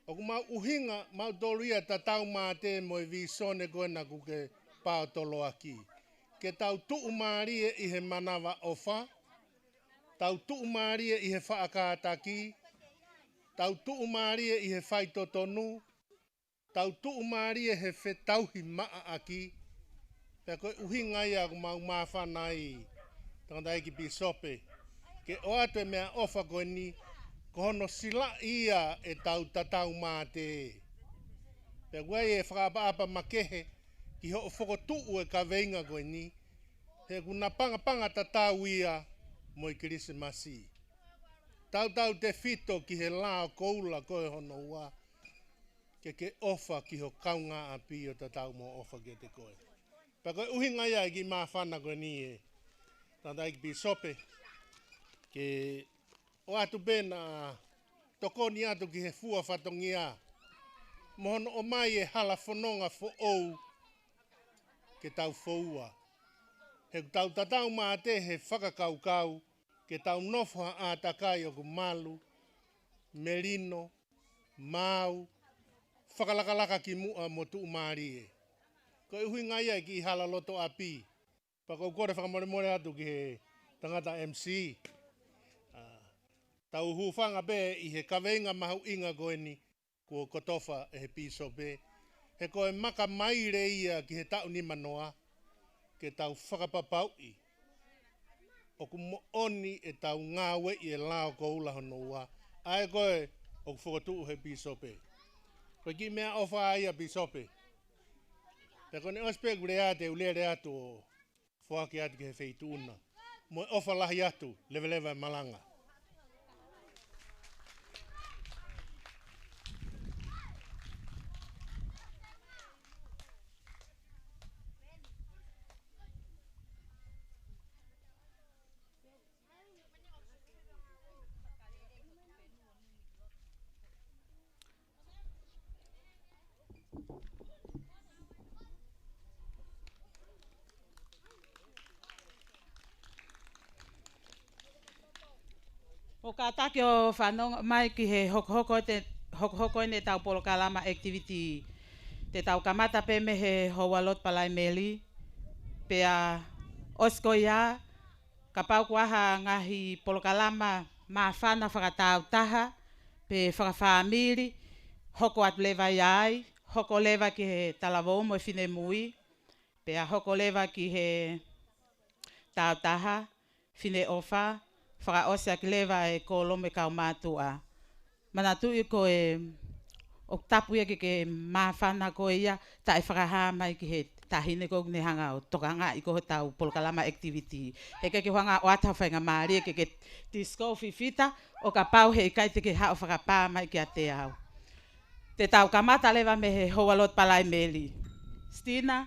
ʻOku mau ʻuhinga mautolu ia tatau mate mo e vīsone ko ena ʻoku ke paotoloaki. Ke tau tuʻumālie ʻi he manavaʻofa, tau tuʻumālie ʻi he faʻa kātaki, tau tuʻumālie ʻi he faitotonu, tau tuʻumālie he fetauhimaʻaʻaki. Pea ko e ʻuhinga ia ʻoku mau māfana ai, tangataʻeiki pīsope, ke ʻoatu e meʻaʻofa ko eni, ko hono silaʻi ia ʻetau tatau mate. Pea ʻoku ʻi ai e fakaʻapaʻapa makehe ki hoʻo fokotuʻu e kaveinga ko eni, he ʻoku napangapanga tatau ia mo e Kilisimasi. Tautautefito ki he lao koula ko ē hono ua, ke ke ʻofa ki ho kaungāʻapi ʻo tatau mo hoʻo ʻofa kiate koe. Pea ko e ʻuhinga ia e kiʻi māfana ko eni ē, tangataʻeiki pīsope, ke ʻoatu pē naʻa tokoni atu ki he fua fatongia, mo hono ʻomai e hala fononga foʻou ke tau foua. He ʻoku tau tatau mā te he fakakaukau ke tau nofo ha ʻātakai ʻoku malu, melino, maau, fakalakalaka ki muʻa mo tuʻumālie. Ko e ʻuhinga ia e kiʻi hala loto ʻapi. Pea ʻoku ou kole fakamolemole atu ki he tangata M C. ʻA, tau hūfanga pē ʻi he kaveinga mahuʻinga ko eni kuo kotofa ʻe he pīsope. He ko e makamaile ia ki he taʻu nimanoa ke tau fakapapauʻi ʻoku moʻoni ʻetau ngāueʻi e lao koula hono ua, ʻa ē ko ē ʻoku fokotuʻu he pīsope. Ko e kiʻi meʻaʻofa ia pīsope. Pea ko ʻene ʻosi pē ʻeku lea te u lele atu ʻo foaki atu ki he feituʻu na. Mo e ʻofa lahi atu, leveleva e malanga. ʻOku kātaki ʻo fanongo mai ki he hokohoko te, hokohoko eni ʻetau polokalama activity. Te tau kamata pē mei he Houalotu Palaimeli, pea ʻosi ko ia, kapau ʻoku ʻi ai ha ngaahi polokalama māfana fakatāutaha pe fakafāmili, hoko atu leva ia ai, hoko leva ki he talavou mo e finemui, pea hoko leva ki he tāutaha, Fineʻofa, fakaʻosi ʻaki leva e kōlomu e kaumātuʻa. Manatuʻi ko e ʻoku tapu ia ke ke māfana ko ia, taʻe fakahā mai ki he taʻahine ko ē ʻoku ne hanga ʻo tokangaʻi ko ē hotau polokalama activity. He ʻikai ke u hanga ʻo ʻoatu ha faingamālie ke ke disco fifita, ʻo kapau he ʻikai te ke haʻu ʻo fakapā mai kiate au. Te tau kamata leva mei he Houalotu Palaimeli. Stina.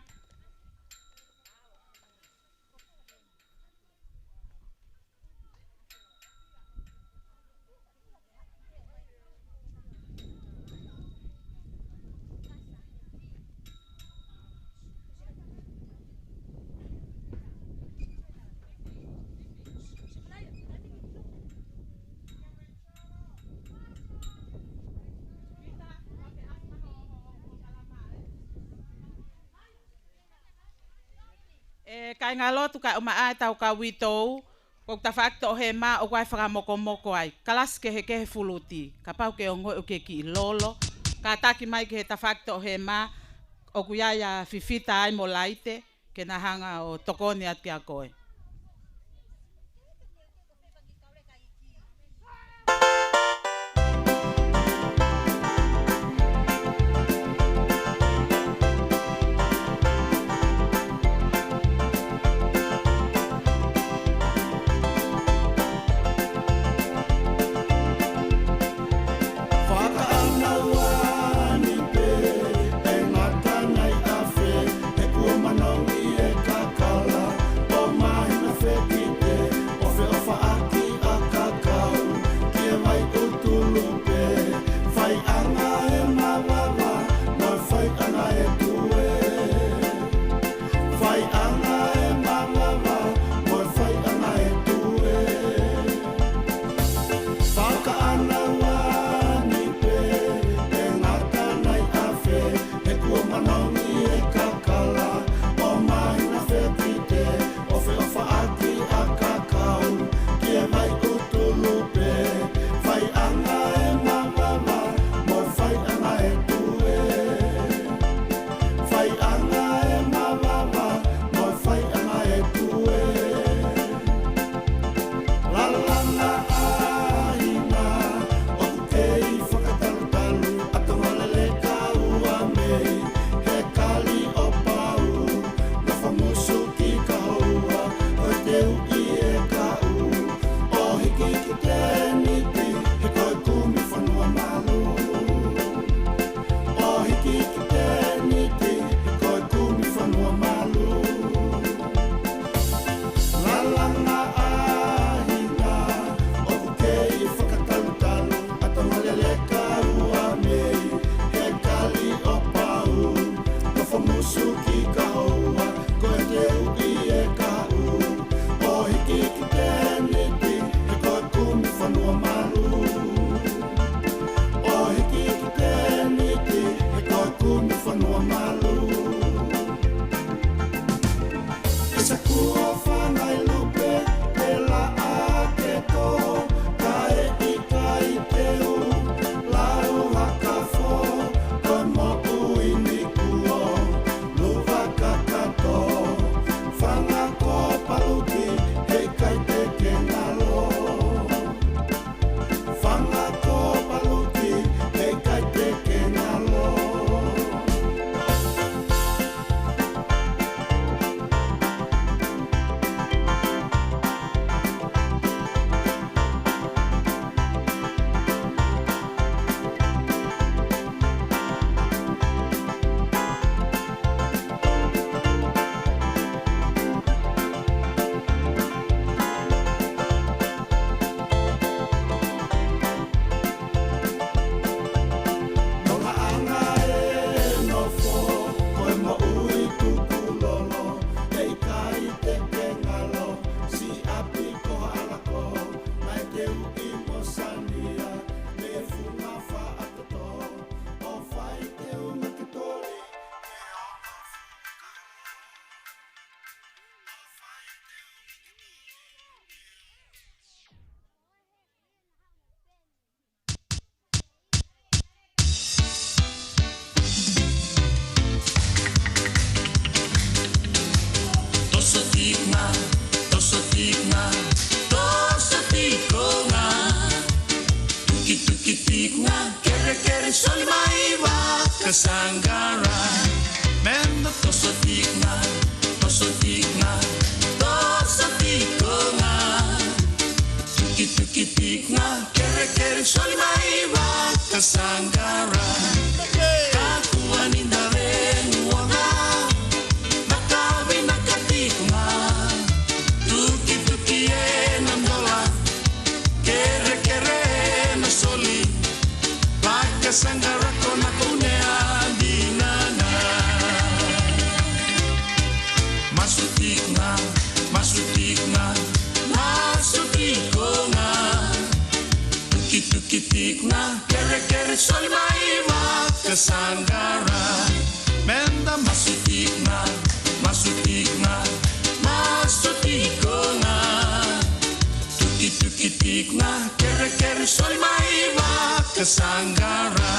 ʻE kāingalotu kae ʻumaʻā ʻetau kau uitou, ko e tafaʻaki toʻohema ʻoku ʻi ai e fakamokomoko ai, kalasi kehekehe fuluti, kapau ʻoku ke ongoʻi ʻoku ke kiʻi lolo, kātaki mai ki he tafaʻaki toʻohema, ʻoku ʻi ai ʻa Fifita ai mo Laite, ke na hanga ʻo tokoni atu kiate koe. Fakaʻānaua ni pē, ʻe ngata nai ʻafe, he kuo manongi e kakala, ʻo ma Tikunga, kerekere, soli mai vaka sangara. Mena toso tikunga, toso tikunga, toso tikunga. Tukituki tikunga, kerekere, soli mai vaka sangara. Ka kuo ani navenguoka, lakavi naka tikunga. Tukituki ena dola, kerekere ena soli. Vaka sangara ko ena ko ena ʻa e dinana. Masu tikunga, masu tikunga, masu tikunga. Tukituki tikunga, kerekere, soli mai vaka sangara. Mena masu tikunga, masu tikunga, masu tikunga. Tukituki tikunga, kerekere, soli mai vaka sangara.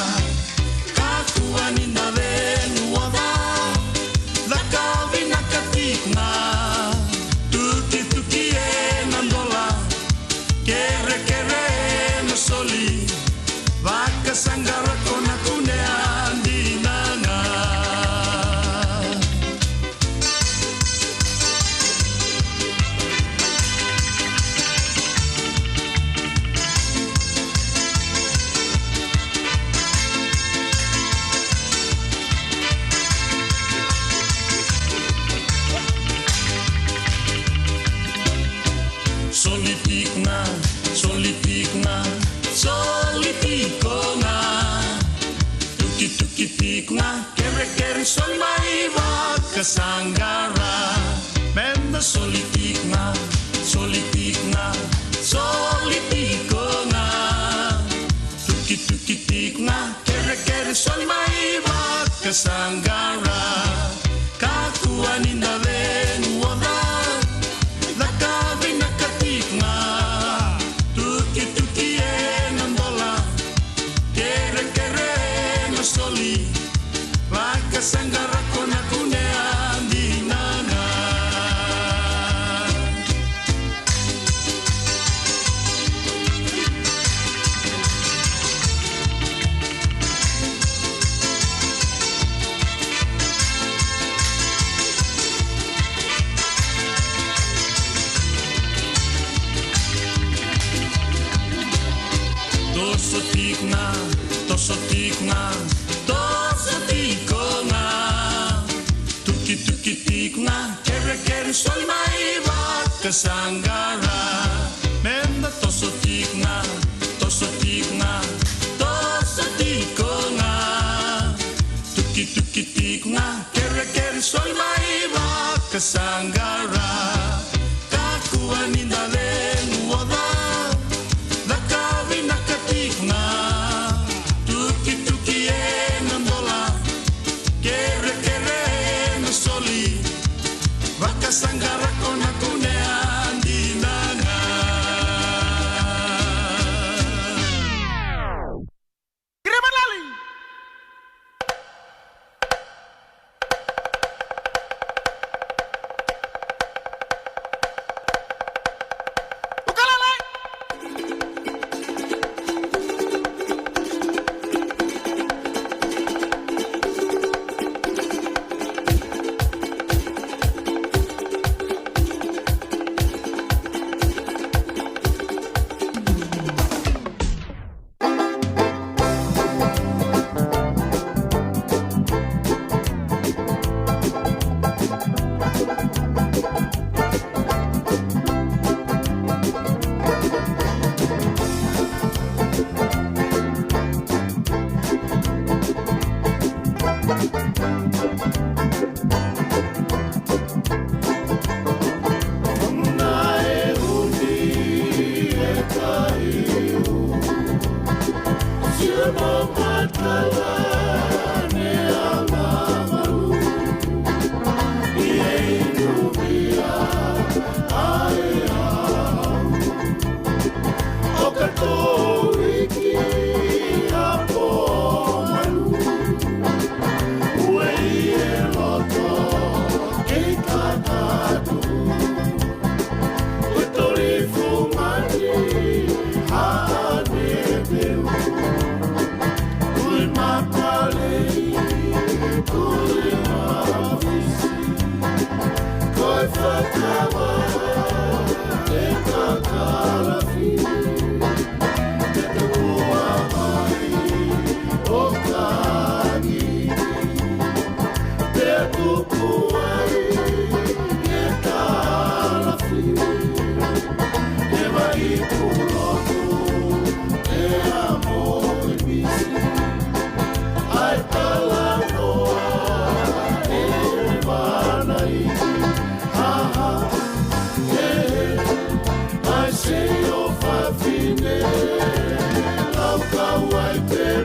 Ka kuo ani navenguoka, lakavi naka tikunga. Tukituki ena dola, kerekere ena soli. Vaka sangara ko ena ko ena ʻa e dinana. Soli tikunga, soli tikunga, soli tikunga. Tukituki tikunga, kerekere, soli mai vaka sangara. Mena soli tikunga, soli tikunga, soli tikunga. Tukituki tikunga, kerekere, soli mai vaka sangara. Ka kuo ani navenguoka, lakavi naka tikunga. Tukituki ena dola, kerekere ena soli. Vaka sangara ko ena ko ena ʻa e dinana. Toso tikunga, toso tikunga, toso tikunga. Tukituki tikunga, kerekere, soli mai vaka sangara. Mena toso tikunga, toso tikunga, toso tikunga. Tukituki tikunga, kerekere, soli mai vaka sangara. Ka kuo ani navenguoka, lakavi naka tikunga. Tukituki ena dola, kerekere ena soli. Vaka sangara ko ena ko ena ʻa e dinana. Kirimanali. Ukalele.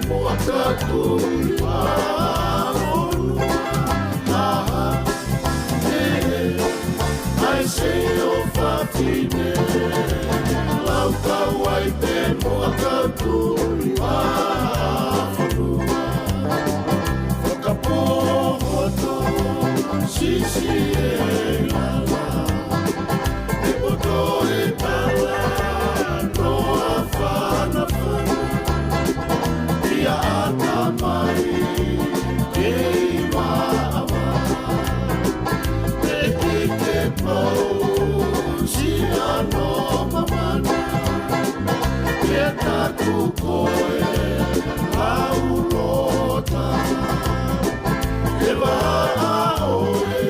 Moʻa ka tui ʻa fonua, ʻa, ʻe, ʻa e seʻi ʻo fafine. Laukau ai pē moʻa ka tui ʻa fonua. Fakapoʻoto sisi e lala. He poto e tala noa fanafana. Ia ʻata mai kei maʻamaʻa. Te ke ke pau si ano mamana. Ia taku koe ʻa ʻUlota. He vahaʻa ʻo e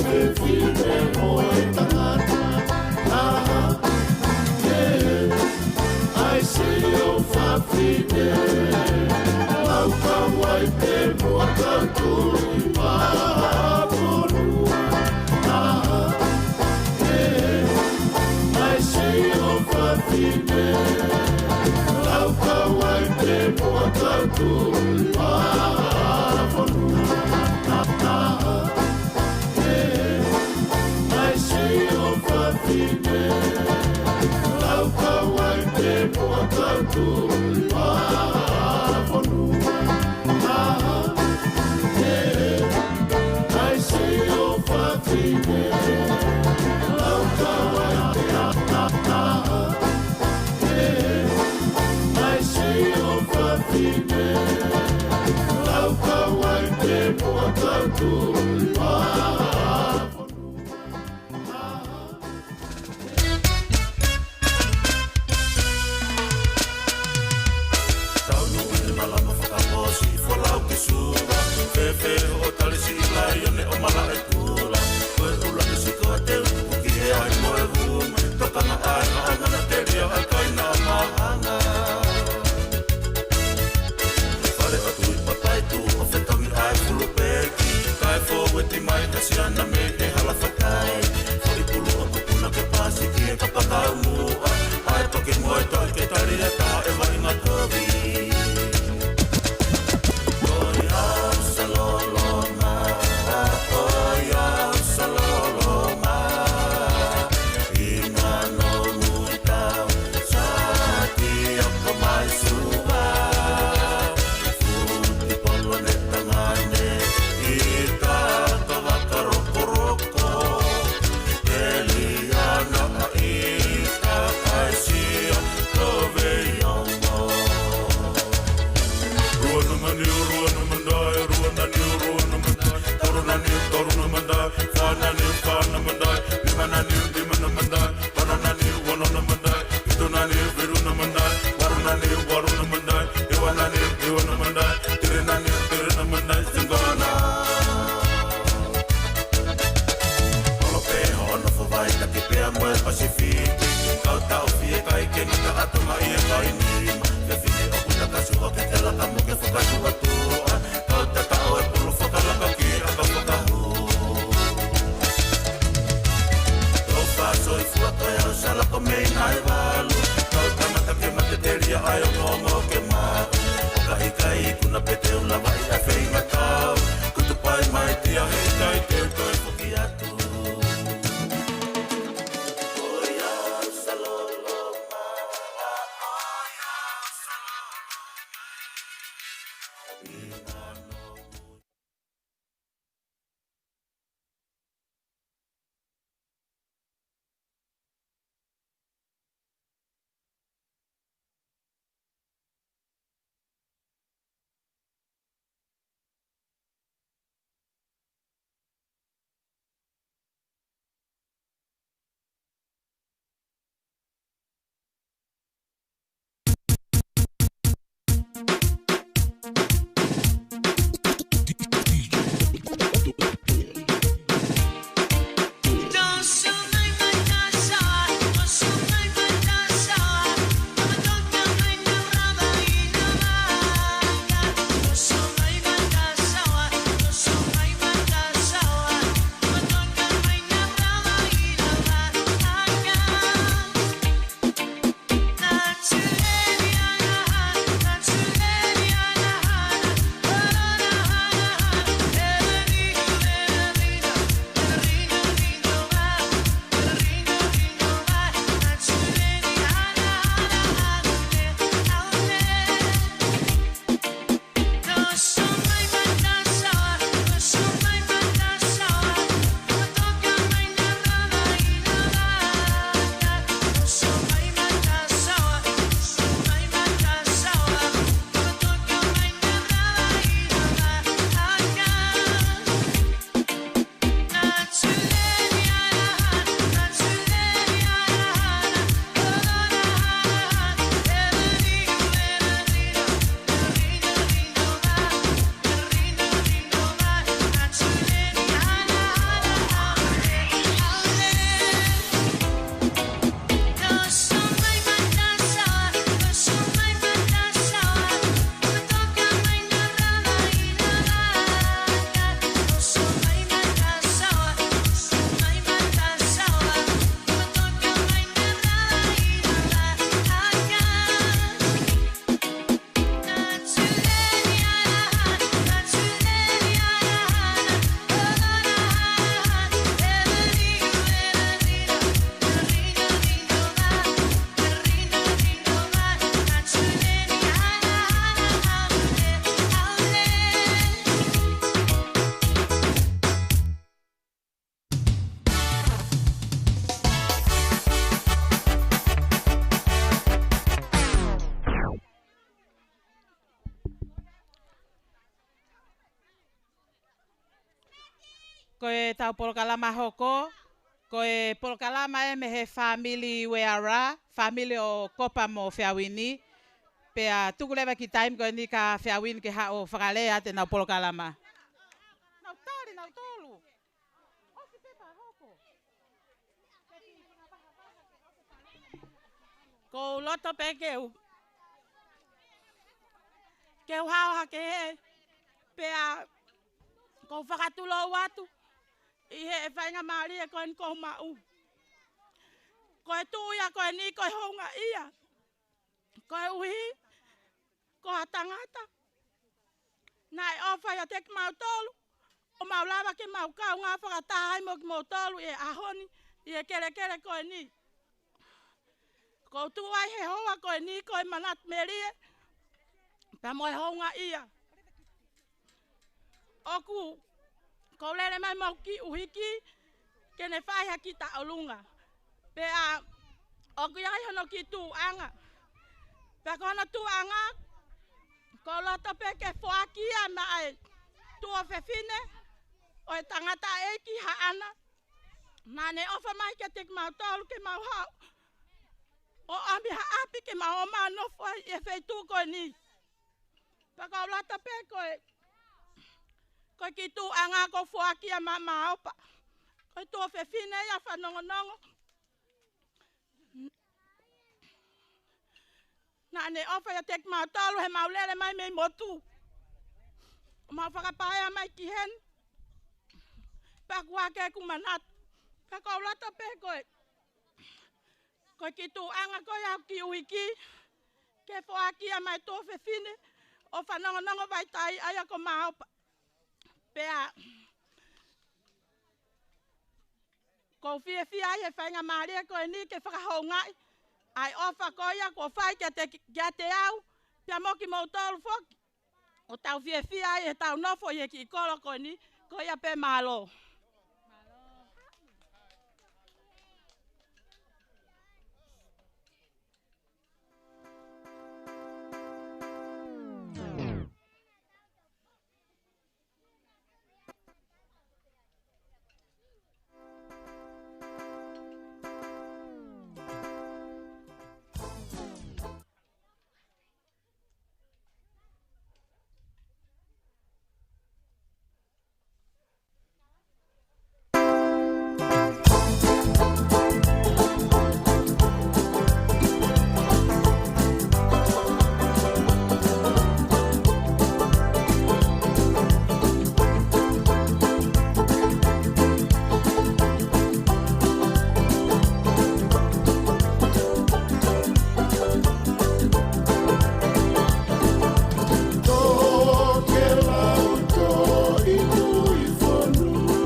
fefine mo e tangata. ʻA, ʻe, ʻa e seʻi ʻo fafine. Laukau ai pē moʻa ka tui ʻa fonua. ʻA, ʻe, ʻa e seʻi ʻo fafine. Laukau ai pē moʻa ka tui ʻa fonua. ʻA e seʻi ʻo fafine. Laukau ai pē moʻa ka tui ʻa fonua. ʻA, ʻe, ʻa e seʻi ʻo fafine. Laukau ai pē, ʻa, ʻa, ʻa, ʻe, ʻa e seʻi ʻo fafine. Laukau ai pē moʻa ka tui ʻa fonua. Taunu ʻi malama fakamosi folau ki Suva. Fēfē hoʻo tali siʻi laione ʻo Malaʻekula. Ko e ʻuluaki siko a te utupuki he ai mo e vuma. Tokanga ai haʻanga na telia ai kaina mahanga. Fale ʻo Tuʻi Papai tuʻu ʻo fetongi ai fulupeki. Kae fōueti mai ka siana mei he hala fakai. Foʻi pulu ʻo kupuna ke pasi ki he kapa kaumuʻa. ʻAi poki mo e toʻi ke tali e taha e vaʻinga kovi. Ko ia Saloloma, ko ia Saloloma. Inga no muita, sati oko mai Suva. Futi polo ne tangane, ita ka vakarokoroko. Teliana ʻa ita ʻaisia, ko veiongo. Rua na maniu, rua na mandai, rua na niu, rua na mandai. Toru na niu, toru na mandai, fā na niu, fā na mandai. Nima na niu, nima na mandai. Ono na niu, ono na mandai, fitu na niu, fitu na mandai, valu na niu, valu na mandai, hiva na niu, hiva na mandai, tiri na niu, tiri na mandai, singona. Kolope hono fovai taki pea mo e Pasifiki, kau tau fie kai ke ngata atu mai e kai nima, ke fie ʻoku taka sua ke ke laka mo ke fakasuatua. Kau tata ʻo e pulu fakalaka ki ʻaka fakahū. Tō fasoifua ko e au Salako mei Naivalu. Kau tangata ke mate telia ai ʻo ngongo ke maʻu. ʻO ka ʻikai kuna pē te u lava ʻi ʻa feinga tau. Kutu pai mai tia he ʻikai te u toe foki atu. ʻOiausaloloma, ʻoiausaloloma. Ko ʻetau polokalama hoko, ko e polokalama ē mei he fāmili Ueara, fāmili ʻo Kopa mo Feauini. Pea tuku leva ki he taimi ko eni kia Feauini ke haʻu ʻo fakalea atu ʻenau polokalama. Nau tali, nau tolu. ʻOsi pē pea hoko. Ko u loto pē ke u, ke u hao hake hē, pea ko u fakatulou atu ʻi he faingamālie ko eni kuo u maʻu. Ko e tuʻu ia ko eni ko e houngaʻia. Koeʻuhi, ko ha tangata naʻe ʻofa ʻiate kimautolu, ʻo mau lava ke mau kaungā fakataha ai mo kimoutolu ʻi he ʻaho ni, ʻi he kelekele ko eni. Ko u tuʻu ai he houa ko eni, ko e manatu melie, pea mo e houngaʻia. ʻOku, ko u lele mai mo e kiʻi ʻuhiki, ke ne fai ha kiʻi tauʻolunga. Pea, ʻoku ʻi ai hono kiʻi tuʻuʻanga. Pea ko hono tuʻuʻanga, ko u loto pē ke foaki ia maʻa e tuofefine ʻo e tangataʻeiki Haʻana. Naʻa ne ʻofa mai kiate kimautolu ke mau haʻu ʻo ʻomi ha ʻapi ke mau ō mai ʻo nofo ai ʻi he feituʻu ko eni. Pea ko u loto pē ko e, ko e kiʻi tuʻuʻanga ko u foaki ia maʻa Maopa. Ko e tuofefine ia fanongonongo. Naʻa ne ʻofa ʻiate kimautolu he mau lele mai mei motu. ʻO mau fakapaea mai ki heni. Pea kuo ʻi ai ʻeku manatu. Pea ko u loto pē ko e, ko e kiʻi tuʻuʻanga ko ia ʻa e kiʻi ʻuhiki, ke foaki ia maʻa e tuofefine ʻo fanongonongo vaitaiʻa ia ko Maopa. Pea, ko u fiefia ai he faingamālie ko eni ke fakahoungaʻi ʻa e ʻofa ko ia kuo fai kiate, kiate au, pea mo kimoutolu foki. ʻO tau fiefia ai heʻetau nofo ʻi he kiʻi kolo ko eni, ko ia pē, mālō. Tokela ʻo e fonua.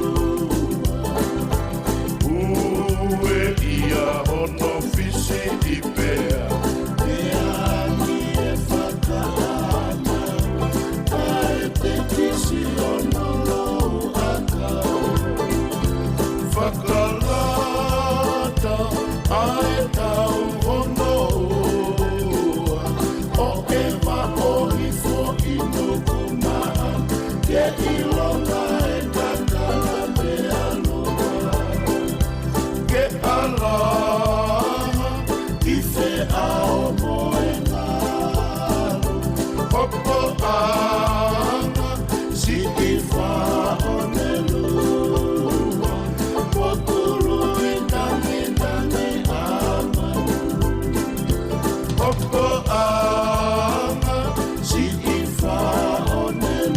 Ue ia hono fisiʻi pea. Pea ki he fakaʻana. Kae tekisi hono louʻakau. Fakalata ʻa e tau hono ua, ʻo e maʻohi foʻi nuku maʻa, ke ʻilonga e kakala meʻa loa. Ke ʻalu ki fē ʻa e moʻunga, hopoʻanga, siʻi faʻonelua, potulu ʻi tangitangi ʻa manu. Hopoʻanga, siʻi faʻonelua,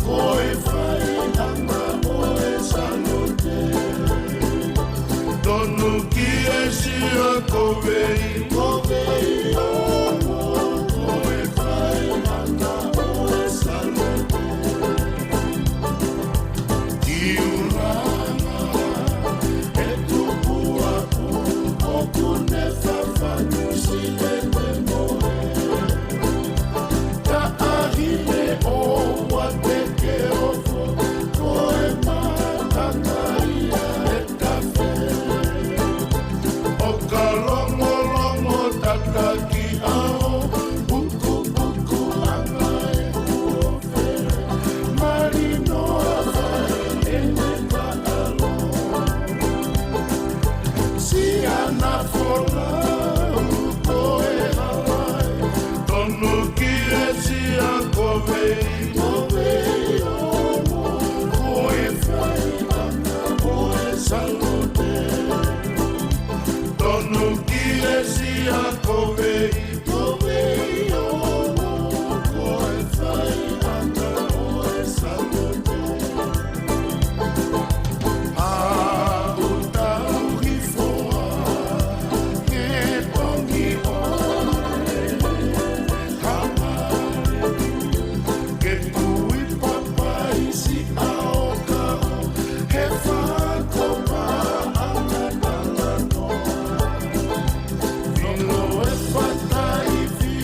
Ko e faiʻanga ʻo e salute. Tonu ki he sia ko e, ko e faiʻanga ʻo e salute. Kiulanga e tupuaʻu ʻoku ne fafanu si e te moe. Taʻahine ʻoua te ke ofo, ko e matanga ia e kafe. ʻO ka longolongo tataki ʻaho, pukupukuʻanga e kuo Malino ʻa e ne kaʻalo. Siana Folau ko e Hawaii. Tonu ki he sia ko e, ko e omo. Ko e faiʻanga ʻo e salute. Tonu ki he sia ko e, ko e omo. Ko e faiʻanga ʻo e salute. Aʻu tau hifo ā, ke tongi ʻo e hanga ke kui papai si ʻao ka ʻo he fako paʻanga talanoa. Vilo e fata i fi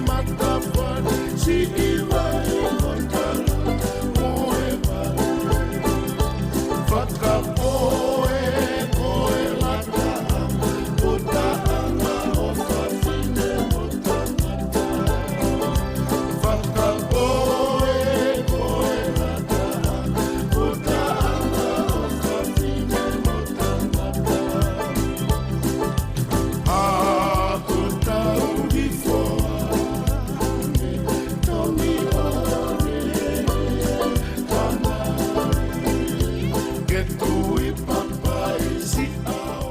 matafani si i vai ko tala mo e vai. Fakapoʻe ko e lata, putaʻanga ʻo fafine mo tangata. Fakapoʻe ko e lata, putaʻanga ʻo fafine mo tangata. Aʻu tau hifo ā, tongi ʻo e kamali, ke kui papai si ʻao.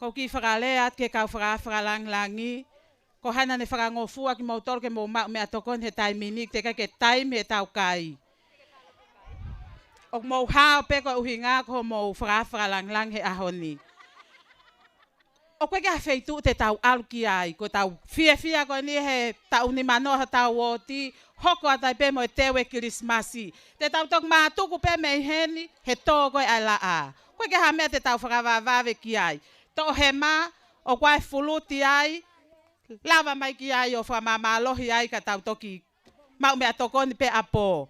Ko e kiʻi fakalea atu ki he kau faka-, fakalangilangi, ko hai naʻa ne fakangofua kimoutolu ke mou maʻu meʻatokoni he taimi ni, teʻeki ke taimi ʻetau kai. ʻOku mou hao pē ko e ʻuhinga ko hoʻomou faka-, fakalangilangi he ʻaho ni. ʻOku ʻikai ke ʻi ai ha feituʻu te tau ʻalu ki ai, ko ʻetau fiefia ko eni he taʻu nimanoa hotau uooti, hoko atu ai pē mo e teu e Kilisimasi. Te tau toki mātuku pē mei heni, he tō ko ē ʻa e laʻā. ʻOku ʻikai ke ʻi ai ha meʻa te tau fakavavevave ki ai. Toʻohema, ʻoku ʻi ai e fuluti ai, lava mai ki ai ʻo fakamāmālohi ai ka tau toki maʻu meʻatokoni pē ʻapō.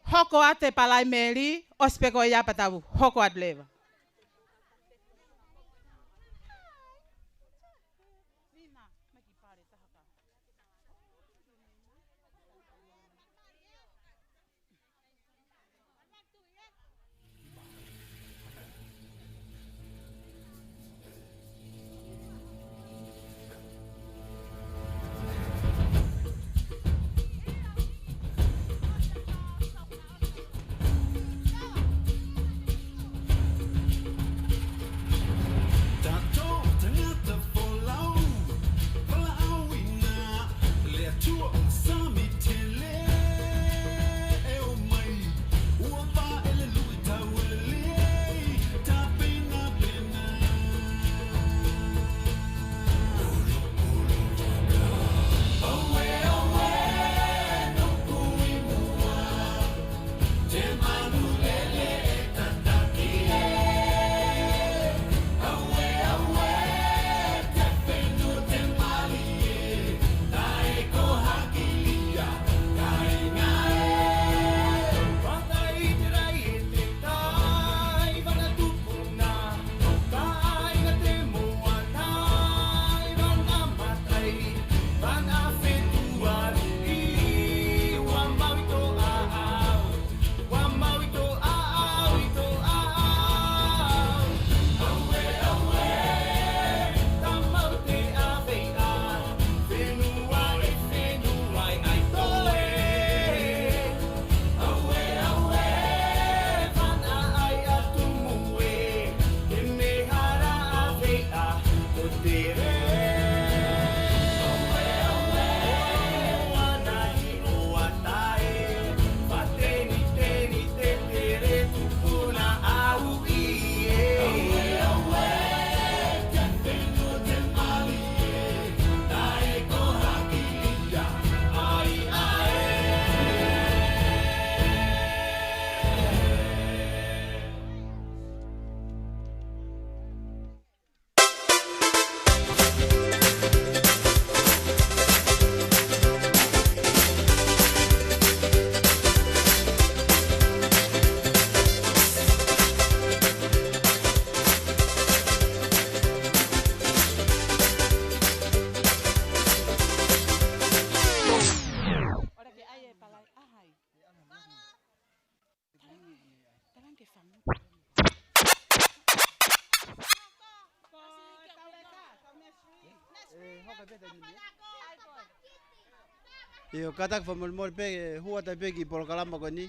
Hoko atu e Palaimeli, ʻosi pē ko ia pea tau hoko atu leva. ʻIo, kātaki fakamolemole pē, ʻe hū atu ai pē ki he polokalama ko eni.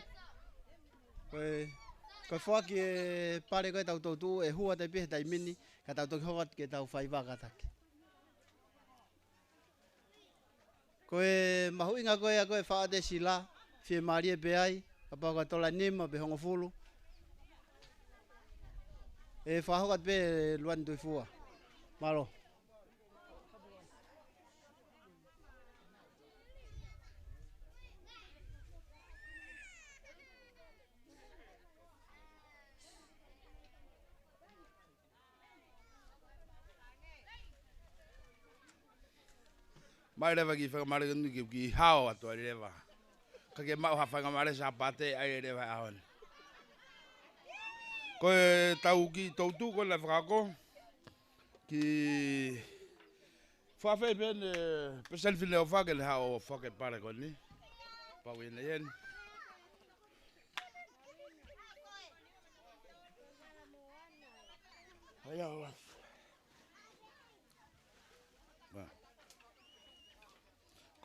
Ko e, ko e foaki e pale ko ē ʻetau toutou, ʻe hū atu ai pē he taimi ni, ka tau toki hoko atu ki heʻetau faiva kātaki. Ko e mahuʻinga ko ē ʻa ko e faʻa te sila, fiemālie pē ai, kapau ko e tola nima pe hongofulu. ʻE fakahoko atu pē Luani Tuifua. Mālō. Mai leva ki he faingamālie ko eni ke u kiʻi hao atu ai leva. Ka ke maʻu ha faingamālie Sāpate ai leva he ʻaho ni. Ko ʻetau kiʻi toutou ko ē naʻe fakahoko. Kiʻi fafei pē ʻe Peseti Fineʻofa ke ne hao ʻo foaki e pale ko eni. Pau ʻi heni.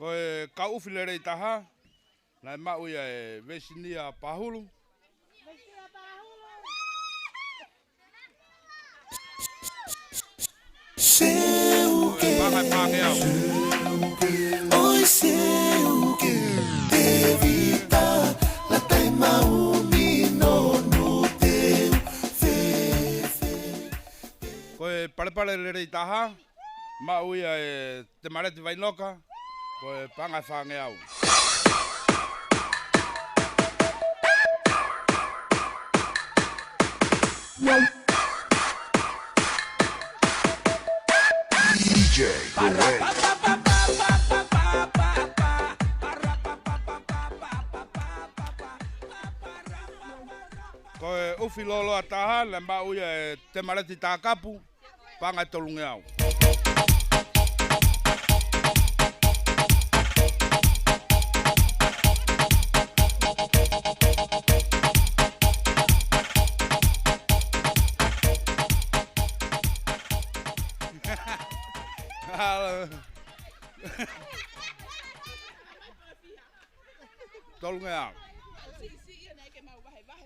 Ko e kau ʻufi lelei taha, naʻe maʻu ia ʻe Vesinia Pahulu. Seuke, Panga e Pangeau. Seuke, ʻoi Seuke, Tevita, Lataimau, Mino, Nuteu, Fefe. Ko e palepale lelei taha, maʻu ia ʻe Temaleti Vainoka, ko e Panga e Fangeau. D J Correct. Ko e ʻufi lōloa taha, naʻe maʻu ia ʻe Temaleti Takapu, Panga e Tolungeau. Tolungeau.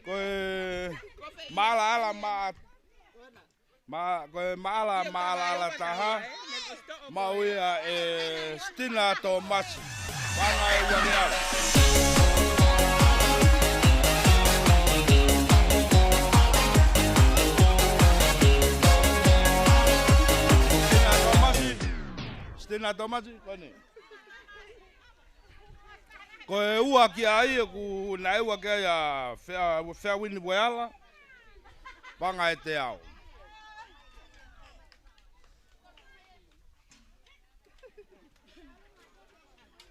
Ko e maʻalaʻala ma-, ma-, ko e maʻala, maʻalaʻala taha, maʻu ia ʻe Sitina Tomasi. Panga e Uangeau. Sitina Tomasi. Sitina Tomasi, ko eni. Ko e ua ki ai, ʻoku naʻe ua ki ai ʻa Fea-, Feawini Ueala, Panga e Teau.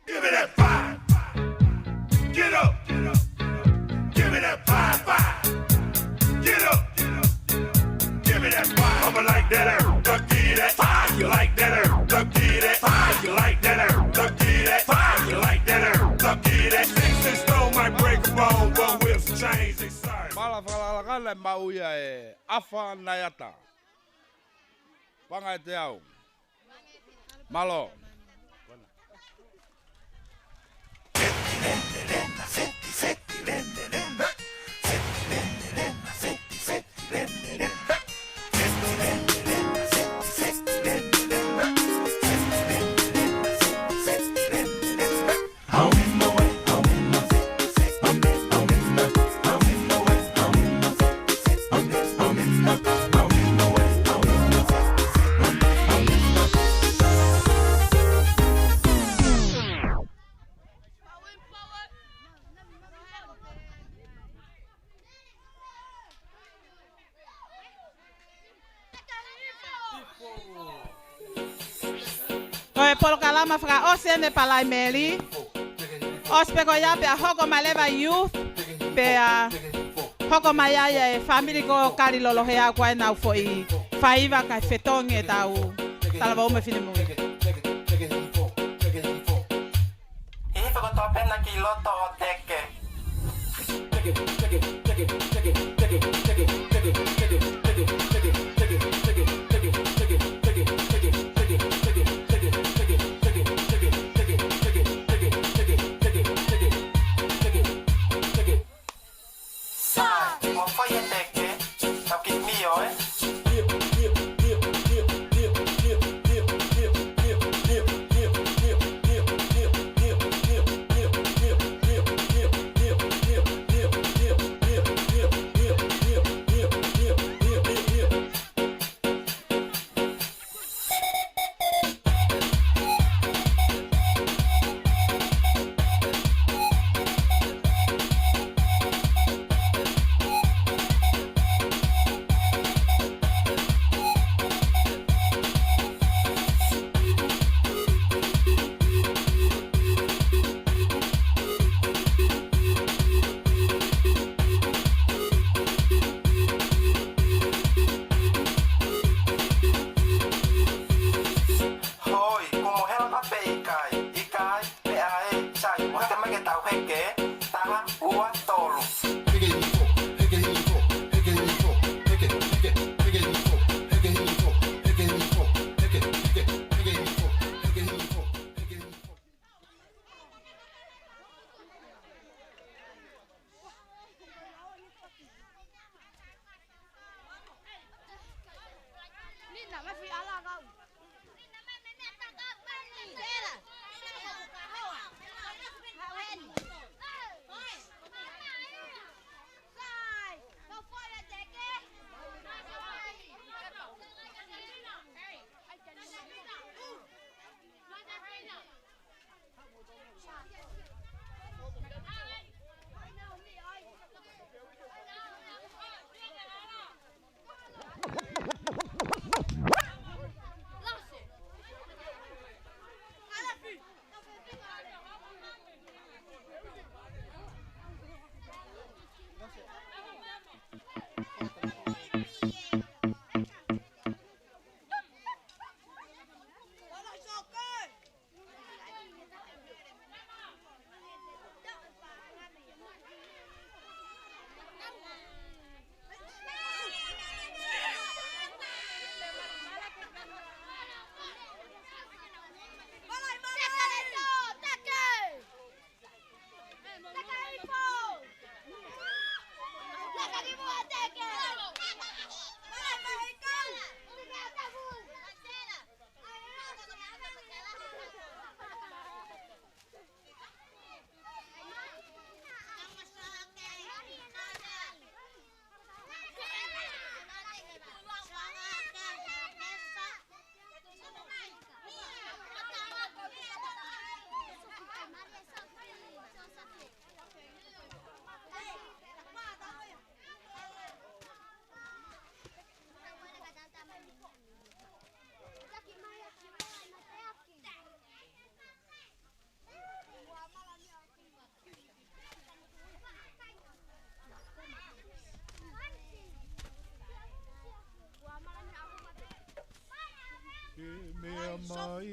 Give me that five. Get up. Give me that five, five. Get up. Give me that five. I'ma like that air. Tuck in that five. You like that air. Tuck in that five. You like that air. Tuck in that five. You like that air. Tuck in that six and stone might break a bone, but with some change, it's sorry. Maʻalaʻala fakalakala, maʻu ia ʻe ʻAfa Naiata. Panga e Teau. Mālō. Ko e polokalama fakaʻosi eni Palaimeli. ʻOsi pē ko ia pea hoko mai leva youth, pea hoko mai ai e fāmili ko Kali Lolohea ko ē ʻenau foʻi faiva kae fetongi ʻetau talavou mo e finemui. ʻI he fakatōpena ki loto ʻo teke.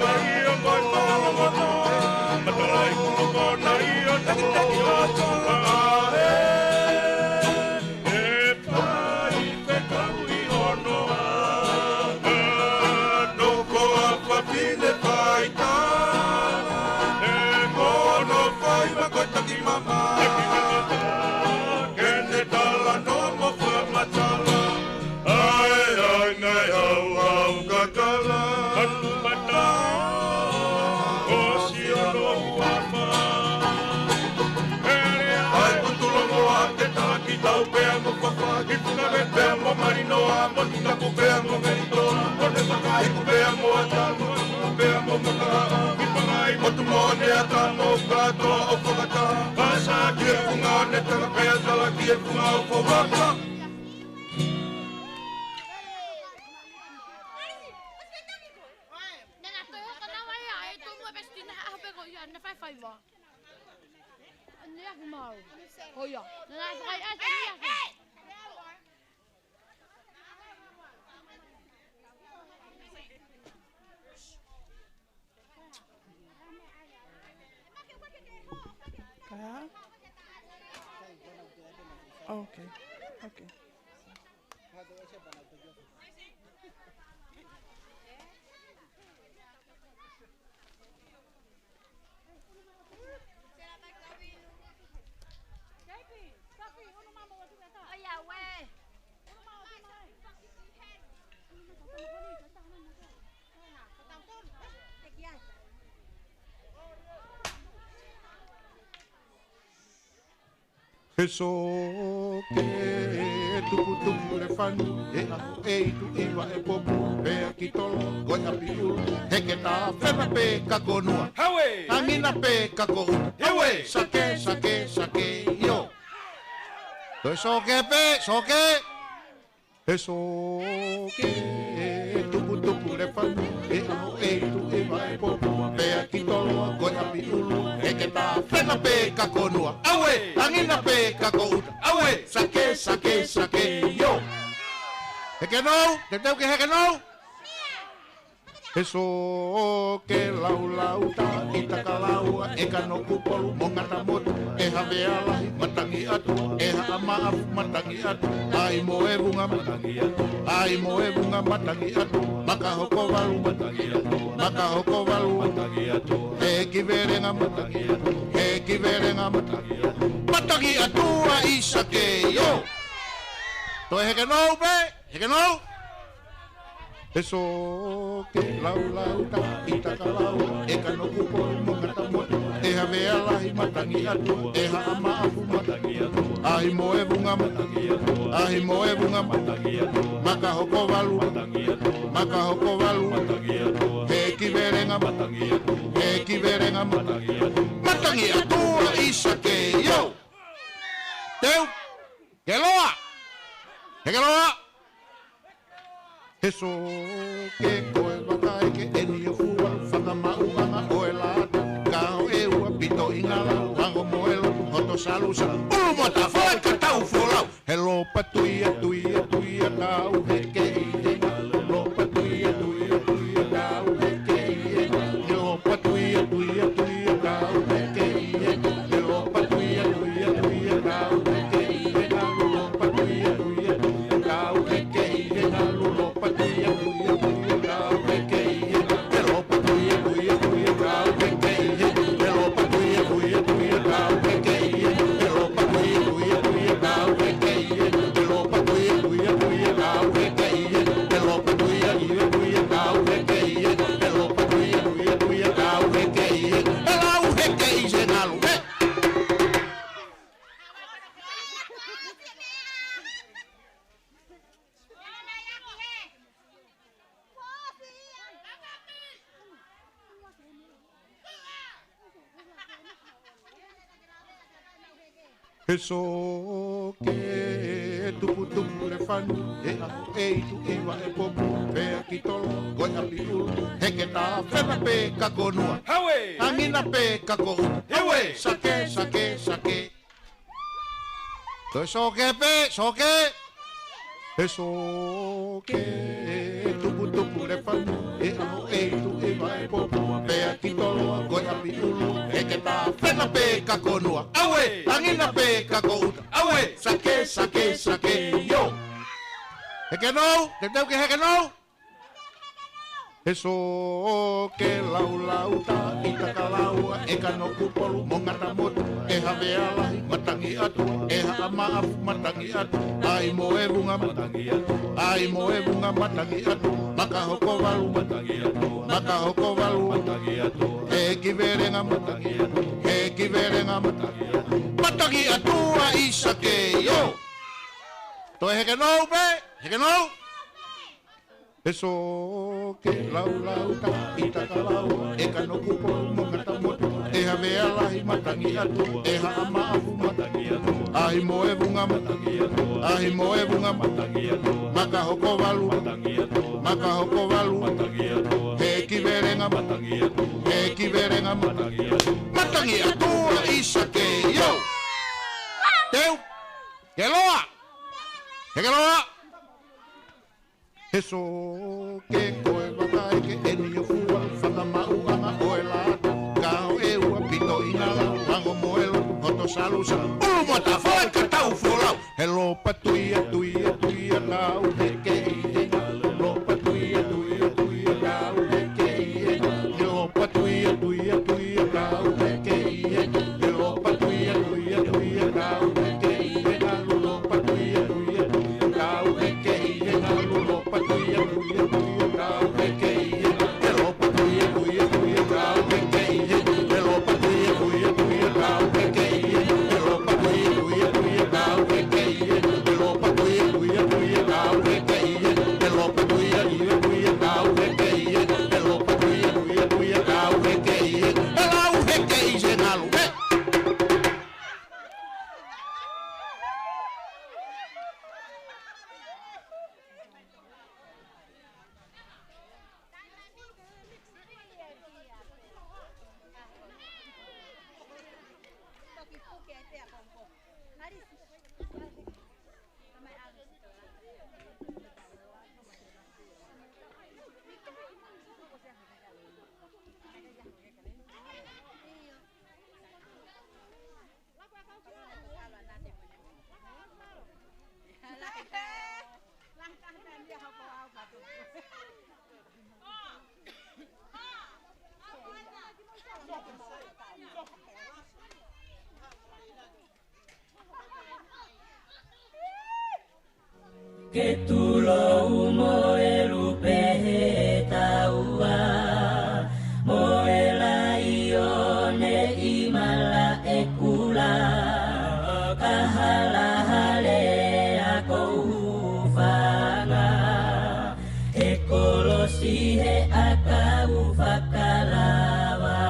Mai ʻo koi mālōlō, matalai kuluko nai ʻo takitaki ʻo tō ʻa e. ʻE fai fekau ʻi hono ʻā, ʻa noko ʻa fafine faitā. ʻE kono fai ma ko e taki mama. Ke ne tala no mo fakamatala. ʻAi, ʻai, ngai, au, au, kakala. Matu mata, ʻo sio no uafa. ʻAi, kutu longo a ke taki tau pea mo fafa, ki funga me pea mo marino a mo ni taku pea mo ngai to. Ko ne fakahiku pea mo ata mo, pea mo maka. Ki funga i motu mo ne ata mo kato o fakata. Pasa ki e funga ne tala pea tala ki e funga o fovaka. Nana, toi hoko na vai a, e tumu e pesi tina ha pe ko ia, na fai fai va. Ni aku mau. Ko ia. Nana, fai e tia ke. Ka? Okay. Okay. He soke, tuputupu lefanu, he ʻaho ʻe ʻi tuʻi vaʻe popu, pea ki tolo, ko e ʻapi ʻulu, he ke tā fena pē ka ko nua. Haue! Angina pē ka ko ʻuta. Haue! Sake, sake, sake, io. Toe soke pē, soke. He soke, tuputupu lefanu, he ʻaho ʻe ʻi tuʻi vaʻe popu, pea ki tolo, ko e ʻapi ʻulu, he ke tā fena pē ka ko nua. Aue, angina pē ka ko ʻuta. Aue, sake, sake, sake, io. He ke nou, te teu ke he ke nou. He soke laulau ta ʻi takalaua ʻe Kanokupolu mo Ngatamotu ʻe Havea Lahi matangi atu ʻe Haʻa Maʻafu matangi atu ai mo e vunga matangi atu ai mo e vunga matangi atu Makahokovalu matangi atu Makahokovalu matangi atu he kivelenga matangi atu he kivelenga matangi atu matangi atu ʻa ʻIsake io. Toe he ke nou pē. He ke nou. He soke laulau ta ʻi takalaua ʻe Kanokupolu mo Ngatamotu ʻe Havea Lahi matangi atu ʻe Haʻa Maʻafu matangi atu ai mo e vunga matangi atu ai mo e vunga matangi atu Makahokovalu matangi atu Makahokovalu matangi atu he kivelenga matangi atu he kivelenga matangi atu matangi atu ʻa ʻIsake io. Teu. Ke loa. He ke loa. He soke ko e vaka ʻe ke eni o fua fakamaʻuʻanga ʻo e lata ka ʻo e ua pito ʻi ngala hango mo e lotu hoto salusa ʻulu mo tafoe ka tau folau. He lopa tuia tuia tuia kau he ke ʻi he ngalo lopa tuia tuia tuia kau he ke ʻi he ngalo lopa tuia tuia tuia kau he ke ʻi he ngalo lopa tuia tuia tuia kau he ke ʻi he ngalo lopa tuia tuia tuia kau he ke ʻi he ngalo lopa tuia tuia tuia kau he ke ʻi he ngalo lopa tuia tuia tuia kau he ke ʻi he ngalo lopa tuia tuia tuia kau he ke ʻi he ngalo lopa tuia tuia tuia kau he ke ʻi he ngalo lopa tuia tuia tuia kau he ke ʻi he ngalo lopa tuia tuia tuia kau he ke ʻi he ngalo lopa tuia tuia tuia kau he ke ʻi he ngalo lau he ke ʻi he ngalo he. He soke tuputupu lefanu, he ʻaho ʻe ʻi tuʻi vaʻe popu, pea ki tolo ko e ʻapi ʻulu, he ke tā fena pē ka ko nua. Haue! Angina pē ka ko ʻuta. Haue! Sake, sake, sake. Toe soke pē, soke. He soke tuputupu lefanu, he ʻaho ʻe ʻi tuʻi vaʻe popu, Fena pē ka ko Nua, ʻauē, Tangina pē ka ko ʻUta, ʻauē, sake, sake, sake, io. Hekenou, te teu ke Hekenou. He Soke, Laulauta, ʻItakalaua, ʻEkanokupolu mo Ngatamotu, ʻe Havea Lahi, Matangiʻatua, ʻe Haʻa Maʻafu, Matangiʻatua, ʻAi Moevunga, Matangiʻatua, ʻAi Moevunga, Matangiʻatua, Makahokovalu, Matangiʻatua, Makahokovalu, Matangiʻatua, Hekivelenga, Matangiʻatua, Hekivelenga, Matangiʻatua, Matangiʻatua ʻi sake, io. Toe Hekenou pē, Hekenou. He Soke, Laulauta, ʻItakalaua, ʻEkanokupolu mo Ngatamotu, ʻe Havea Lahi, Matangiʻatua, ʻe Haʻa Maʻafu, Matangiʻatua, ʻAi Moevunga, Matangiʻatua, ʻAi Moevunga, Matangiʻatua, Makahokovalu, Matangiʻatua, Makahokovalu, Matangiʻatua, Hekivelenga, Matangiʻatua, Hekivelenga, Matangiʻatua, Matangiʻatua ʻi sake, io. Teu, Keloa, Hekeloa. He Soke, ko e vaka ʻeke eni ʻo fua, fakamaʻuʻanga ʻo e lata, ka ʻo e ua pito ʻi ngala, Hango Moelo, Hoto Salusa, ʻUlu mo Tafoe ka tau folau. He Lopa Tuia, Tuia, Tuia, kau heke ʻi he ngalu, Lopa Tuia, Tuia, Tuia, kau heke ʻi he ngalu, he Lopa Tuia, Tuia, Tuia, kau heke ʻi he ngalu, he Lopa Tuia, Tuia, Tuia, kau heke ʻi he ngalu, Lopa Tuia, Tuia, Tuia, kau heke ʻi he ngalu, Lopa Tuia, Tuia, Tuia, kau heke ʻi he ngalu, he Lopa Tuia, Tuia, Tuia, kau heke ʻi he ngalu, he Lopa Tuia, Tuia, Tuia, kau heke ʻi he ngalu, he Lopa Tuia, Tuia, Tuia, kau heke ʻi he ngalu, he Lopa Tuia, Tuia, Tuia, kau heke ʻi he ngalu, he Lopa Tuia, Tuia, Tuia, kau heke ʻi he ngalu, he Lopa Tuia, Tuia, Tuia, kau heke ʻi he ngalu, he lau heke ʻi he ngalu, he. Ke tulou mo e lupe he taua, mo e laione ʻi malaʻekula, ka hala hale ʻa ko Hufanga, he kolosi he ʻakau fakalava.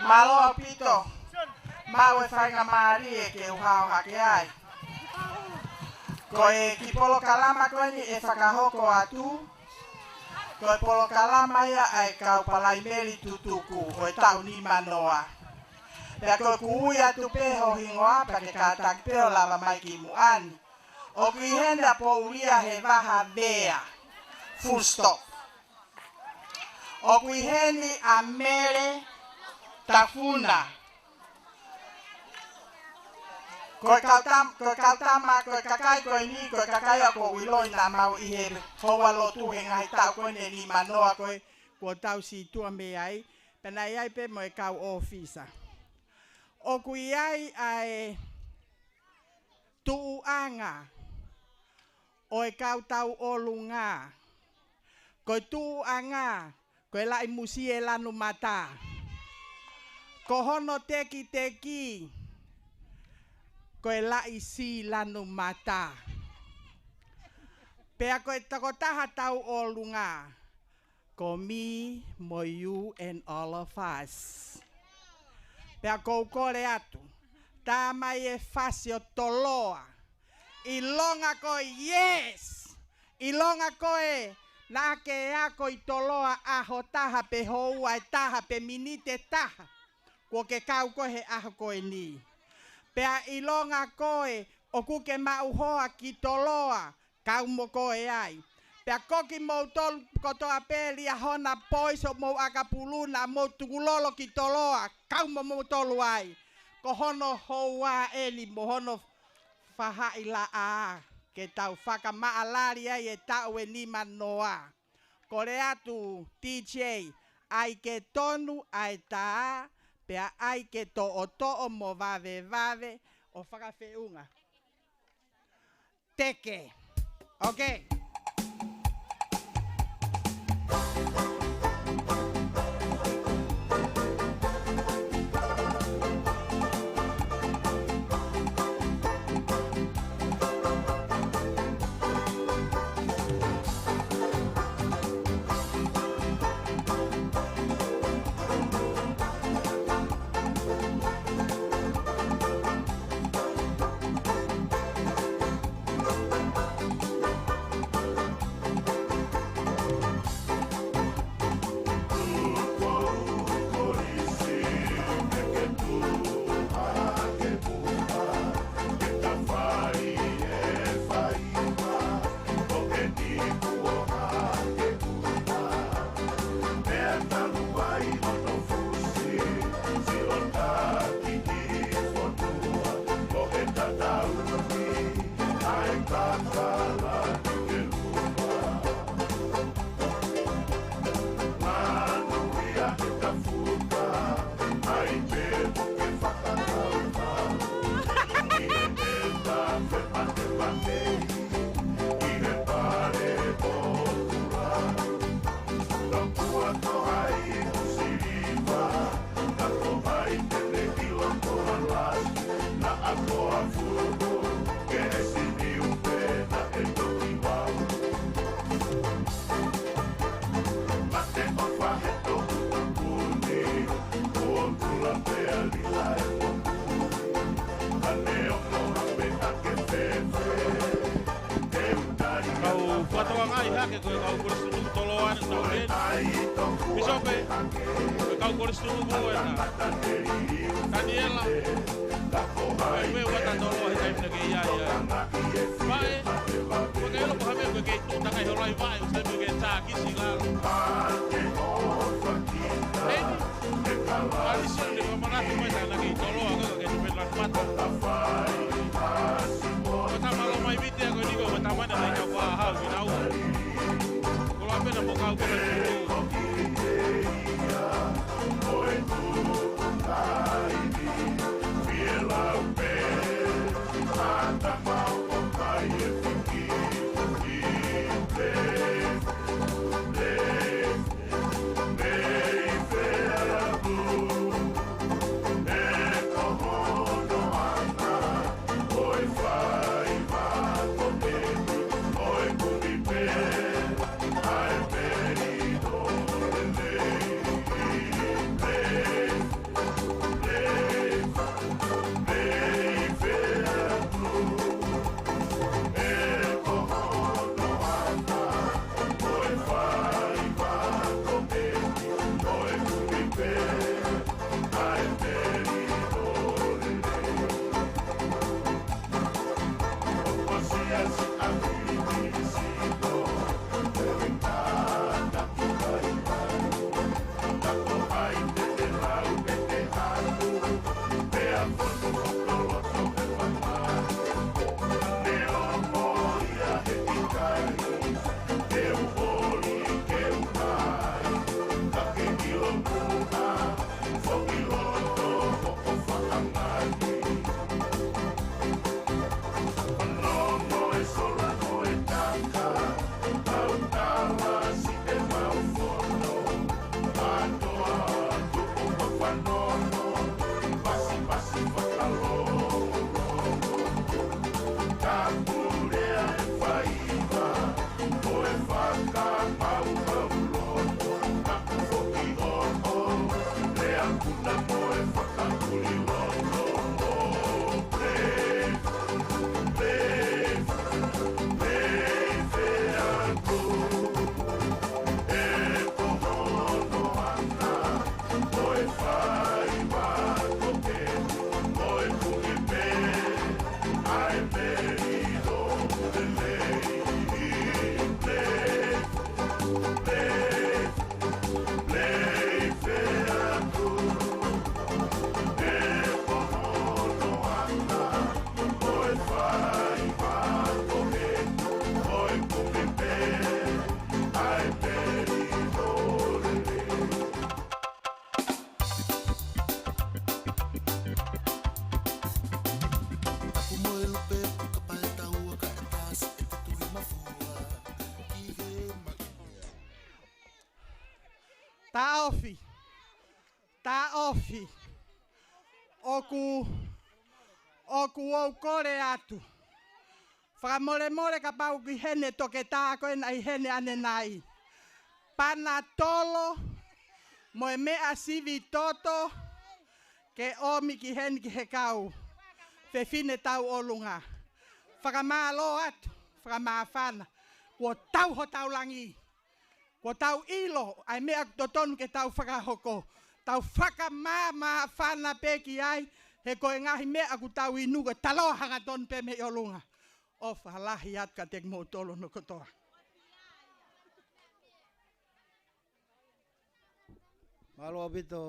Mālō ʻaupito, maʻu e faingamālie ke u hao hake ai. Ko e kiʻi polokalama ko eni ʻe fakahoko atu, ko e polokalama ia ʻa e kau Palaimeli Tutuku ʻo e taʻu nimanoa. Pea ko ʻeku ui atu pē ho hingoa pea ke kātaki pē ʻo lava mai ki muʻa ni. ʻOku ʻi heni ʻa Poulia Hevaha Vea. Full stop. ʻOku ʻi heni ʻa Mele Tafuna. Ko e kau tam-, ko e kau tama, ko e kakai ko eni, ko e kakai ʻoku ou ʻiloʻi naʻa mau ʻi he houa lotu he ngaahi taʻu ko eni ʻe nimanoa ko ē kuo tau sītuʻa mei ai, pea naʻe ʻi ai pē mo e kau ʻōfisa. ʻOku ʻi ai ʻa e tuʻuʻanga ʻo e kau tauʻolunga. Ko e tuʻuʻanga, ko e laʻi musie lanu mata. Ko hono tekiteki, ko e laʻi sī lanu mata. Pea ko e tokotaha tauʻolunga, ko me mo you and all of us. Pea ʻoku ou kole atu, tā mai e fasi ʻo Toloa. ʻIlonga ko e yes. ʻIlonga ko ē naʻa ke ako ʻi Toloa ʻaho taha pe houa ʻe taha pe miniti ʻe taha, kuo ke kau ko ē he ʻaho ko eni. Pea ʻilonga ko ē ʻoku ke maʻu hoa ki Toloa, kau mo koe ai. Pea ko kimoutolu kotoa pē Liahona, Poisi, ʻo mou ʻakapulu naʻa mou tukulolo ki Toloa, kau mo moutolu ai. Ko hono houa eni mo hono fahaʻi laʻā ke tau fakamaʻalali ai e taʻu ʻe nimanoa. Kole atu D J, ʻai ke tonu ʻa e tā, pea ʻai ke toʻotoʻo mo vavevave ʻo fakafeʻunga. Teke. Ok. Kau fakatokangaʻi hake ko e kau kolisi tutuku Toloa ʻanenai. Pīsope, ko e kau kolisi tutuku ʻena. Taniela, ko e meʻa ʻa Toloa he taimi naʻa ke ʻi ai. Vaʻe, ko e kei ʻilo ko ha meʻa ko e kei tuʻu takai ho lai vaʻe, ʻo sai meʻa ke tā kisi lalo. Eni, Alisi ʻo ne fakamana atu mai tā naʻa ke ʻi Toloa, ka ke tupe lanu mata. Ko e tama lōmai Viti ko eni ko e tama naʻe kau ʻa hau ki nau. Ko la pena mo kau pena ki nau. Taʻofi. Taʻofi. ʻOku, ʻoku ou kole atu. Fakamolemole kapau ʻoku ʻi heni e toketā ko ena ʻi heni ʻanenai. Panatolo, mo e meʻa sivi toto, ke ʻomi ki heni ki he kau fefine tauʻolunga. Fakamālō atu, fakamāfana, kuo tau hotau langi. Kuo tau ʻilo ʻa e meʻa ʻoku totonu ke tau fakahoko. Tau fakamāmāfana pē ki ai, he ko e ngaahi meʻa ʻoku tau inu ko e taloa hangatonu pē mei ʻolunga. ʻOfa lahi atu kiate kimoutolu hono kotoa. Mālō ʻaupito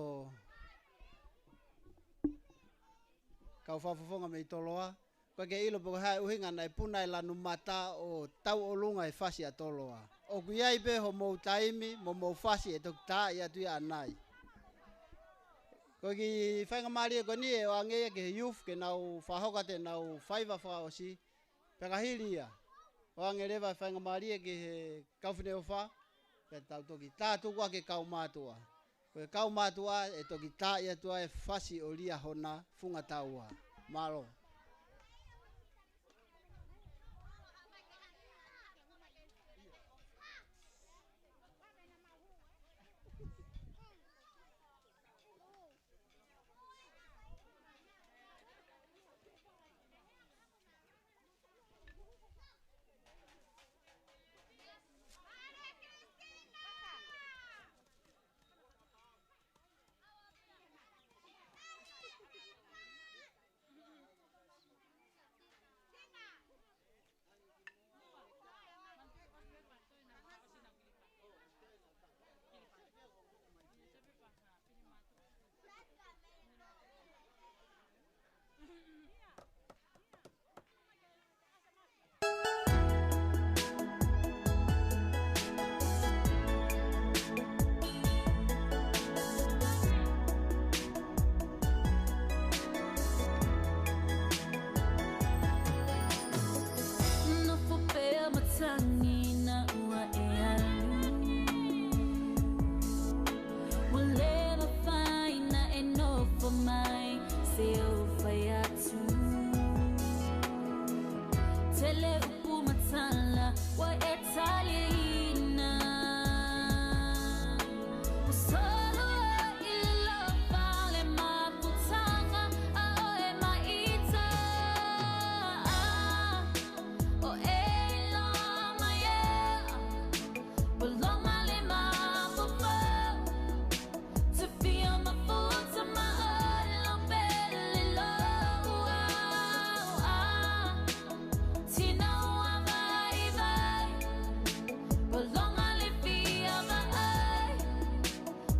kau fakafofonga mei Toloa. ʻOku ʻikai ke ʻilo pe ko e hā e ʻuhinga naʻe puna e lanu mata ʻo tauʻolunga e fasi ʻa Toloa. ʻOku ʻi ai pē homou taimi, mo mou fasi ʻe toki taaʻi atu ia ʻanai. Ko e kiʻi faingamālie ko eni ʻe ʻoange ia ki he youth ke nau fakahoko atu ʻenau faiva fakaʻosi. Pea ka hili ia, ʻoange leva e faingamālie ki he kau Fineʻofa, pea tau toki tā tuku ʻa e kau mātuʻa. Ko e kau mātuʻa ʻe toki taaʻi atu ʻa e fasi ʻo Liahona Funga Taua. Mālō. Nofo pē ʻo matangi naʻa ʻoua ʻe ʻalu. Whatever fai naʻe nofo mai, se u fai atu. Tele upu matala, ʻoua ʻe tali ina. Ua solo ʻi loto fale mafutaga, ʻa ʻoe maʻita. ʻO e ʻilo mai ē, ua longa le mapopo. Te fio mafuta ma ʻolo pele lo ua, ua. Tino ua vaivai, ua longa le fia vaʻai.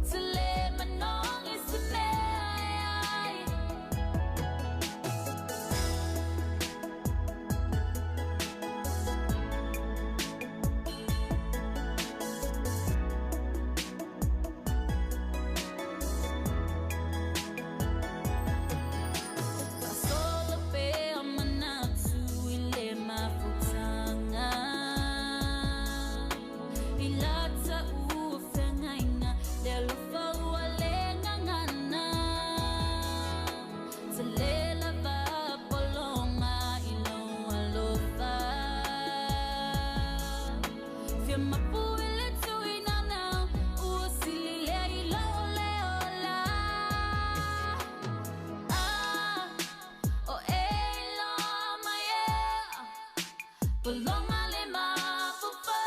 Te le manongi se meʻa ai. Ka solo pē ʻa manatu ʻi le mafutaga. ʻI lata ua feangainga, le alofa ua le ngangana. Te le lava polonga ʻi lou alofa. Fia mapu ʻi le tui naunau, ua sili lea ʻi lou leola. ʻA, ʻo e ʻilo mai ē, polonga le mapopo.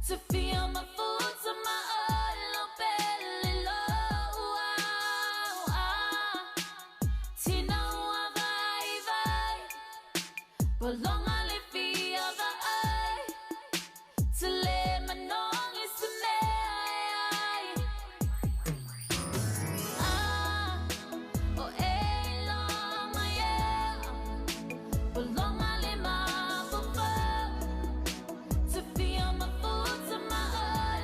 Te fio mafuta ma ʻolo pele lo ua, ua. Tino ua vaivai, ua longa le fia vaʻai. Te le manongi se meʻa ai. ʻA, ʻo e ʻilo mai ē, ua longa le mapopo. Te fio mafuta ma ʻolo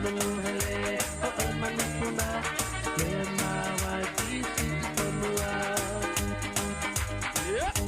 Tonu hele ʻo e manupuna, ke maʻu ai ki Siʻi Tonua. Yeah.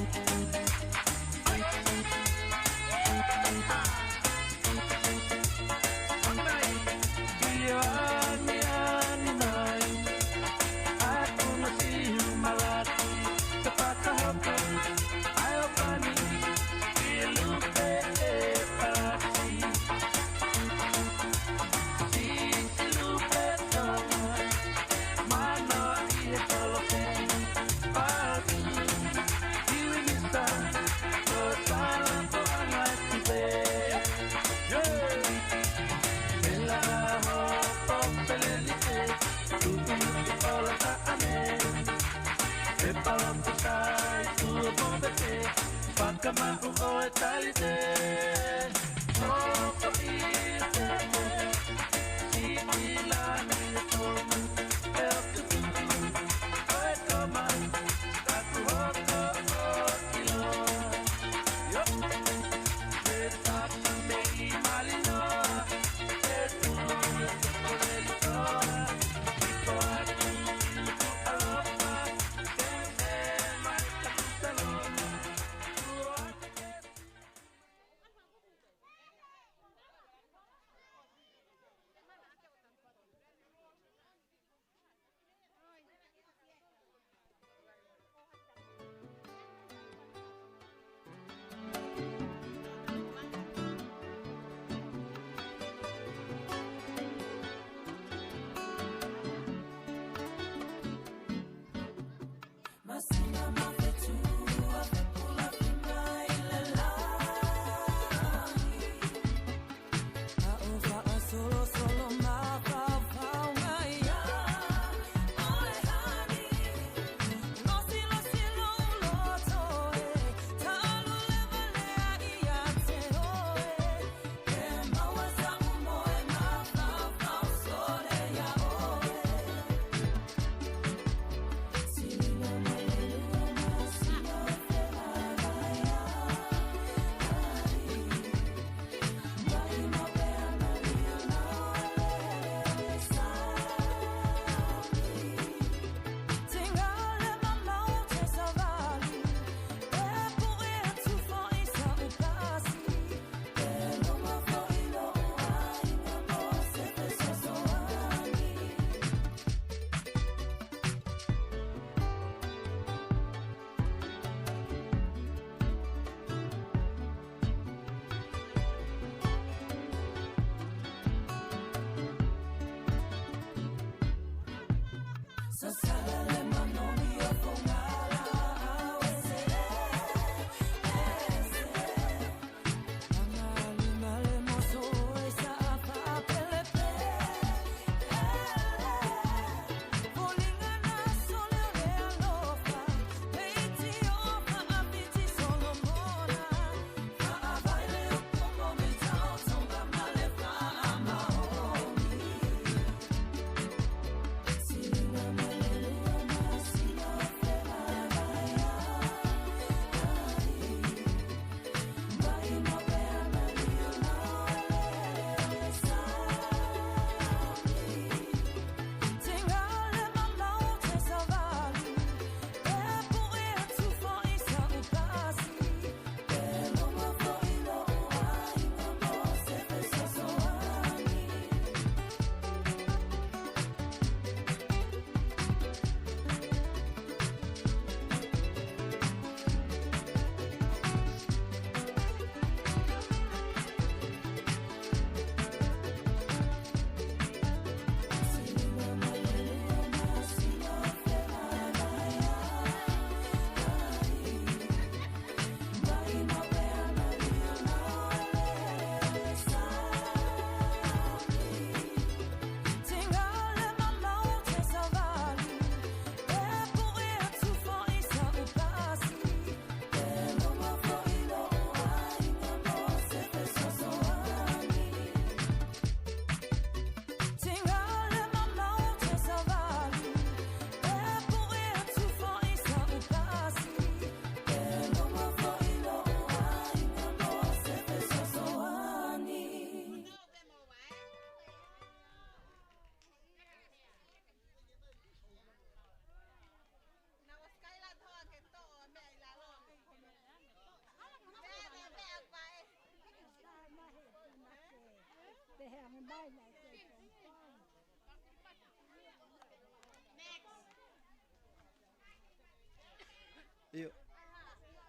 ʻIo.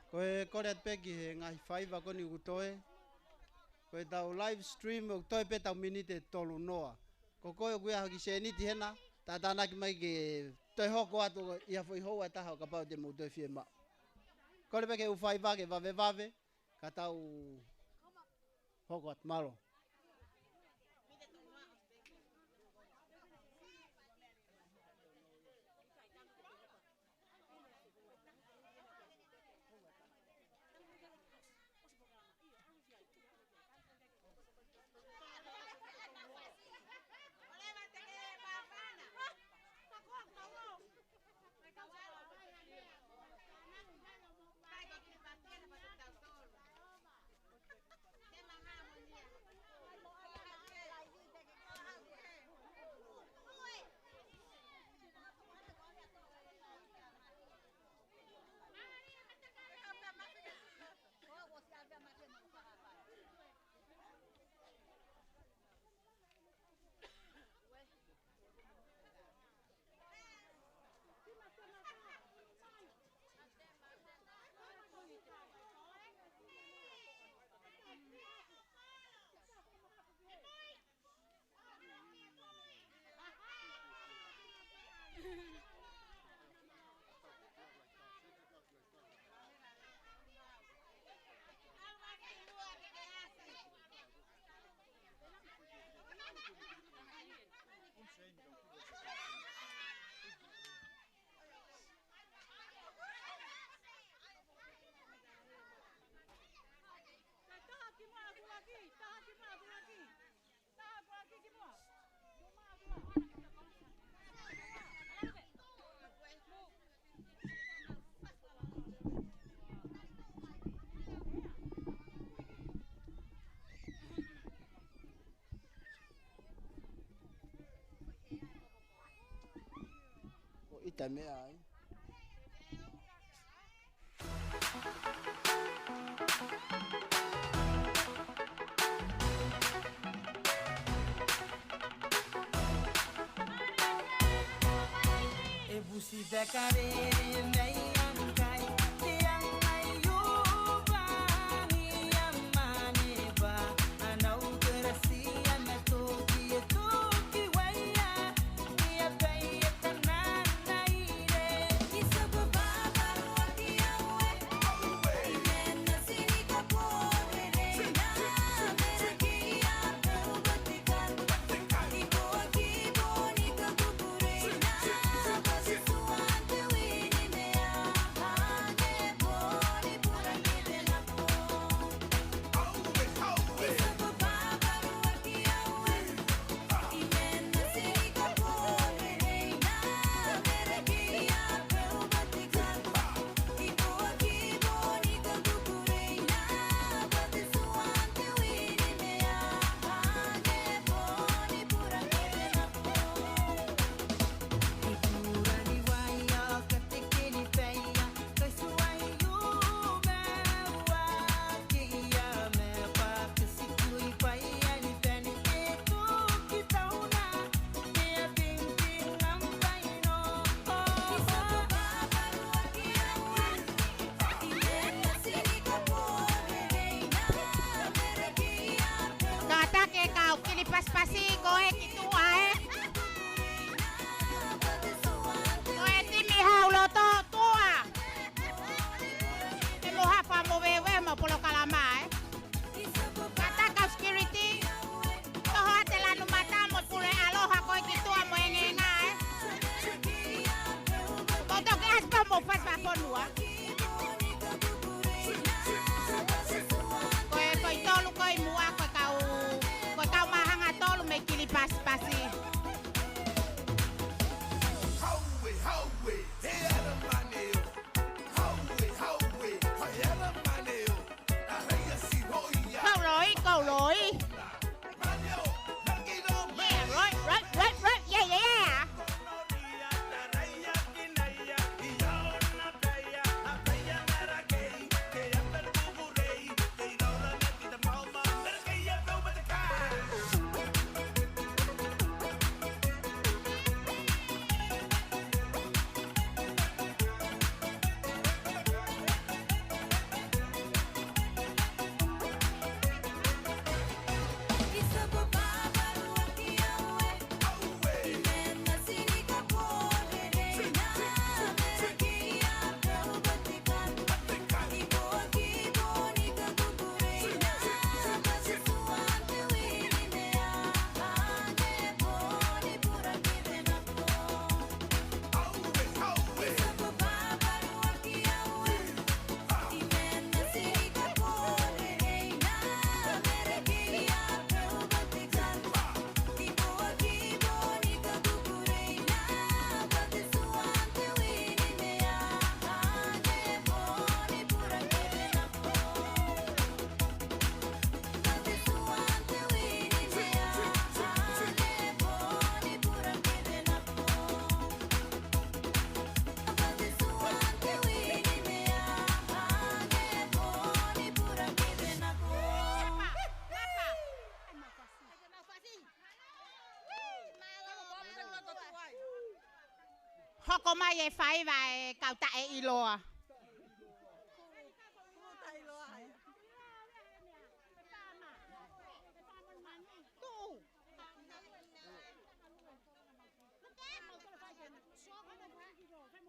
Ko e kole atu pē ki he ngaahi faiva ko eni ʻoku toe. Ko ʻetau live stream ʻoku toe pē ʻetau miniti ʻe tolu noa. Ko koe ʻoku ʻi ai ha kiʻi sēniti hena, tātānaki mai ke toe hoko atu ʻi ha foʻi houa ʻe taha ʻo kapau te mou toe fiemaʻu. Kole pē ki he ʻū faiva ke vavevave, ka tau hoko atu, mālō. ʻO ʻita meʻa ai. Kātaki e kau Kilipasipasi ko e ki tuʻa ē. Ko e timi Hauloto tuʻa. Te mou haʻu ʻo fakamoveuveu mo e polokalama ē. Kātaki e kau security. Toho atu e lanu mata mo e pule ʻaloha ko e ki tuʻa mo e ngaahi ē. Mou toki ʻasi pē mou fasi fakafonua. Ko e, ko e tolu ko ē ʻi muʻa, ko e kau, ko e kau māhanga tolu mei Kilipasipasi. Kauloi, kauloi. Yeah, right, right, right, right. Yeah, yeah, yeah. Hoko mai e faiva e kau taʻeʻiloa.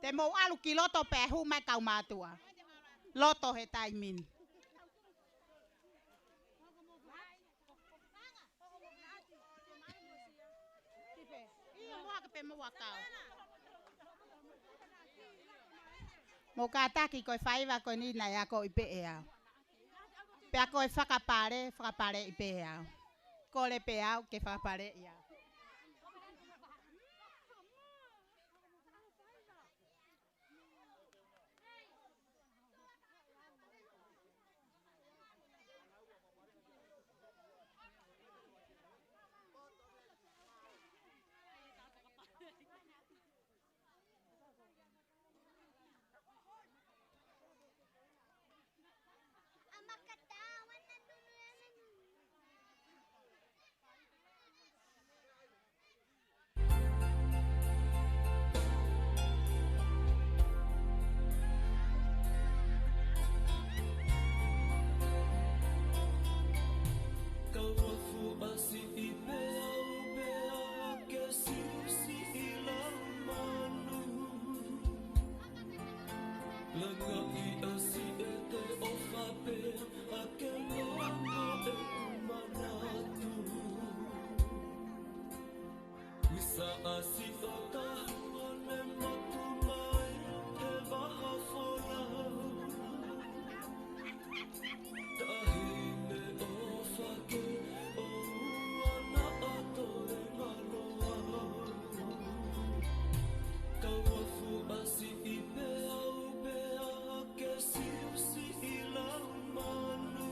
Te mou ʻalu ki loto pea hū mai kau mātuʻa. Loto he taimi ni. Mou kātaki ko e faiva ko eni naʻe akoʻi pē ʻe au. Pea ko e fakapale, fakapaleʻi pē ʻe au. Kole pē au ke fakapaleʻi au. Kau afu ʻasi ʻi pea u pea ke siusi ʻi lau manu. Langaʻi ʻasi e te ʻofa pea ke longo ʻeku manatu. Misa ʻasi ʻo ka huane matu mai he vaha folau. Taʻahine ʻofa ke ʻoua naʻa toe ngalo au. Kau afu ʻasi ʻi pea u pea ke siusi ʻi lau manu.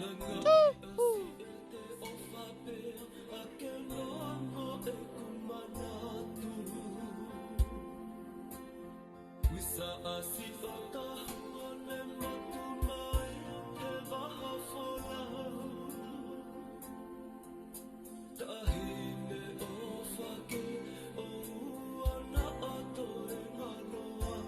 Langaʻi ʻasi e te ʻofa pea ke longo ʻeku manatu. Misa ʻasi ʻo ka huane matu mai he vaha folau. Taʻahine ʻofa ke ʻoua naʻa toe ngalo au.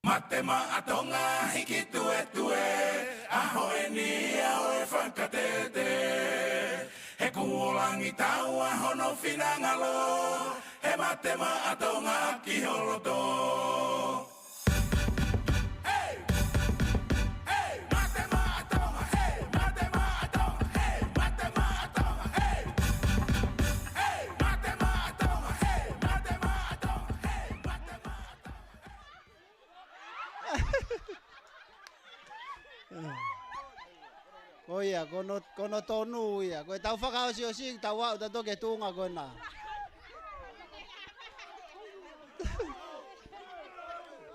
Mate Maʻa Tonga hiki tuetue, ʻaho eni ʻa e fakatete. He kuo langi taua hono finangalo, he Mate Maʻa Tonga ki ho loto. Hey! Hey! Mate Maʻa Tonga, hey! Mate Maʻa Tonga, hey! Mate Maʻa Tonga, hey! Hey! Mate Maʻa Tonga, hey! Mate Maʻa Tonga, hey! Mate Maʻa Tonga, hey! Ko ia, ko hono, ko hono tonu ia. Ko e tau fakaʻosiʻosi, tau aʻu tautolu ki he tuʻunga ko ena.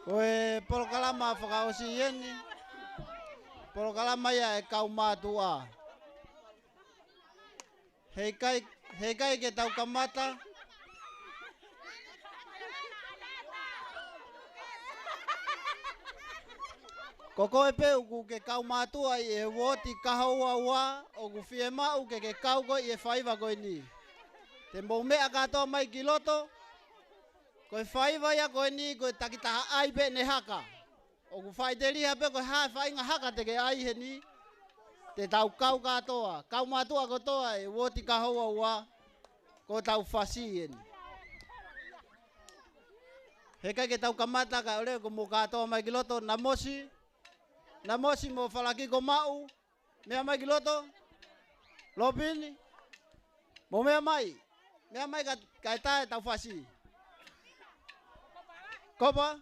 Ko e polokalama fakaʻosi eni. Polokalama ia ʻa e kau mātuʻa. He ʻikai, he ʻikai ke tau kamata. Ko koe pē ʻoku ke kau mātuʻa ʻi he uooti Kahoua ua, ʻoku fiemaʻu ke ke kau koe ʻi he faiva ko eni. Te mou meʻa kātoa mai ki loto. Ko e faiva ia ko eni ko e takitaha ʻai pē ʻene haka. ʻOku faʻiteliha pē ko e hā e faʻahinga haka te ke ʻai heni. Te tau kau kātoa. Kau mātuʻa kotoa ʻi he uooti Kahoua ua. Ko ʻetau fasi eni. Heʻikai ke tau kamata kae ʻoua ke mou kātoa mai ki loto, Namosi. Namosi mo Falakiko Maʻu. Meʻa mai ki loto. Lopini. Mou meʻa mai. Meʻa mai ka, kae tā ʻetau fasi. Kopa.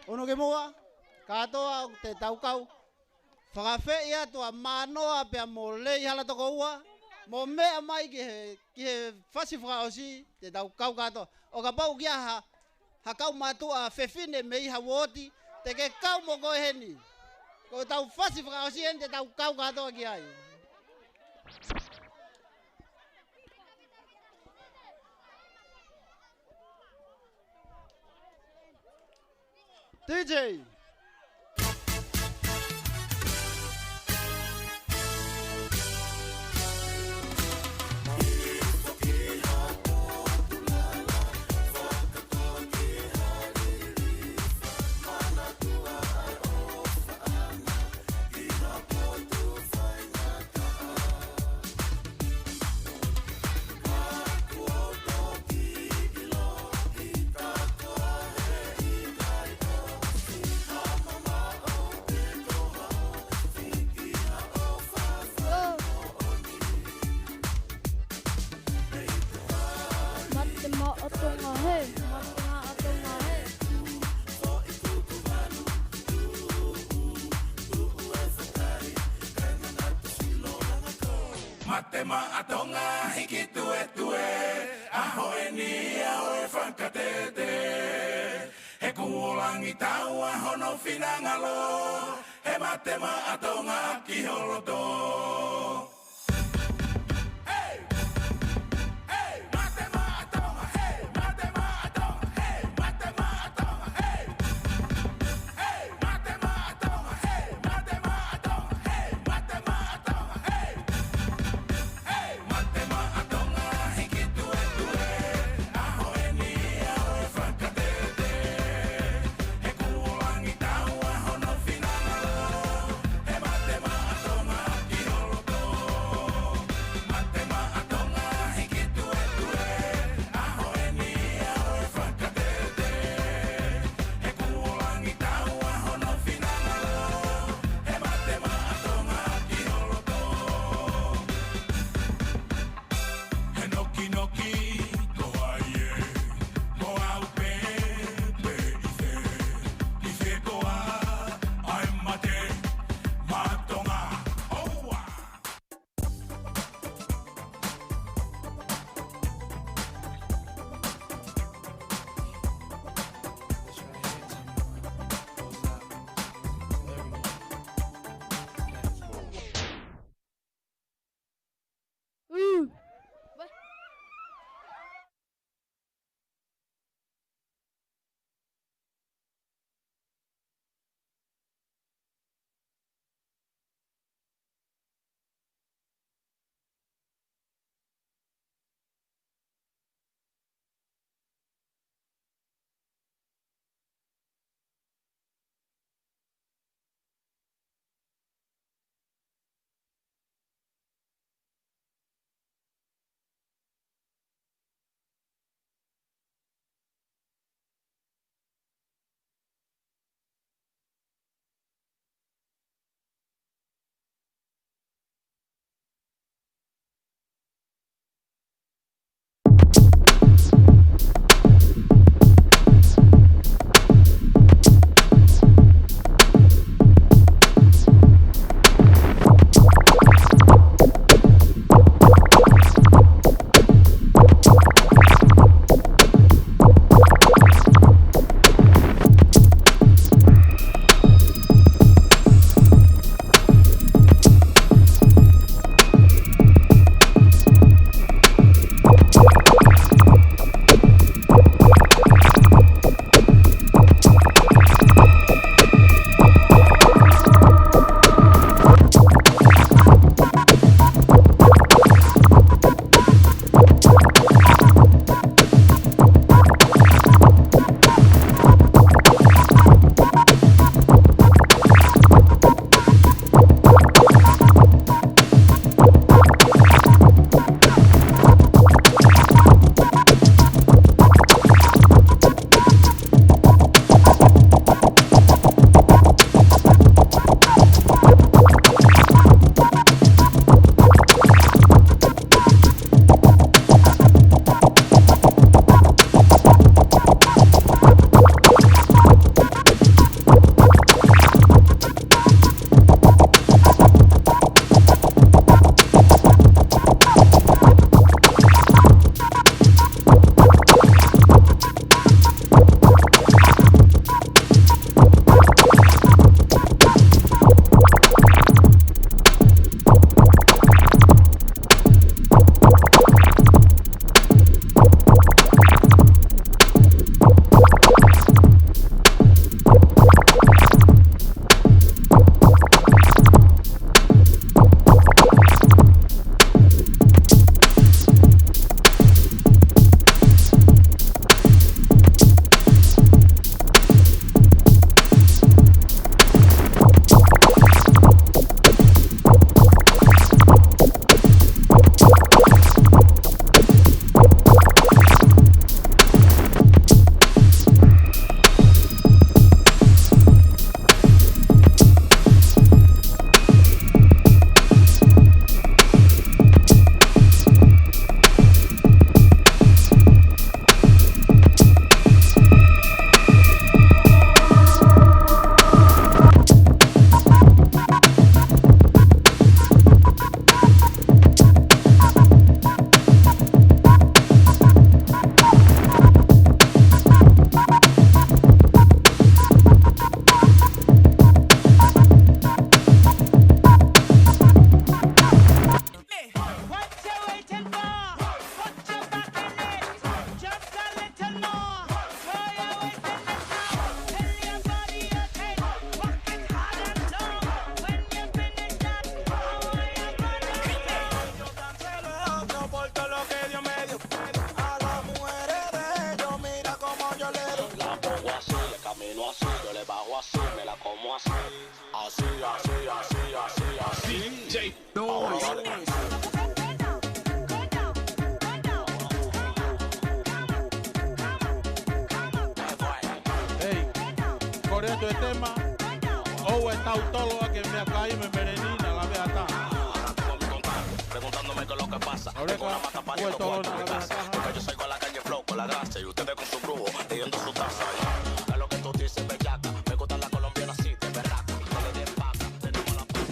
ʻUnu ki muʻa. Kātoa te tau kau. Fakaafeʻi atu ʻa Mānoa pea mo Lei Hala Tokoua. Mou meʻa mai ki he, ki he fasi fakaʻosi, te tau kau kātoa. ʻO kapau ʻoku ʻi ai ha, ha kau mātuʻa fefine mei ha uooti, te ke kau mo koe heni. Ko ʻetau fasi fakaʻosi eni te tau kau kātoa ki ai. D J. Mate Maʻa Tonga hē, Mate Maʻa Tonga hē. Mate Maʻa Tonga hiki tuetue, ʻaho eni ʻaho ʻe fakatete. He kuo langi taua hono finangalo, he Mate Maʻa Tonga ki ho loto. Hey! Hey! Mate Maʻa Tonga, hey! Mate Maʻa Tonga, hey! Mate Maʻa Tonga, hey! Hey! Mate Maʻa Tonga, hey! Mate Maʻa Tonga, hey! Mate Maʻa Tonga, hey! Hey! Mate Maʻa Tonga hiki tuetue, ʻaho eni ʻaho ʻe fakatete. He kuo langi taua hono finangalo, he Mate Maʻa Tonga ki ho loto. Le bajo así, me la como así. Así, así, así, así, así. D J Noise. Hei, kole atu e tema. ʻOua ʻe tau tolo ʻa e meʻakai mo e meleni naʻa lave ata. Preguntándome qué es lo que pasa. Ahora tengo una mata pariendo cuatro cabezas. Porque yo salgo a la calle flow con la grasa y ustedes con su brujo leyendo su taza. Ya. Es lo que tú dices, bellaca. Me gusta la colombiana así, de berraca. Que le den paca, tenemos la paca.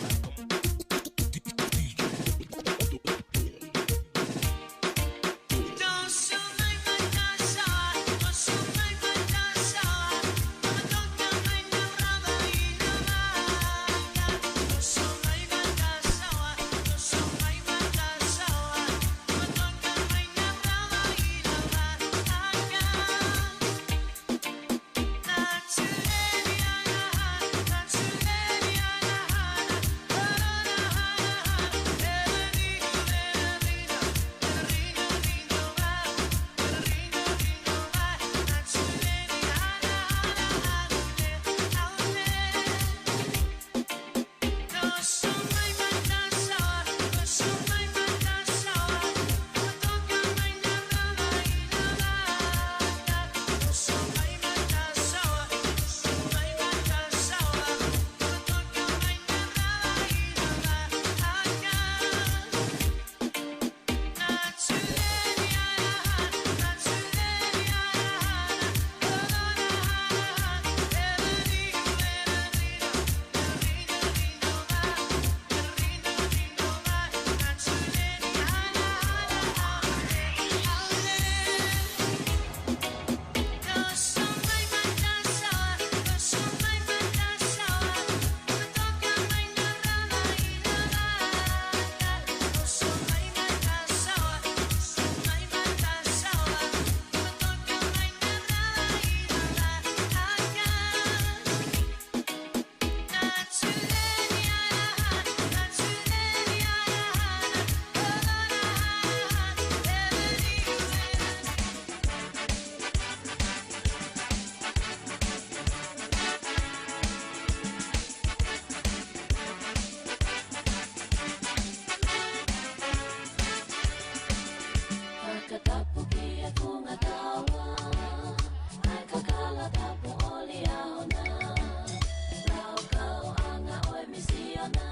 Fakatapu ki he Kunga Taua, ʻa e kakala tapu ʻo Liahona. Laukau ʻanga ʻo e misiona.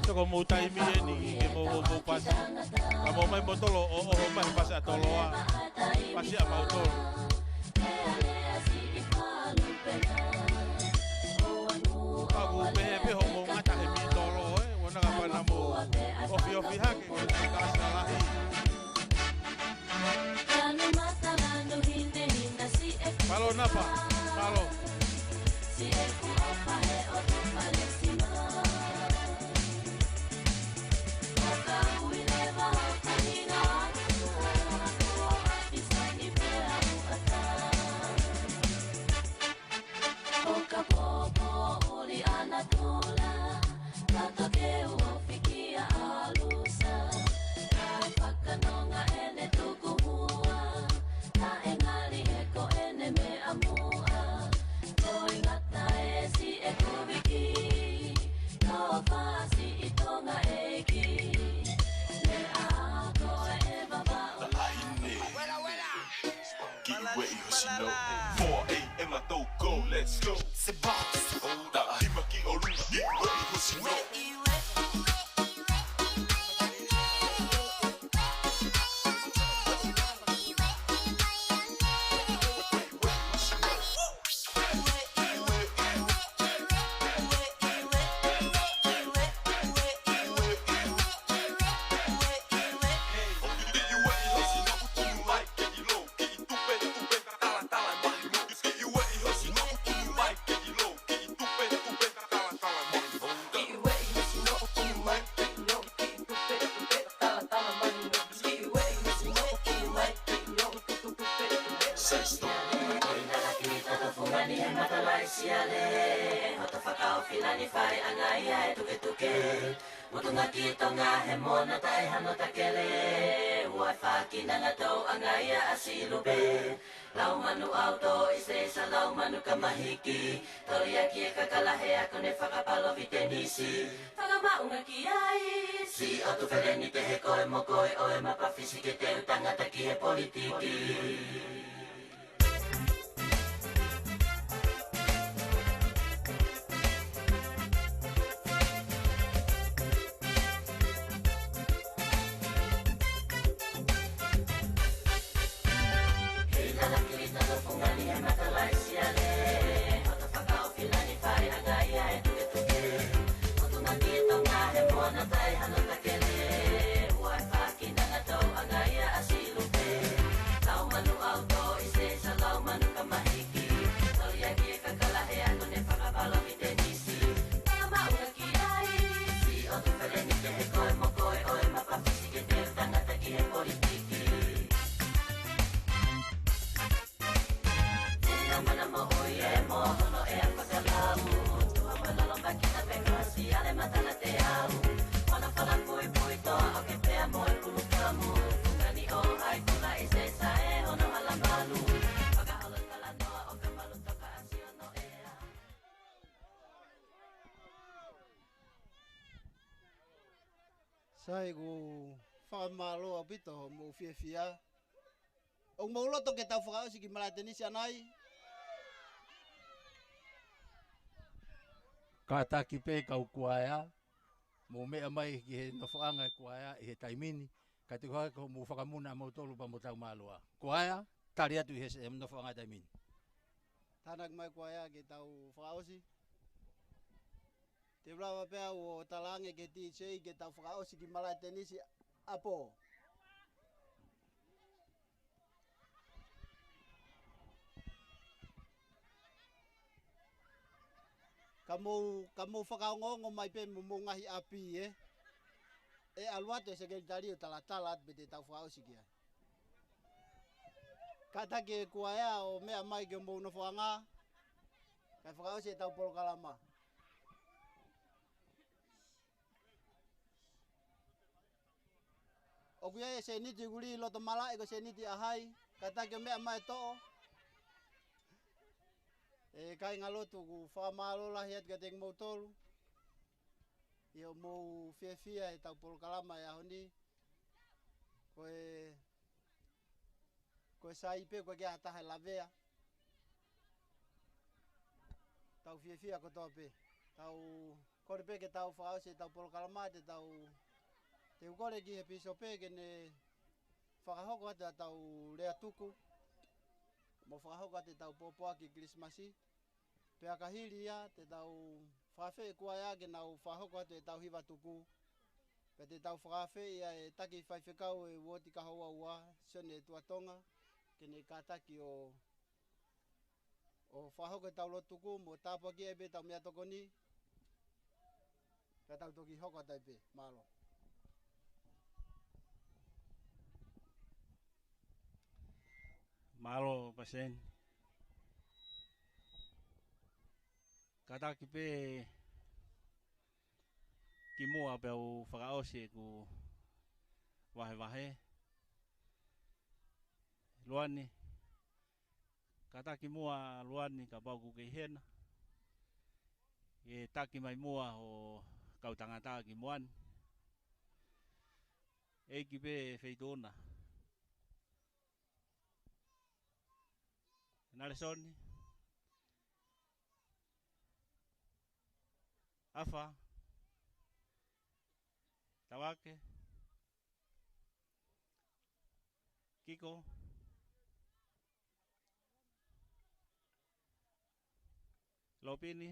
Toko mou taimi eni ke mou, mou, mou pasi. Ka mou mai mo tolo ʻo, ʻo, ʻo mai pasi ʻa toloa. Pasi ʻa mau tolo. Ka ʻoku pehē pē hoʻomou ngata he mītolo, ē? Ua naka pana mo ofiofi hake, ua naka ka asa lahi. Mālō Napa, mālō. ʻO ka popo uli ana tula, lata ke ua fikia alusa. Kae fakanonga ʻene tukuhua, naʻe ngali heko ʻene meʻa muʻa. Ko e ngata e si e kuviki, ko fasi i Tonga ʻeiki. Meʻa ko e vavau. Kiʻi ueʻi hosino. Four A M I don't go, let's go. Se box. Hold up. Hima ki ʻolunga. Kiʻi ueʻi hosino. Motunga ki Tonga he mona taʻe hano takele. Ua e faki nanga tau angaia a Silupe. Lau manu au to i se sa lau manu ka mahiki. Toli aki e kakala he ako ne fakapalo vitenisi. Fakamaunga ki ai. Si o tu feleni te he koe mo koe o e mapafisi ke te u tangata ki he politiki. Sai, ʻoku ou fakamālō ʻaupito hoʻomou fiefia. ʻOku mou loto ke tau fakaʻosi ki malaʻe tenisi ʻanai? Kātaki pē kau kuaea, mou meʻa mai ki he nofoʻanga e kuaea ʻi he taimi ni, ka te u hanga ko hoʻomou fakamuna ʻa moutolu pea mo tau mālō ā. Kuaea, tali atu ʻi he se-, nofoʻanga taimi ni. Tānaki mai kuaea ke tau fakaʻosi. Te u lava pē au ʻo talaange ki he D J ke tau fakaʻosi ki malaʻe tenisi ʻapō. Ka mou, ka mou fakaongoongo mai pē mo mou ngaahi ʻapi, ē. ʻE ʻalu atu e sekelitali ʻo talatala atu pe te tau fakaʻosi ki ai. Kātaki e kuaea ʻo meʻa mai ki homou nofoʻanga, kae fakaʻosi ʻetau polokalama. ʻOku ʻi ai e sēniti ʻoku lī loto malaʻe ko e sēniti ʻa hai, kātaki ʻo meʻa mai ʻo toʻo. ʻE kāinga lotu, ʻoku ou fakamālō lahi atu kiate kimoutolu ʻi hoʻomou fiefia ʻetau polokalama he ʻaho ni. Ko e, ko e sai pē, ʻoku ʻikai ha taha ʻe lavea. Tau fiefia kotoa pē. Tau kole pē ke tau fakaʻosi ʻetau polokalama, te tau, te u kole ki he pīsope ke ne fakahoko atu ʻetau lea tuku, mo fakahoko atu ʻetau pōpoaki Kilisimasi. Pea ka hili ia, te tau fakaafeʻi e kuaea ke nau fakahoko atu ʻetau hiva tuku. Pea te tau fakaafeʻi ʻa e taki faifekau e uooti Kahoua Ua, Sione Tuʻatonga, ke ne kātaki ʻo, ʻo fakahoko ʻetau lotu tuku, mo tāpuakiʻi pē ʻetau meʻatokoni, ka tau toki hoko atu ai pē. Mālō. Mālō, Paseni. Kātaki pē kimuʻa pea u fakaʻosi ʻeku vahevahe. Luani, kātaki muʻa Luani kapau ʻoku kei hena. ʻE taki mai muʻa ʻo kau tangata ki muʻa ni. ʻEiki pē feituʻu na. Nalesoni. ʻAfa. Tavake. Kiko. Lopini.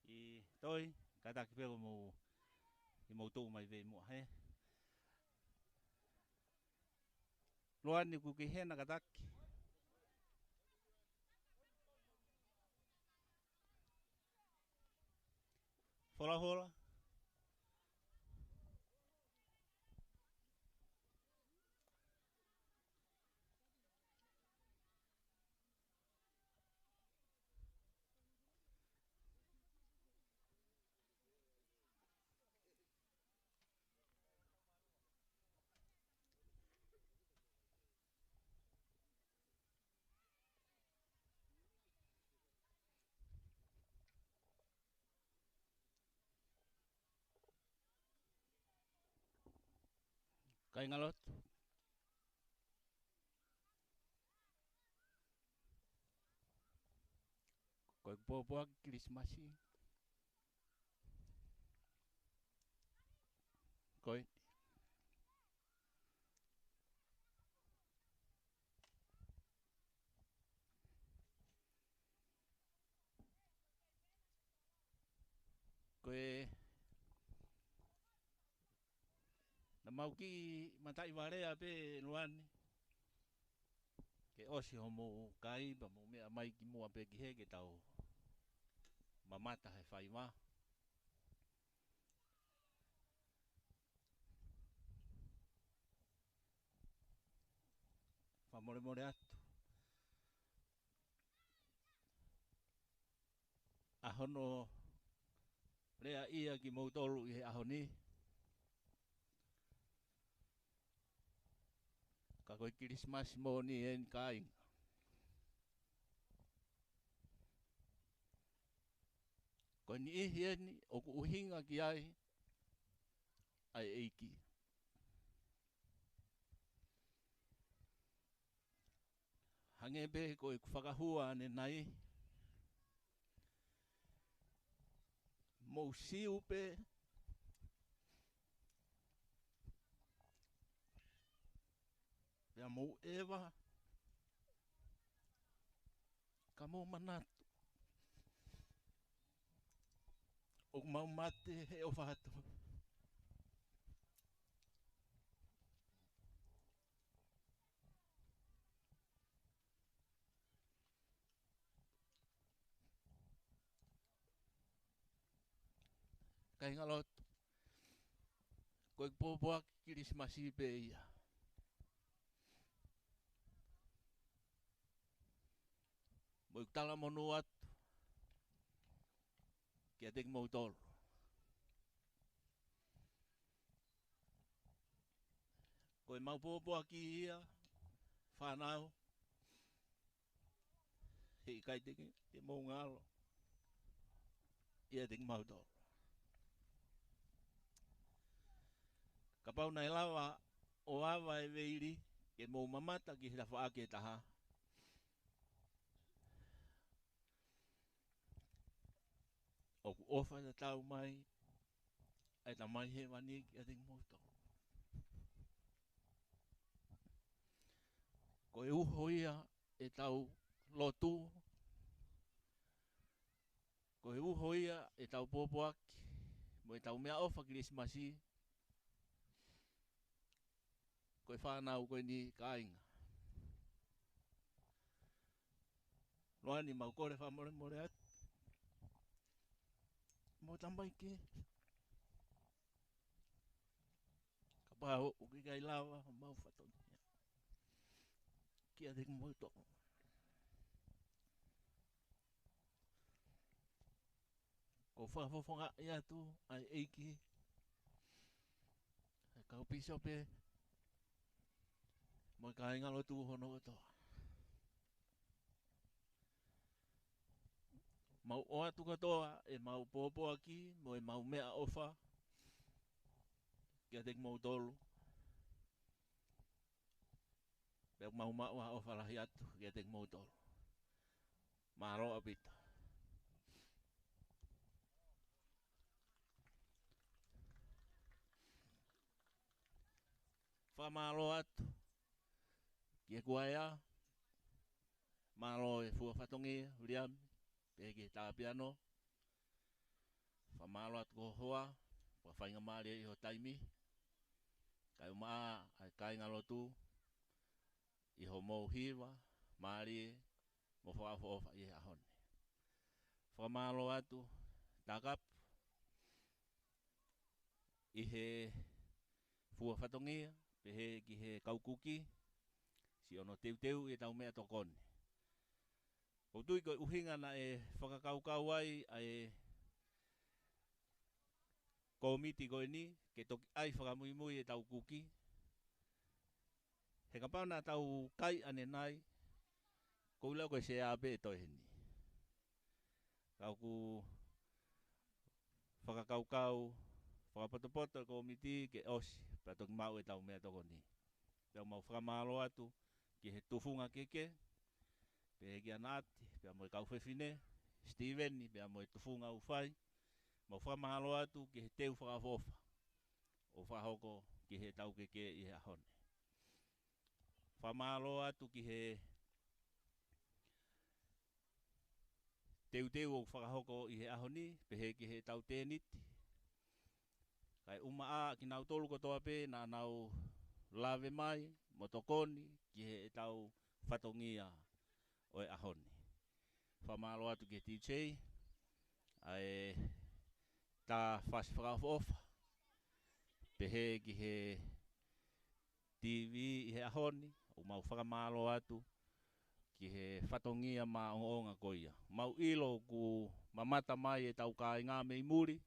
ʻI Toi, kātaki pē ʻo mou, ʻi mou tuʻu mai pē muʻa, hē. Luani, ʻoku kei hena, kātaki. Folafola. Kāingalotu. Ko e pōpoaki Kilisimasi. Ko e Ko e, naʻa mau kiʻi mataʻi valea pē Luani. Ke ʻosi hoʻomou kai, pea mou meʻa mai ki muʻa pē ki hē ke tau mamata he faiva. Fakamolemole atu. ʻA hono lea ia kimoutolu ʻi he ʻaho ni. Ka ko e Kilisimasi moʻoni eni kāinga. Ko e niʻihi eni ʻoku ʻuhinga ki ai ʻa e ʻEiki. Hangē pē ko ʻeku fakahua ʻanenai, mou siu pē, pea mou ʻeva, ka mou manatu ʻoku mau mate he ʻofa atu. Kāingalotu, ko e pōpoaki Kilisimasi pē ia. Mo ʻeku talamonū atu kiate kimoutolu. Ko ʻemau pōpoaki ia, fānau, heʻikai te ke, te mou ngalo ʻiate kimautolu. Kapau naʻe lava ʻo ava e veili ke mou mamata ki he tafaʻaki ʻe taha, ʻoku ʻofa tatau mai ʻa e Tamai Hēvani kiate kimoutolu. Ko e uho ia ʻetau lotu, ko e uho ia ʻetau pōpoaki mo ʻetau meʻaʻofa Kilisimasi, ko e fānau ko eni kāinga. Luani, mau kole fakamolemole atu. Mo tamaiki. Kapau ʻoku ʻikai lava homau fatongia kiate kimoutolu, ʻoku ou fakafofongaʻi atu ʻa e ʻEiki, ʻa e kau pīsope, mo e kāingalotu hono kotoa. Mau ʻoatu kotoa ʻemau pōpoaki mo ʻemau meʻaʻofa kiate kimoutolu. Pea mau maʻu ha ʻofa lahi atu kiate kimoutolu. Mālō ʻaupito. Fakamālō atu ki he kuaea. Mālō e fua fatongia, Viliami, pehē ki he tā piano. Fakamālō atu ki ho hoa, fakafaingamālie ʻi ho taimi. Kae ʻumaʻā ʻa e kāingalotu ʻi hoʻomou hiva mālie mo fakaʻofoʻofa ʻi he ʻaho ni. Fakamālō atu, Takapu, ʻi he fua fatongia, pehē ki he kau kuki, siʻono teuteu ʻi heʻetau meʻatokoni. ʻOku ou tui ko e ʻuhinga naʻe fakakaukau ai ʻa e kōmiti ko eni, ke toki ʻai fakamuimui ʻetau kuki. He kapau naʻa tau kai ʻanenai, ʻoku ou lau ko e sea pē ʻe toe heni. Ka ʻoku fakakaukau, fakapotopoto e kōmiti ke ʻosi. pea toki maʻu ʻetau meʻatokoni. Pea mau fakamālō atu ki he tufunga keke, pehē kia Naati, pea mo e kau fefine, Sitīveni, pea mo e tufunga ʻoku fai. Mau fakamālō atu ki he teu fakaʻofoʻofa ʻoku fakahoko ki heʻetau keke ʻi he ʻaho ni. Fakamālō atu ki he teuteu ʻoku fakahoko ʻi he ʻaho ni, pehē ki heʻetau tēniti. Kae ʻumaʻā kinautolu kotoa pē naʻa nau lave mai mo tokoni ki heʻetau fatongia ʻo e ʻaho ni. Fakamālō atu ki he D J, ʻa e tā fasi fakaʻofoʻofa, pehē ki he T V ʻi he ʻaho ni, ʻoku mau fakamālō atu ki he fatongia maʻongoʻonga ko ia. Mau ʻilo ʻoku mamata mai ʻetau kāinga mei muli,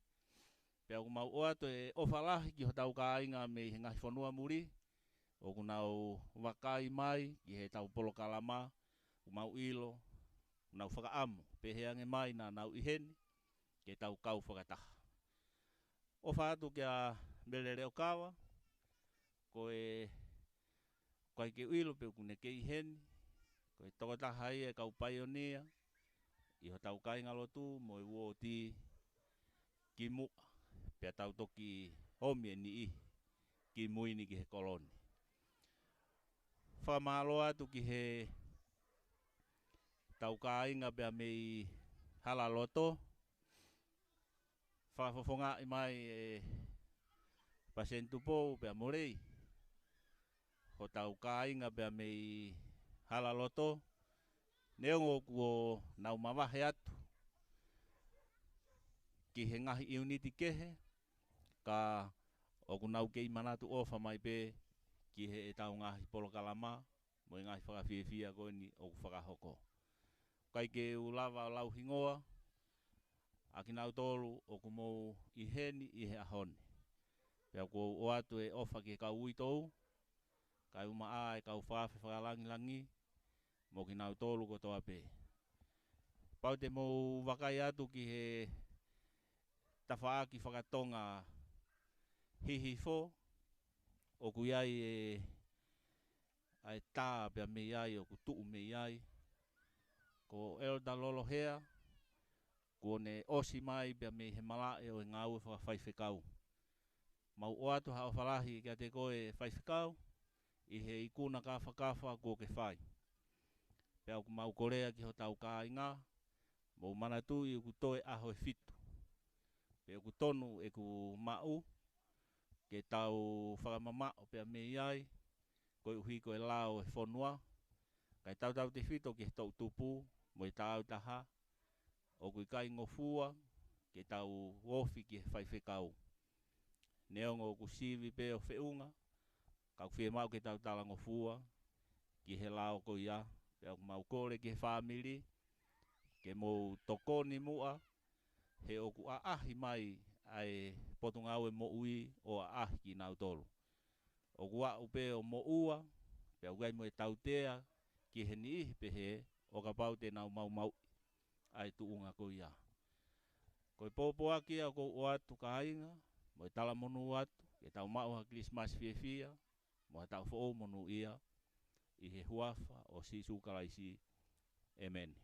pea ʻoku mau ʻoatu e ʻofa lahi ki hotau kāinga mei he ngaahi fonua muli, ʻoku nau vakai mai ki heʻetau polokalama, ʻoku mau ʻilo, ʻoku nau fakaʻamu, pehē ange mai naʻa nau ʻi heni, ke tau kau fakataha. ʻOfa atu kia Mele Leʻokava, ko e, ʻoku ʻikai ke u ʻilo pe ʻoku ne kei ʻi heni, ko e tokotaha ia e kau paionia ʻi hotau kāingalotu mo e uooti kimuʻa, pea tau toki ʻomi e niʻihi kimui ni ki he kolo ni. Fakamālō atu ki heʻetau kāinga pea mei Halaloto, fakafofongaʻi mai ʻe Paseni Tupou pea mo Lei hotau kāinga pea mei Halaloto, neongo kuo nau mavahe atu ki he ngaahi ʻiuniti kehe, ka ʻoku nau kei manatu ʻofa mai pē ki heʻetau ngaahi polokalama mo e ngaahi fakafiefia ko eni ʻoku fakahoko. ʻIkai ke u lava ʻo lau hingoa ʻa kinautolu ʻoku mou ʻi heni ʻi he ʻaho ni. Pea ʻoku ou ʻoatu e ʻofa ki he kau uitou, kae ʻumaʻā e kau fakaafe fakalangilangi, mo kinautolu kotoa pē. Pau te mou vakai atu ki he tafaʻaki fakatonga Hihifo, ʻoku ʻi ai e, ʻa e tā pea mei ai, ʻoku tuʻu mei ai. Ko Elder Lolohea, kuo ne ʻosi mai pea mei he malaʻe ʻo e ngāue fakafaifekau. Mau ʻoatu ha ʻofa lahi kiate koe Faifekau, ʻi he ikuna kafakafa kuo ke fai. Pea ʻoku mau kolea ki hotau kāinga, mou manatuʻi ʻoku toe ʻaho ʻe fitu. Pea ʻoku tonu ʻeku maʻu, ke tau fakamamaʻo pea mei ai, koeʻuhi ko e lao e fonua, kae tautautefito ki he toʻutupu, mo e tāutaha, ʻoku ʻikai ngofua ke tau ofi ki he Faifekau. Neongo ʻoku sivi pē ʻo feʻunga, ka ʻoku fiemaʻu ke tau talangofua ki he lao ko ia, pea ʻoku mau kole ki he fāmili, ke mou tokoni muʻa, he ʻoku ʻaʻahi mai ʻa e Potungāue Moʻui ʻo ʻaʻahi kinautolu. ʻOku aʻu pē ʻo moʻua, pea ʻoku ʻi ai mo e tautea ki he niʻihi pehē, ʻo kapau te nau maumauʻi ʻa e tuʻunga ko ia. Ko e pōpoaki ia ʻoku ou ʻoatu kāinga, mo e talamonū atu, ke tau maʻu ha Kilisimasi fiefia, mo ha taʻu foʻou monūʻia, ʻi he huafa ʻo Sīsū Kalaisi. ʻĒmeni.